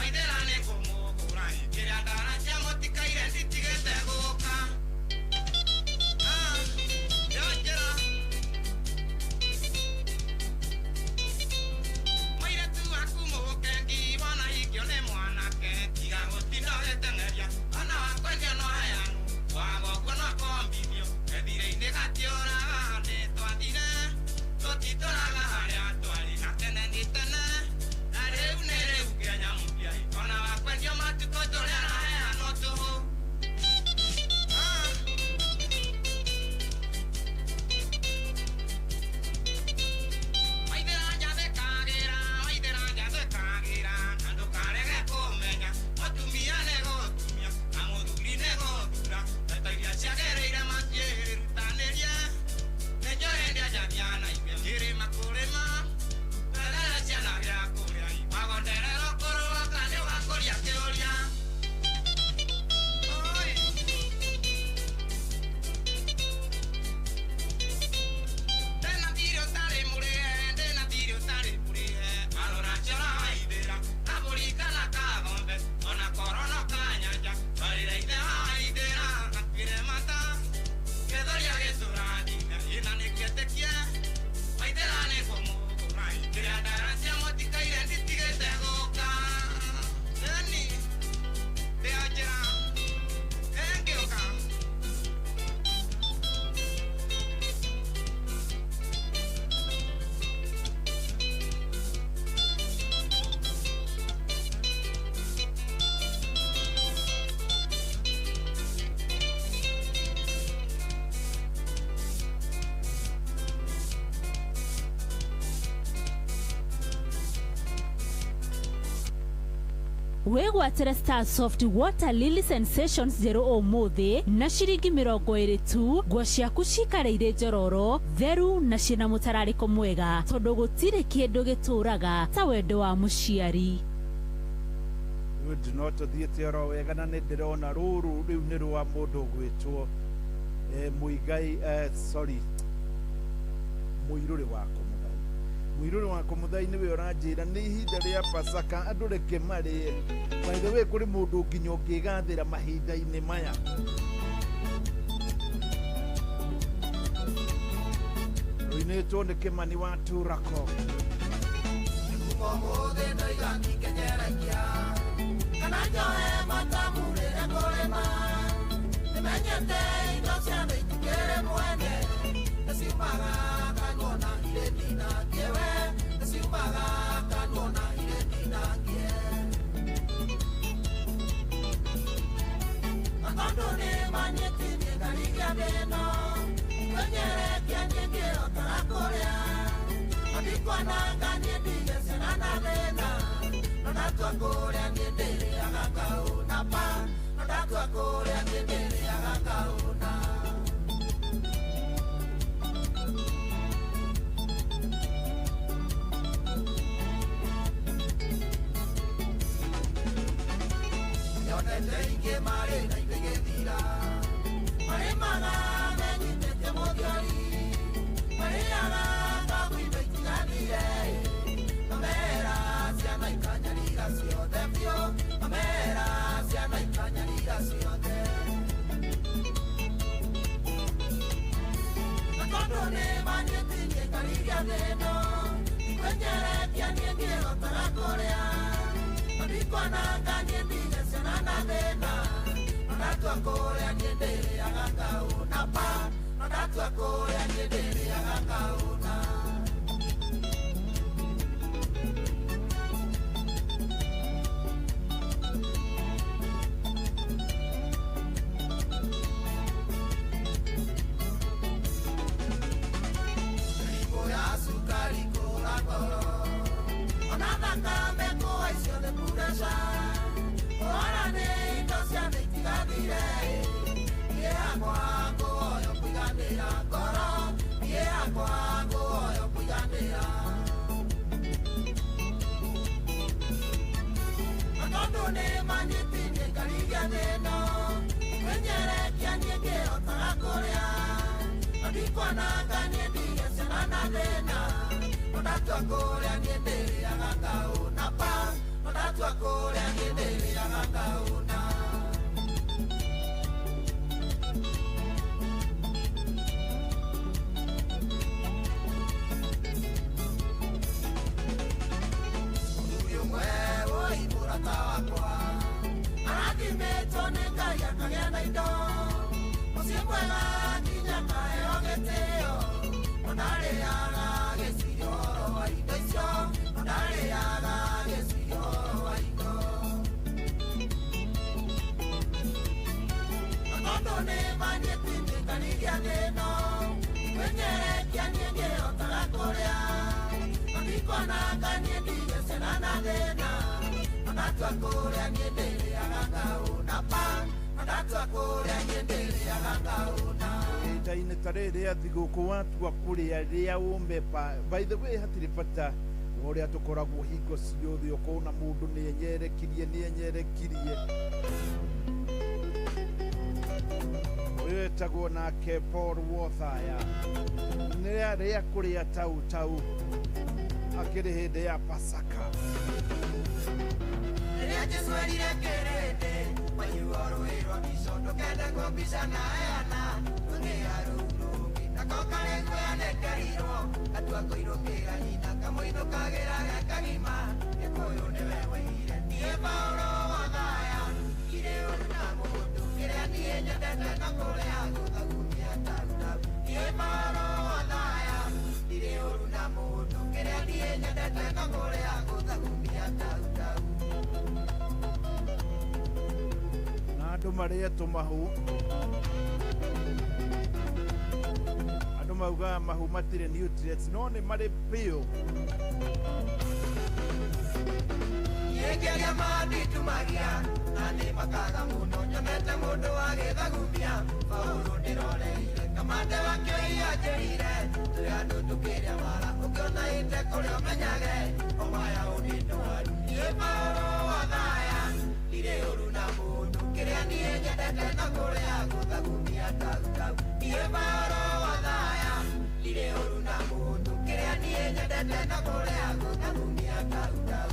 Waithera nĩ ngũmũgũra, kĩrĩa ndaracia mũtikaire nditigĩte. Wĩgwatĩre Star Soft Water Lily Sensations njerũ ũmũthĩ na ciringi 20 tu. Nguo ciaku cikare irĩ njororo, theru na ciĩna mũtararĩko mwega, tondũ gũtirĩ kĩndũ gĩtũraga ta wendo wa mũciari. Good, no tũthiĩte oro wega na nĩ ndĩrona rũrũ rĩu nĩ rwa mũndũ ũgwĩtwo Muigai, sorry, Mũirũrĩ wa Kũmũthai. Mũirũrĩ wa Kũmũthai nĩwe ũranjĩra nĩ ihinda rĩa Pasaka andũ reke marĩe. By the way, kũrĩ mũndũ nginya ũngĩgathĩra mahinda-inĩ maya. Rũinĩtwo nĩ Kĩmani wa Turako. Ũmũthĩ ndoiga ndikenyeragia kana njoe matamu rĩrĩa ngũrĩma, nĩmenyete indo ciothe itikĩrĩ mwene, nĩciumaga kanua na irĩ ndinangie we, nĩciumaga kanua na irĩ ndinangie. Na tondũ nĩmanyitirie ngarigia thĩno, kwenyerekia niĩ ngĩhotaga kũrĩa, na ndikwananga niĩ ndige ciana na thĩna, no ndatua kũrĩa niĩ ndĩrĩaga ngahũna pa, no ndatua kũrĩa niĩ ndĩrĩaga ngahũna. Nyonete ingĩ marĩ na indo igĩthira, marĩmaga menyitĩte mũthiori, marĩaga tondũ indo itigathire, mamera ciana ikanyarira ciothe biũ, mamera ciana ikanyarira ciothe. Na tondũ nĩmanyitirie ngarigia thĩno, ndikwenyerekia niĩ ngĩhotaga kũrĩa, na ndikwananga niĩ ndige ciana na thĩna, no ndatua kũrĩa niĩ ndĩrĩaga ngahũna pa, no ndatua kũrĩa niĩ ndĩrĩaga ngahũna. Mĩrimũ ya cukari kũra ngoro, ona thakame kũhaicio nĩ pureca, kũrwara nĩ indo ciothe itigathire, niĩ hakwa ngũoyo kũiganĩra ngoro, niĩ hakwa ngũoyo kũiganĩra. Na tondũ nĩmanyitirie ngarigia thĩno, kwenyerekia niĩ ngĩhotaga kũrĩa, na ndikwananga niĩ ndige ciana na thĩna, no ndatua kũrĩa niĩ ndĩrĩaga ngahũna pa, no ndatua kũrĩa niĩ ndĩrĩaga ngahũna. Mũthuri ũmwe woi mũrata wakwa, arathimĩtwo nĩ Ngai akagĩa na indo, mũciĩ mwega nginya akaheo gĩtĩo, no ndarĩaga gĩciria ũhoro wa indo icio, no ndarĩaga gĩciria ũhoro wa indo. Na tondũ nĩmanyitirie ngarigia thĩno, ndikwenyerekia niĩ ngĩhotaga kũrĩa, na ndikwananga niĩ ndige ciana na thĩna, no ndatua kũrĩa niĩ ndĩrĩaga ngahũna pa, no ndatua kũrĩa niĩ ndĩrĩaga ngahũna. Ihinda-inĩ ta rĩrĩ rĩa thigũkũ watua kũrĩa rĩa ũme pa. By the way, hatirĩ bata wa ũrĩa tũkoragwo hingo ciothe ũkona mũndũ nĩenyerekirie nĩenyerekirie. Ũyũ etagwo nake Paul Wothaya nĩ rĩa kũrĩa tau tau akĩrĩ hĩndĩ ya Pasaka. Rĩrĩa Jesũ erire kĩrĩndĩ wanyua rũĩ rwa Kishon ndũkende kũmbica na heana rũng'ĩa rũu rũngĩ nako karĩ guoya nĩkerirwo gatua kũinũkĩra nyina kamũinũkagĩra ge kagima Gĩkũyũ nĩwe woigire niĩ Paũlũ wa Thaya ndirĩ ũru na mũndũ kĩrĩa niĩ nyendete no kũrĩa gũthagumia tau tau niĩ Paũlũ wa Thaya ndirĩ ũru na mũndũ kĩrĩa niĩ nyendete no kũrĩa gũthagumia tau tau. Na andũ marĩe tũmahu, andũ maugaga mahu matirĩ nutrients no nĩ marĩ biũ. Niĩ ngĩaria ma nditumagia na nĩ makaga mũno nyonete mũndũ agĩthagumia Paũlũ ndĩroreire kamande wake anjĩrire twĩ andũ tũkĩrĩa wara ũkĩona ĩte kũrĩa ũmenyage omaya ũndĩ ndwaru niĩ Paũlũ wa thaya ndirĩ ũru na mũndũ kĩrĩa niĩ nyendete no kũrĩa gũthagumia tautau niĩ Paũlũ wa thaya ndirĩ ũru na mũndũ kĩrĩa niĩ nyendete no kũrĩa gũthagumia tautau.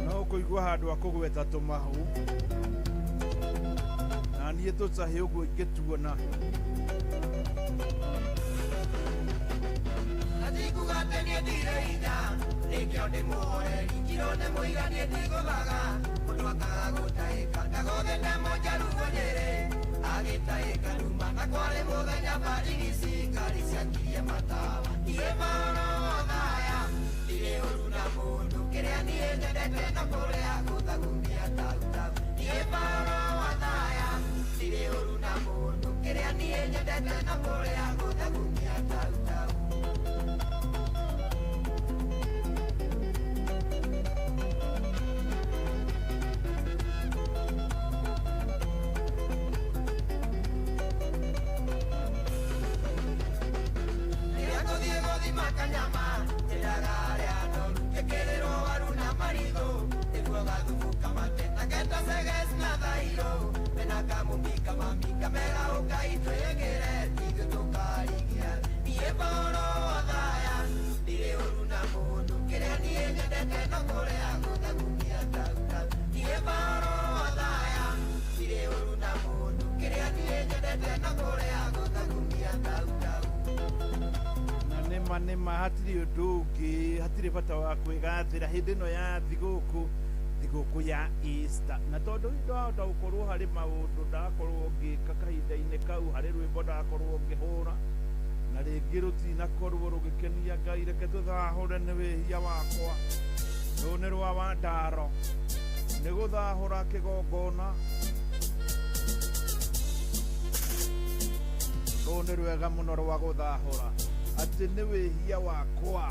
No kũigua handũ a kũgweta tũmahu na niĩ tũcahi ũguo ingĩtuona. Natikuga atĩ niĩ ndirĩ hinya nĩkĩo ndĩmũhoreri njirwo nĩ mũira niĩ ndigũthaga mũndũ akaga gũtahĩka ndagũthĩte mũnjaruo Nyĩrĩ agĩtahĩka nduma na kwarĩ mũthenya barigici ngari ciakirie matawa niĩ Paũlũ wa thaya ndirĩ ũru na mũndũ kĩrĩa niĩ nyendete no kũrĩa gũthagumia tautau niĩ Paũlũ wa thaya ndirĩ ũru na mũndũ kĩrĩa niĩ nyendete no kũrĩa gũthagumia tautau. Rĩrĩa ngũthiĩ gũthima kanyama nyendaga arĩa anoru njĩkĩrĩrwo waru na marigũ nĩguo gathubu kamate na geta ceges na thairũ mena kamũmbi kamami kamera ũkai twĩgĩre ithuĩ tũkarigia niĩ Paũlũ wa thaya ndirĩ ũru na mũndũ kĩrĩa niĩ nyendete no kũrĩa gũthagumia tautau niĩ Paũlũ wa thaya ndirĩ ũru na mũndũ kĩrĩa niĩ nyendete no kũrĩa gũthagumia tautau. Na nĩma nĩma hatirĩ ũndũ ũngĩ hatirĩ bata wa kwĩgathĩra hĩndĩ ĩno ya thigũkũ thigũkũ ya Easter na tondũ ndahota gũkorwo harĩ maũndũ ndakorwo ngĩka kahinda-inĩ kau harĩ rwĩmbo ndakorwo ngĩhũra na rĩngĩ rũtinakorwo rũgĩkenia Ngai reke tũthahũre nĩ wĩhia wakwa rũũ nĩ rwa Wandaro nĩ gũthahũra kĩgongona rũũ nĩ rwega mũno rwa gũthahũra atĩ nĩ wĩhia wakwa.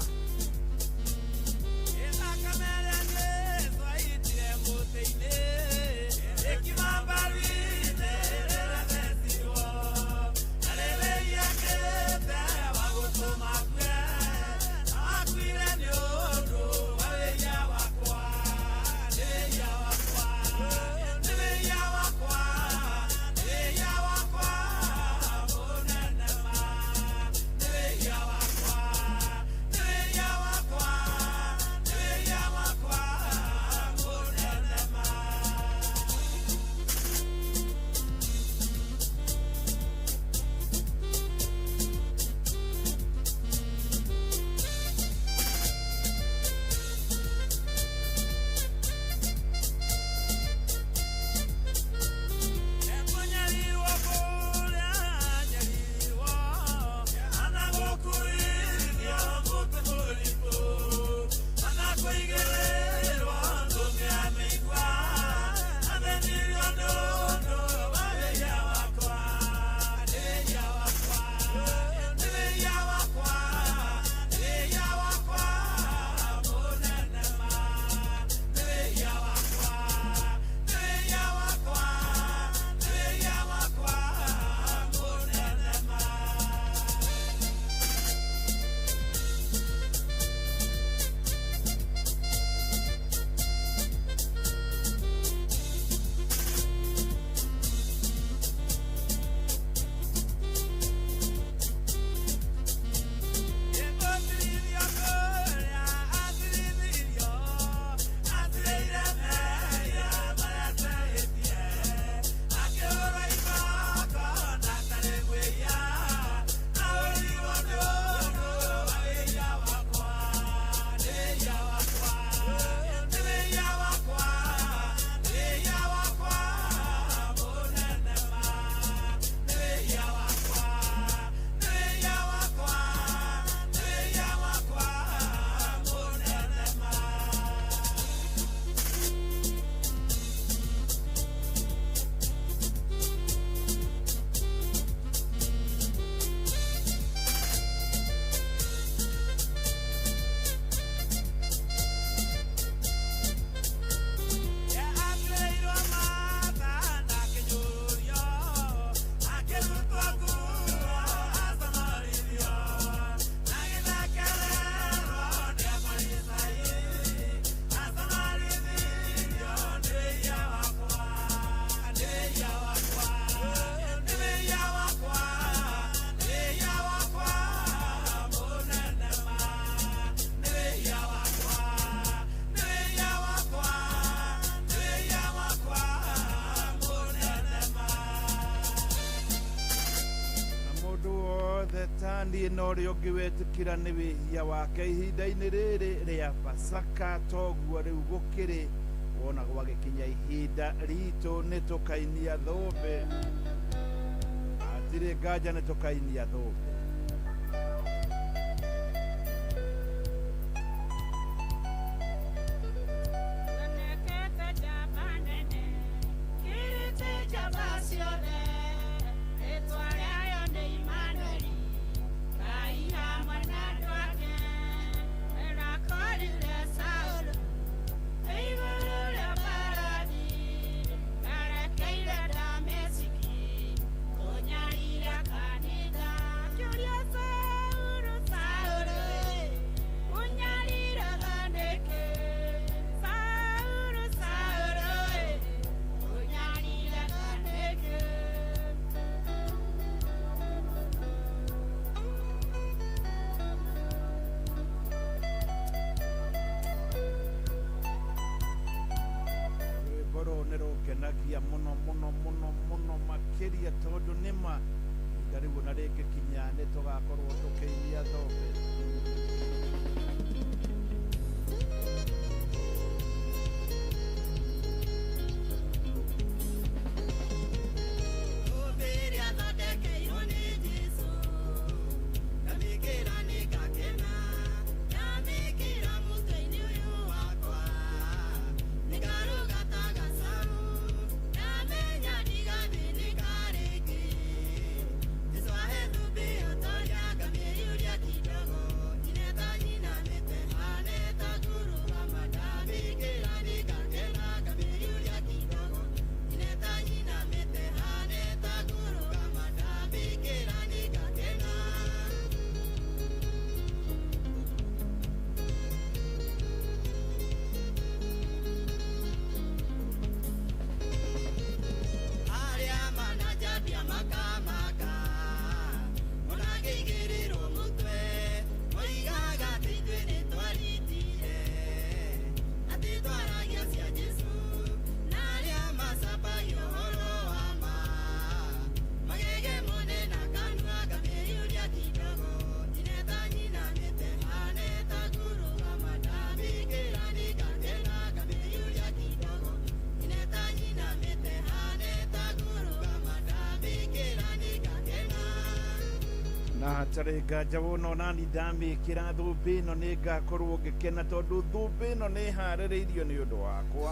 Yeah. Tani na ũrĩa ũngĩ wetĩkĩra nĩ wĩhia wake ihinda-inĩ rĩrĩ rĩa Pasaka toguo rĩu gũkĩrĩ wona gwagĩkinya ihinda ritũ nĩ tũkainia thũmbĩ hatirĩ nganja nĩ tũkainia thũmbĩ. Ngenagia muno muno muno muno makiria tondu nima ihinda riu na rĩngĩkinya nĩ tũgakorwo tũkĩinia thũmbĩ. Hatarĩ nganja wona onani ndamĩkĩra thũmbĩ ĩno nĩ ngakorwo ngĩkena tondũ thũmbĩ ĩno nĩ ĩharĩrĩirio nĩ ũndũ wakwa.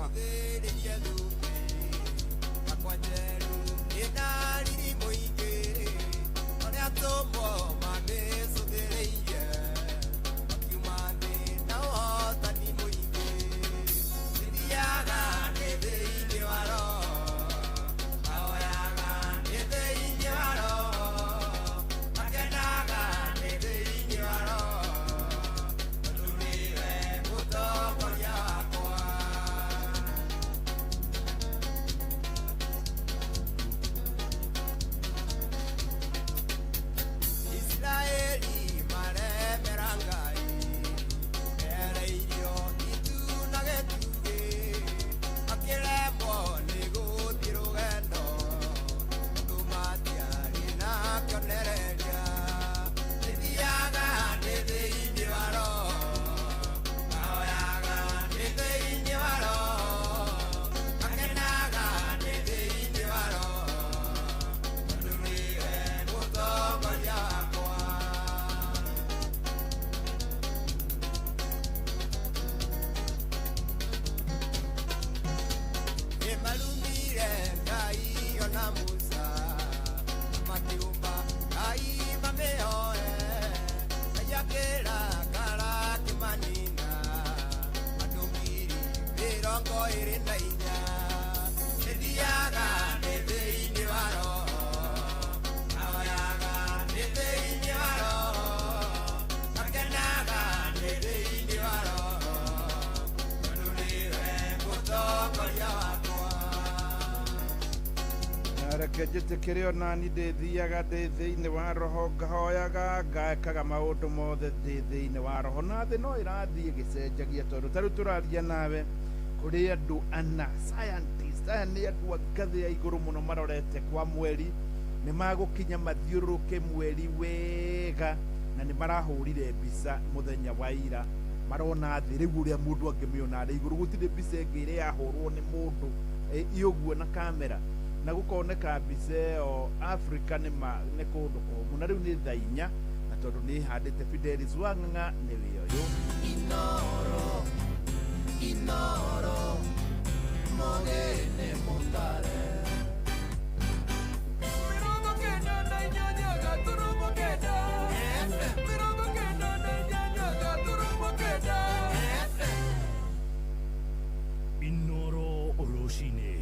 Reke njĩtĩkĩre onani ndĩthiaga ndĩ thĩinĩ wa roho ngahoyaga ngekaga maũndũ mothe ndĩ thĩinĩ wa roho na thĩ no ĩrathiĩ ĩgĩcenjagia tondũ ta rĩu tũraria nawe kũrĩ andũ ana scientist aya nĩ andũ a ngathĩ ya igũrũ mũno marorete kwa mweri Nĩ magũkinya mathiũrũrũke mweri wega na nĩ marahũrire mbica mũthenya wa ira marona thĩ rĩu ũrĩa mũndũ angĩmĩona arĩ igũrũ gũtirĩ mbica ĩngĩ ĩrĩa yahũrwo nĩ mũndũ ĩũguo na kamera na gũkoneka mbica ĩyo Africa nĩ kũndũ kũmũ na rĩu nĩ thaa 4 na tondũ nĩ ĩhandĩte Fidelis Wang'ang'a nĩwe ũyũ. Inoro Inoro Mogene Mutare Inoro Rũcinĩ.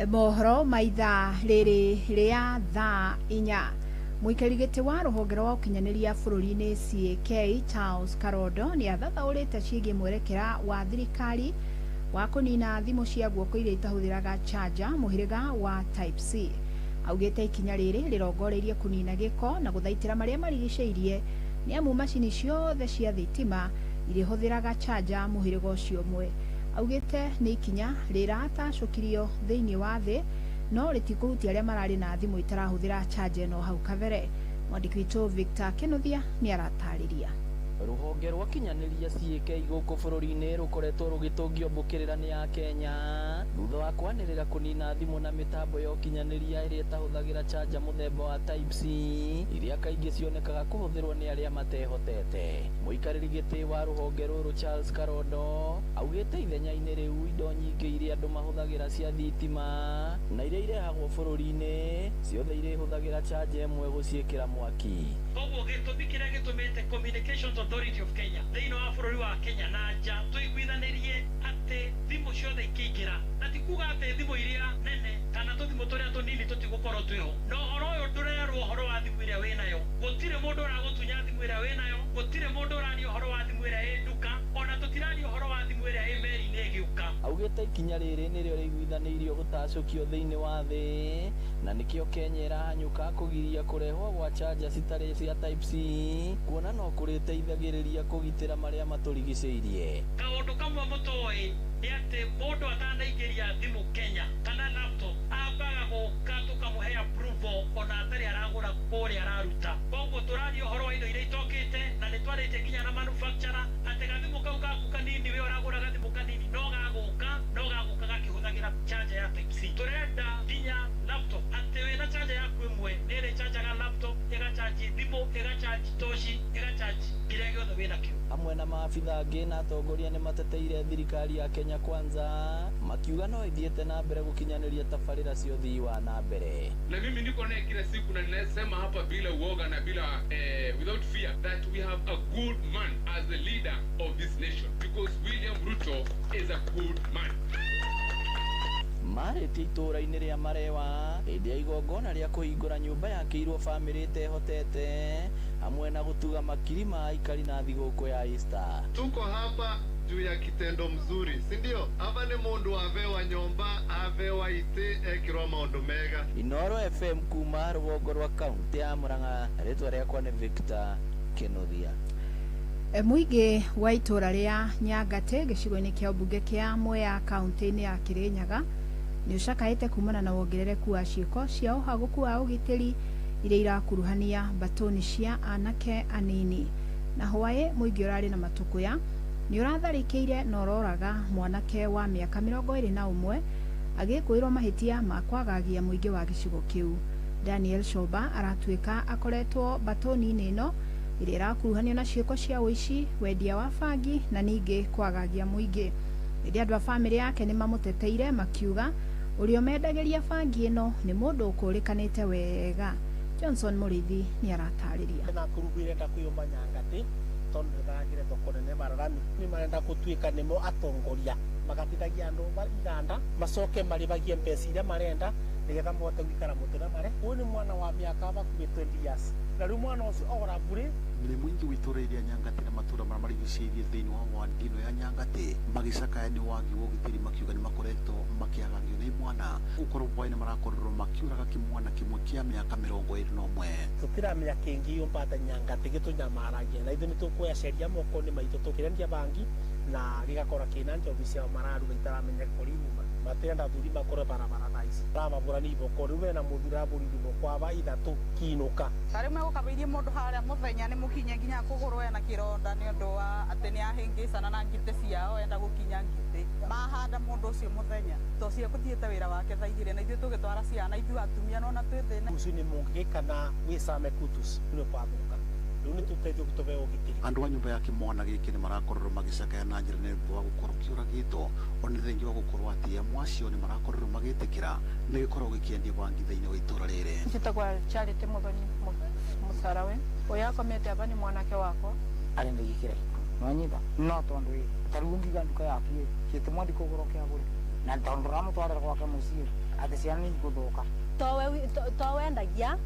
Mohoro ma ithaa rĩrĩ rĩa thaa 4. Mũikari gĩtĩ wa rũhonge rwa ũkinyanĩria bũrũri-inĩ CAK Charles Karondo nĩ athathaũrĩte ciĩgiĩ mwerekera wa thirikari wa kũnina thimũ cia guoko iria itahũthĩraga charger mũhĩrĩga wa Type C. Augĩte ikinya rĩrĩ rĩrongoreirie kũnina gĩko na gũthaitĩra marĩa marigicĩirie nĩ amu macini ciothe cia thitima irĩhũthĩraga charger mũhĩrĩga ũcio ũmwe. Augĩte nĩ ikinya rĩratacũkirio thĩinĩ wa thĩ no rĩtikũhutia arĩa mararĩ na thimũ itarahũthĩra charger ĩno hau kabere. Mwandĩki witũ Victor Kinuthia nĩ aratarĩria. Rũhonge rwa kinyanĩria CAK gũkũ bũrũri-inĩ rũkoretwo rũgĩtũngio mbũkĩrĩra nĩ ya Kenya thutha wa kwanĩrĩra kũnina thimũ na mĩtambo ya ũkinyanĩria ĩrĩa ĩtahũthagĩra charger mũthemba wa Type C iria kaingĩ cionekaga kũhũthĩrwo nĩ arĩa matehotete. Mũikarĩri gĩtĩ wa rũhonge rũrũ Charles Karondo augĩte ithenya-inĩ rĩu indo nyingĩ iria andũ mahũthagĩra cia thitima na iria irehagwo bũrũri-inĩ ciothe irĩhũthagĩra charger ĩmwe gũciĩkĩra mwaki. Koguo gĩtũmi kĩrĩa gĩtũmĩte Communications Authority of Kenya thĩinĩ wa bũrũri wa Kenya na nja tũiguithanĩrie atĩ thimũ ciothe ikĩingĩra na ti kuga atĩ thimũ iria nene kana tũthimũ tũrĩa tũnini tũtigũkorwo twĩho na ũhoro ũyũ ndũrerwo ũhoro wa thimũ ĩrĩa wĩnayo. Gũtirĩ mũndũ ũragũtunya thimũ ĩrĩa wĩnayo, gũtirĩ mũndũ ũraria ũhoro wa thimũ ĩrĩa ĩ nduka, ona tũtiraria ũhoro wa thimũ ĩrĩa ĩ meri-inĩ ĩgĩũka. Augĩte ikinya rĩrĩ nĩrĩo rĩiguithanĩirio gũtacũkio thĩinĩ wa thĩ na nĩkĩo Kenya ĩrahanyũka kũgiria kũrehwo gwa charger citarĩ cia Type C kuona no kũrĩteithagĩrĩria kũgitĩra marĩa matũrigicĩirie. Kaũndũ kamwe mũtoĩ nĩ atĩ mũndũ atanaingĩria thimũ Kenya kana laptop ambaga gũka tũkamũhe approval ona atarĩ aragũra kũrĩa araruta. Koguo tũraria ũhoro wa indo iria itokĩte na nĩ twarĩtie nginya na manufacturer atĩ gathimũ kau gaku kanini we ũragũra gathimũ kanini no gagũka gakĩhũthagĩra charger ya Type C. Tũrenda nginya laptop atĩ wĩna charger yaku ĩmwe nĩ ĩrĩchanjaga laptop, ĩgachanji thimũ, ĩgachanji toci, ĩgachanji kĩrĩa gĩothe wĩnakĩo. Hamwe na maabitha angĩ na atongoria nĩ mateteire thirikari ya Kenya Kwanza makiuga no ithiĩte na mbere gũkinyanĩria tabarĩra cia ũthii wa na mbere. Na mimi niko naye kila siku na ninasema hapa bila uoga na bila without fear that we have a good man as the leader of this nation because William Ruto is a good man. Marĩtie itũũra-inĩ rĩa Marewa hĩndĩ ya igongona rĩa kũhingũra nyũmba yakĩirwo bamĩrĩ ĩtehotete hamwe na gũtuga makiri ma aikari na thigũkũ ya Easter. Tuko hapa juu ya kitendo mzuri, si ndio? Hapa ni mundu avewa nyomba, avewa ite ekirwa maundu mega. Inoro FM kuma rũgongo rwa kaunti ya Murang'a, rĩtwa rĩakwa nĩ Victor Kinuthia. Mũingĩ wa itũũra rĩa Nyangate gĩcigo-inĩ kĩa ũmbunge kĩa Mwea kaunti-inĩ ya Kirinyaga nĩ ũcakaĩte kumana na wongerereku wa ciĩko cia ũhagũku wa ũgitĩri iria irakuruhania mbatũni cia anake anini. Na hwaĩ mũingĩ ũrarĩ na matũkũya nĩ ũratharĩkĩire na ũroraga mwanake wa mĩaka 21 agĩkũĩrwo mahĩtia ma kwagagia mũingĩ wa gĩcigo kĩu. Daniel Shoba aratuĩka akoretwo mbatũni-inĩ ĩno ĩrĩa ĩrakuruhanio na ciĩko cia ũici, wendia wa bangi na ningĩ kwagagia mũingĩ. Rĩrĩa andũ a bamĩrĩ yake nĩ mamũteteire makiuga ũrĩa ũmendagĩria bangi ĩno nĩ mũndũ ũkũrĩkanĩte wega. Johnson Mũrĩithi nĩ aratarĩria. Na kurugu irenda kwiyũmba Nyangati tondu nĩmaragire thoko nene mararami nĩ marenda gũtuĩka nĩmo atongoria magatithagia andũ iganda macoke marĩbagie mbeca iria marenda nĩgetha mahote gũikara mũtũra mare. Ũyũ nĩ mwana wa mĩaka hakuhĩ 20 years na rĩu mwana ũcio ogora mbũrĩ. Nĩ mũingĩ wa itũũra rĩa Nyangati na matũũra marĩa marigicĩirie thĩinĩ wa ward ĩno ya Nyangati magĩcakaya nĩ wagi wa ũgitĩri makiuga nĩ makoretwo makĩagagio nĩ imwana gũkorwo hwaĩ-inĩ marakorirwo makĩũraga kĩmwana kĩmwe kĩa mĩaka 21. Tũtiramenya kĩngĩ yũmbate Nyangati gĩtũnyamaragia na ithuĩ nĩ tũkuoya sheria moko-inĩ maitũ tũkĩrendia bangi Na gĩgakora kĩna njobi ciao mararuga itaramenya kũrĩa imuma. Matirenda athuri makorwe barabara thaa ici. Ramabũra nĩ iboko rĩu mena mũthuri arabũrire iboko aba ithatũ kinũka. Tarĩu megũkabĩirie mũndũ harĩa mũthenya nĩ mũkinye nginya kũgũrũ ena kĩronda nĩ ũndũ wa atĩ nĩ ahĩngĩcana na ngitĩ ciao enda gũkinya ngitĩ. Mahanda mũndũ ũcio mũthenya to cio kũthiĩte wĩra wake thaa 2 na ithuĩ tũgĩtwara ciana ithuĩ atumia nona twĩ thĩna. Ũcio nĩ mũngĩ kana wĩcame kutus nĩ kwathũka. Rĩu nĩ tũteithio tũheo ũgitĩri. Andũ a nyũmba ya kĩmwana gĩkĩ nĩ marakorirwo magĩcakaya na njĩra nene thutha wa gũkorwo kĩũragĩtwo ona thengia wa gũkorwo atĩ amwe acio nĩ marakorirwo magĩtĩkĩra nĩ gĩkoragwo gĩkĩendia bangi thĩinĩ wa itũra rĩrĩ. Njĩtagwo Charity Muthoni Musarawe ũyũ akomete aba nĩ mwanake wakwa arenda gĩkĩra nwanyita no tondũ ĩ tarĩu ngiuga nduka yaku ĩ gĩtũmwa ndikũgũra kĩagũre na tondũ ramũtwarĩra gwake mũciĩ atĩ ciana nĩ igũthũka. To wendagia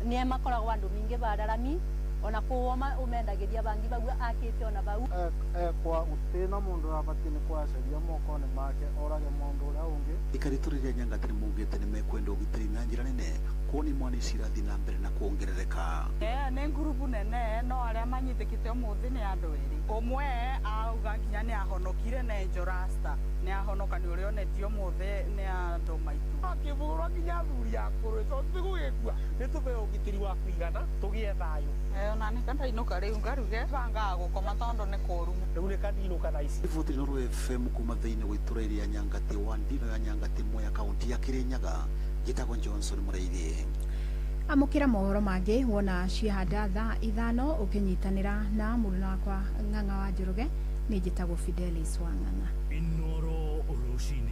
nĩ makoragwo andũ mingĩ bararami ona kuoma umendagĩria bangi bau akĩte ona bau ekwa gũtirĩ na mũndũ ũrabatiĩ nĩ kwaceria moko-inĩ make orage mũndũ ũrĩa ũngĩ. Ikari itũra rĩa Nyangati nĩ maugĩte nĩ mekwenda ũgitĩri na njĩra nene kuona imwana ici irathiĩ na mbere na kuongerereka. Nĩ ngurubu nene no arĩa manyitĩkĩte ũmũthĩ nĩ andũ erĩ. Ũmwe auga nginya nĩ ahonokire na Enjorasta nĩ ahonoka nĩ ũrĩa onetio ũmũthĩ nĩ andũ maitũ. Akĩbũrwo nginya athuri akũrũ tondũ tũgũgĩkua nĩ tũheo ũgitĩri wa kũigana tũgĩe thayũ. Ona nĩ kandainũka rĩu ngaruge bangaga gũkoma tondũ nĩ kũũru. Rĩu nĩ kandinũka thaa ici. Riboti Inooro FM kuma thĩinĩ wa itũra rĩa Nyangati wa Ndino ya Nyangati Mwea kaunti ya Kirinyaga. Njĩtagwo Johnson Mũrĩithi. Amũkĩra mohoro mangĩ wona ciahanda thaa 5 ũkĩnyitanĩra na mũruna wakwa Ng'ang'a wa Njoroge. Nĩ njĩtagwo Fidelis wa Ng'ang'a. Inooro rũcinĩ.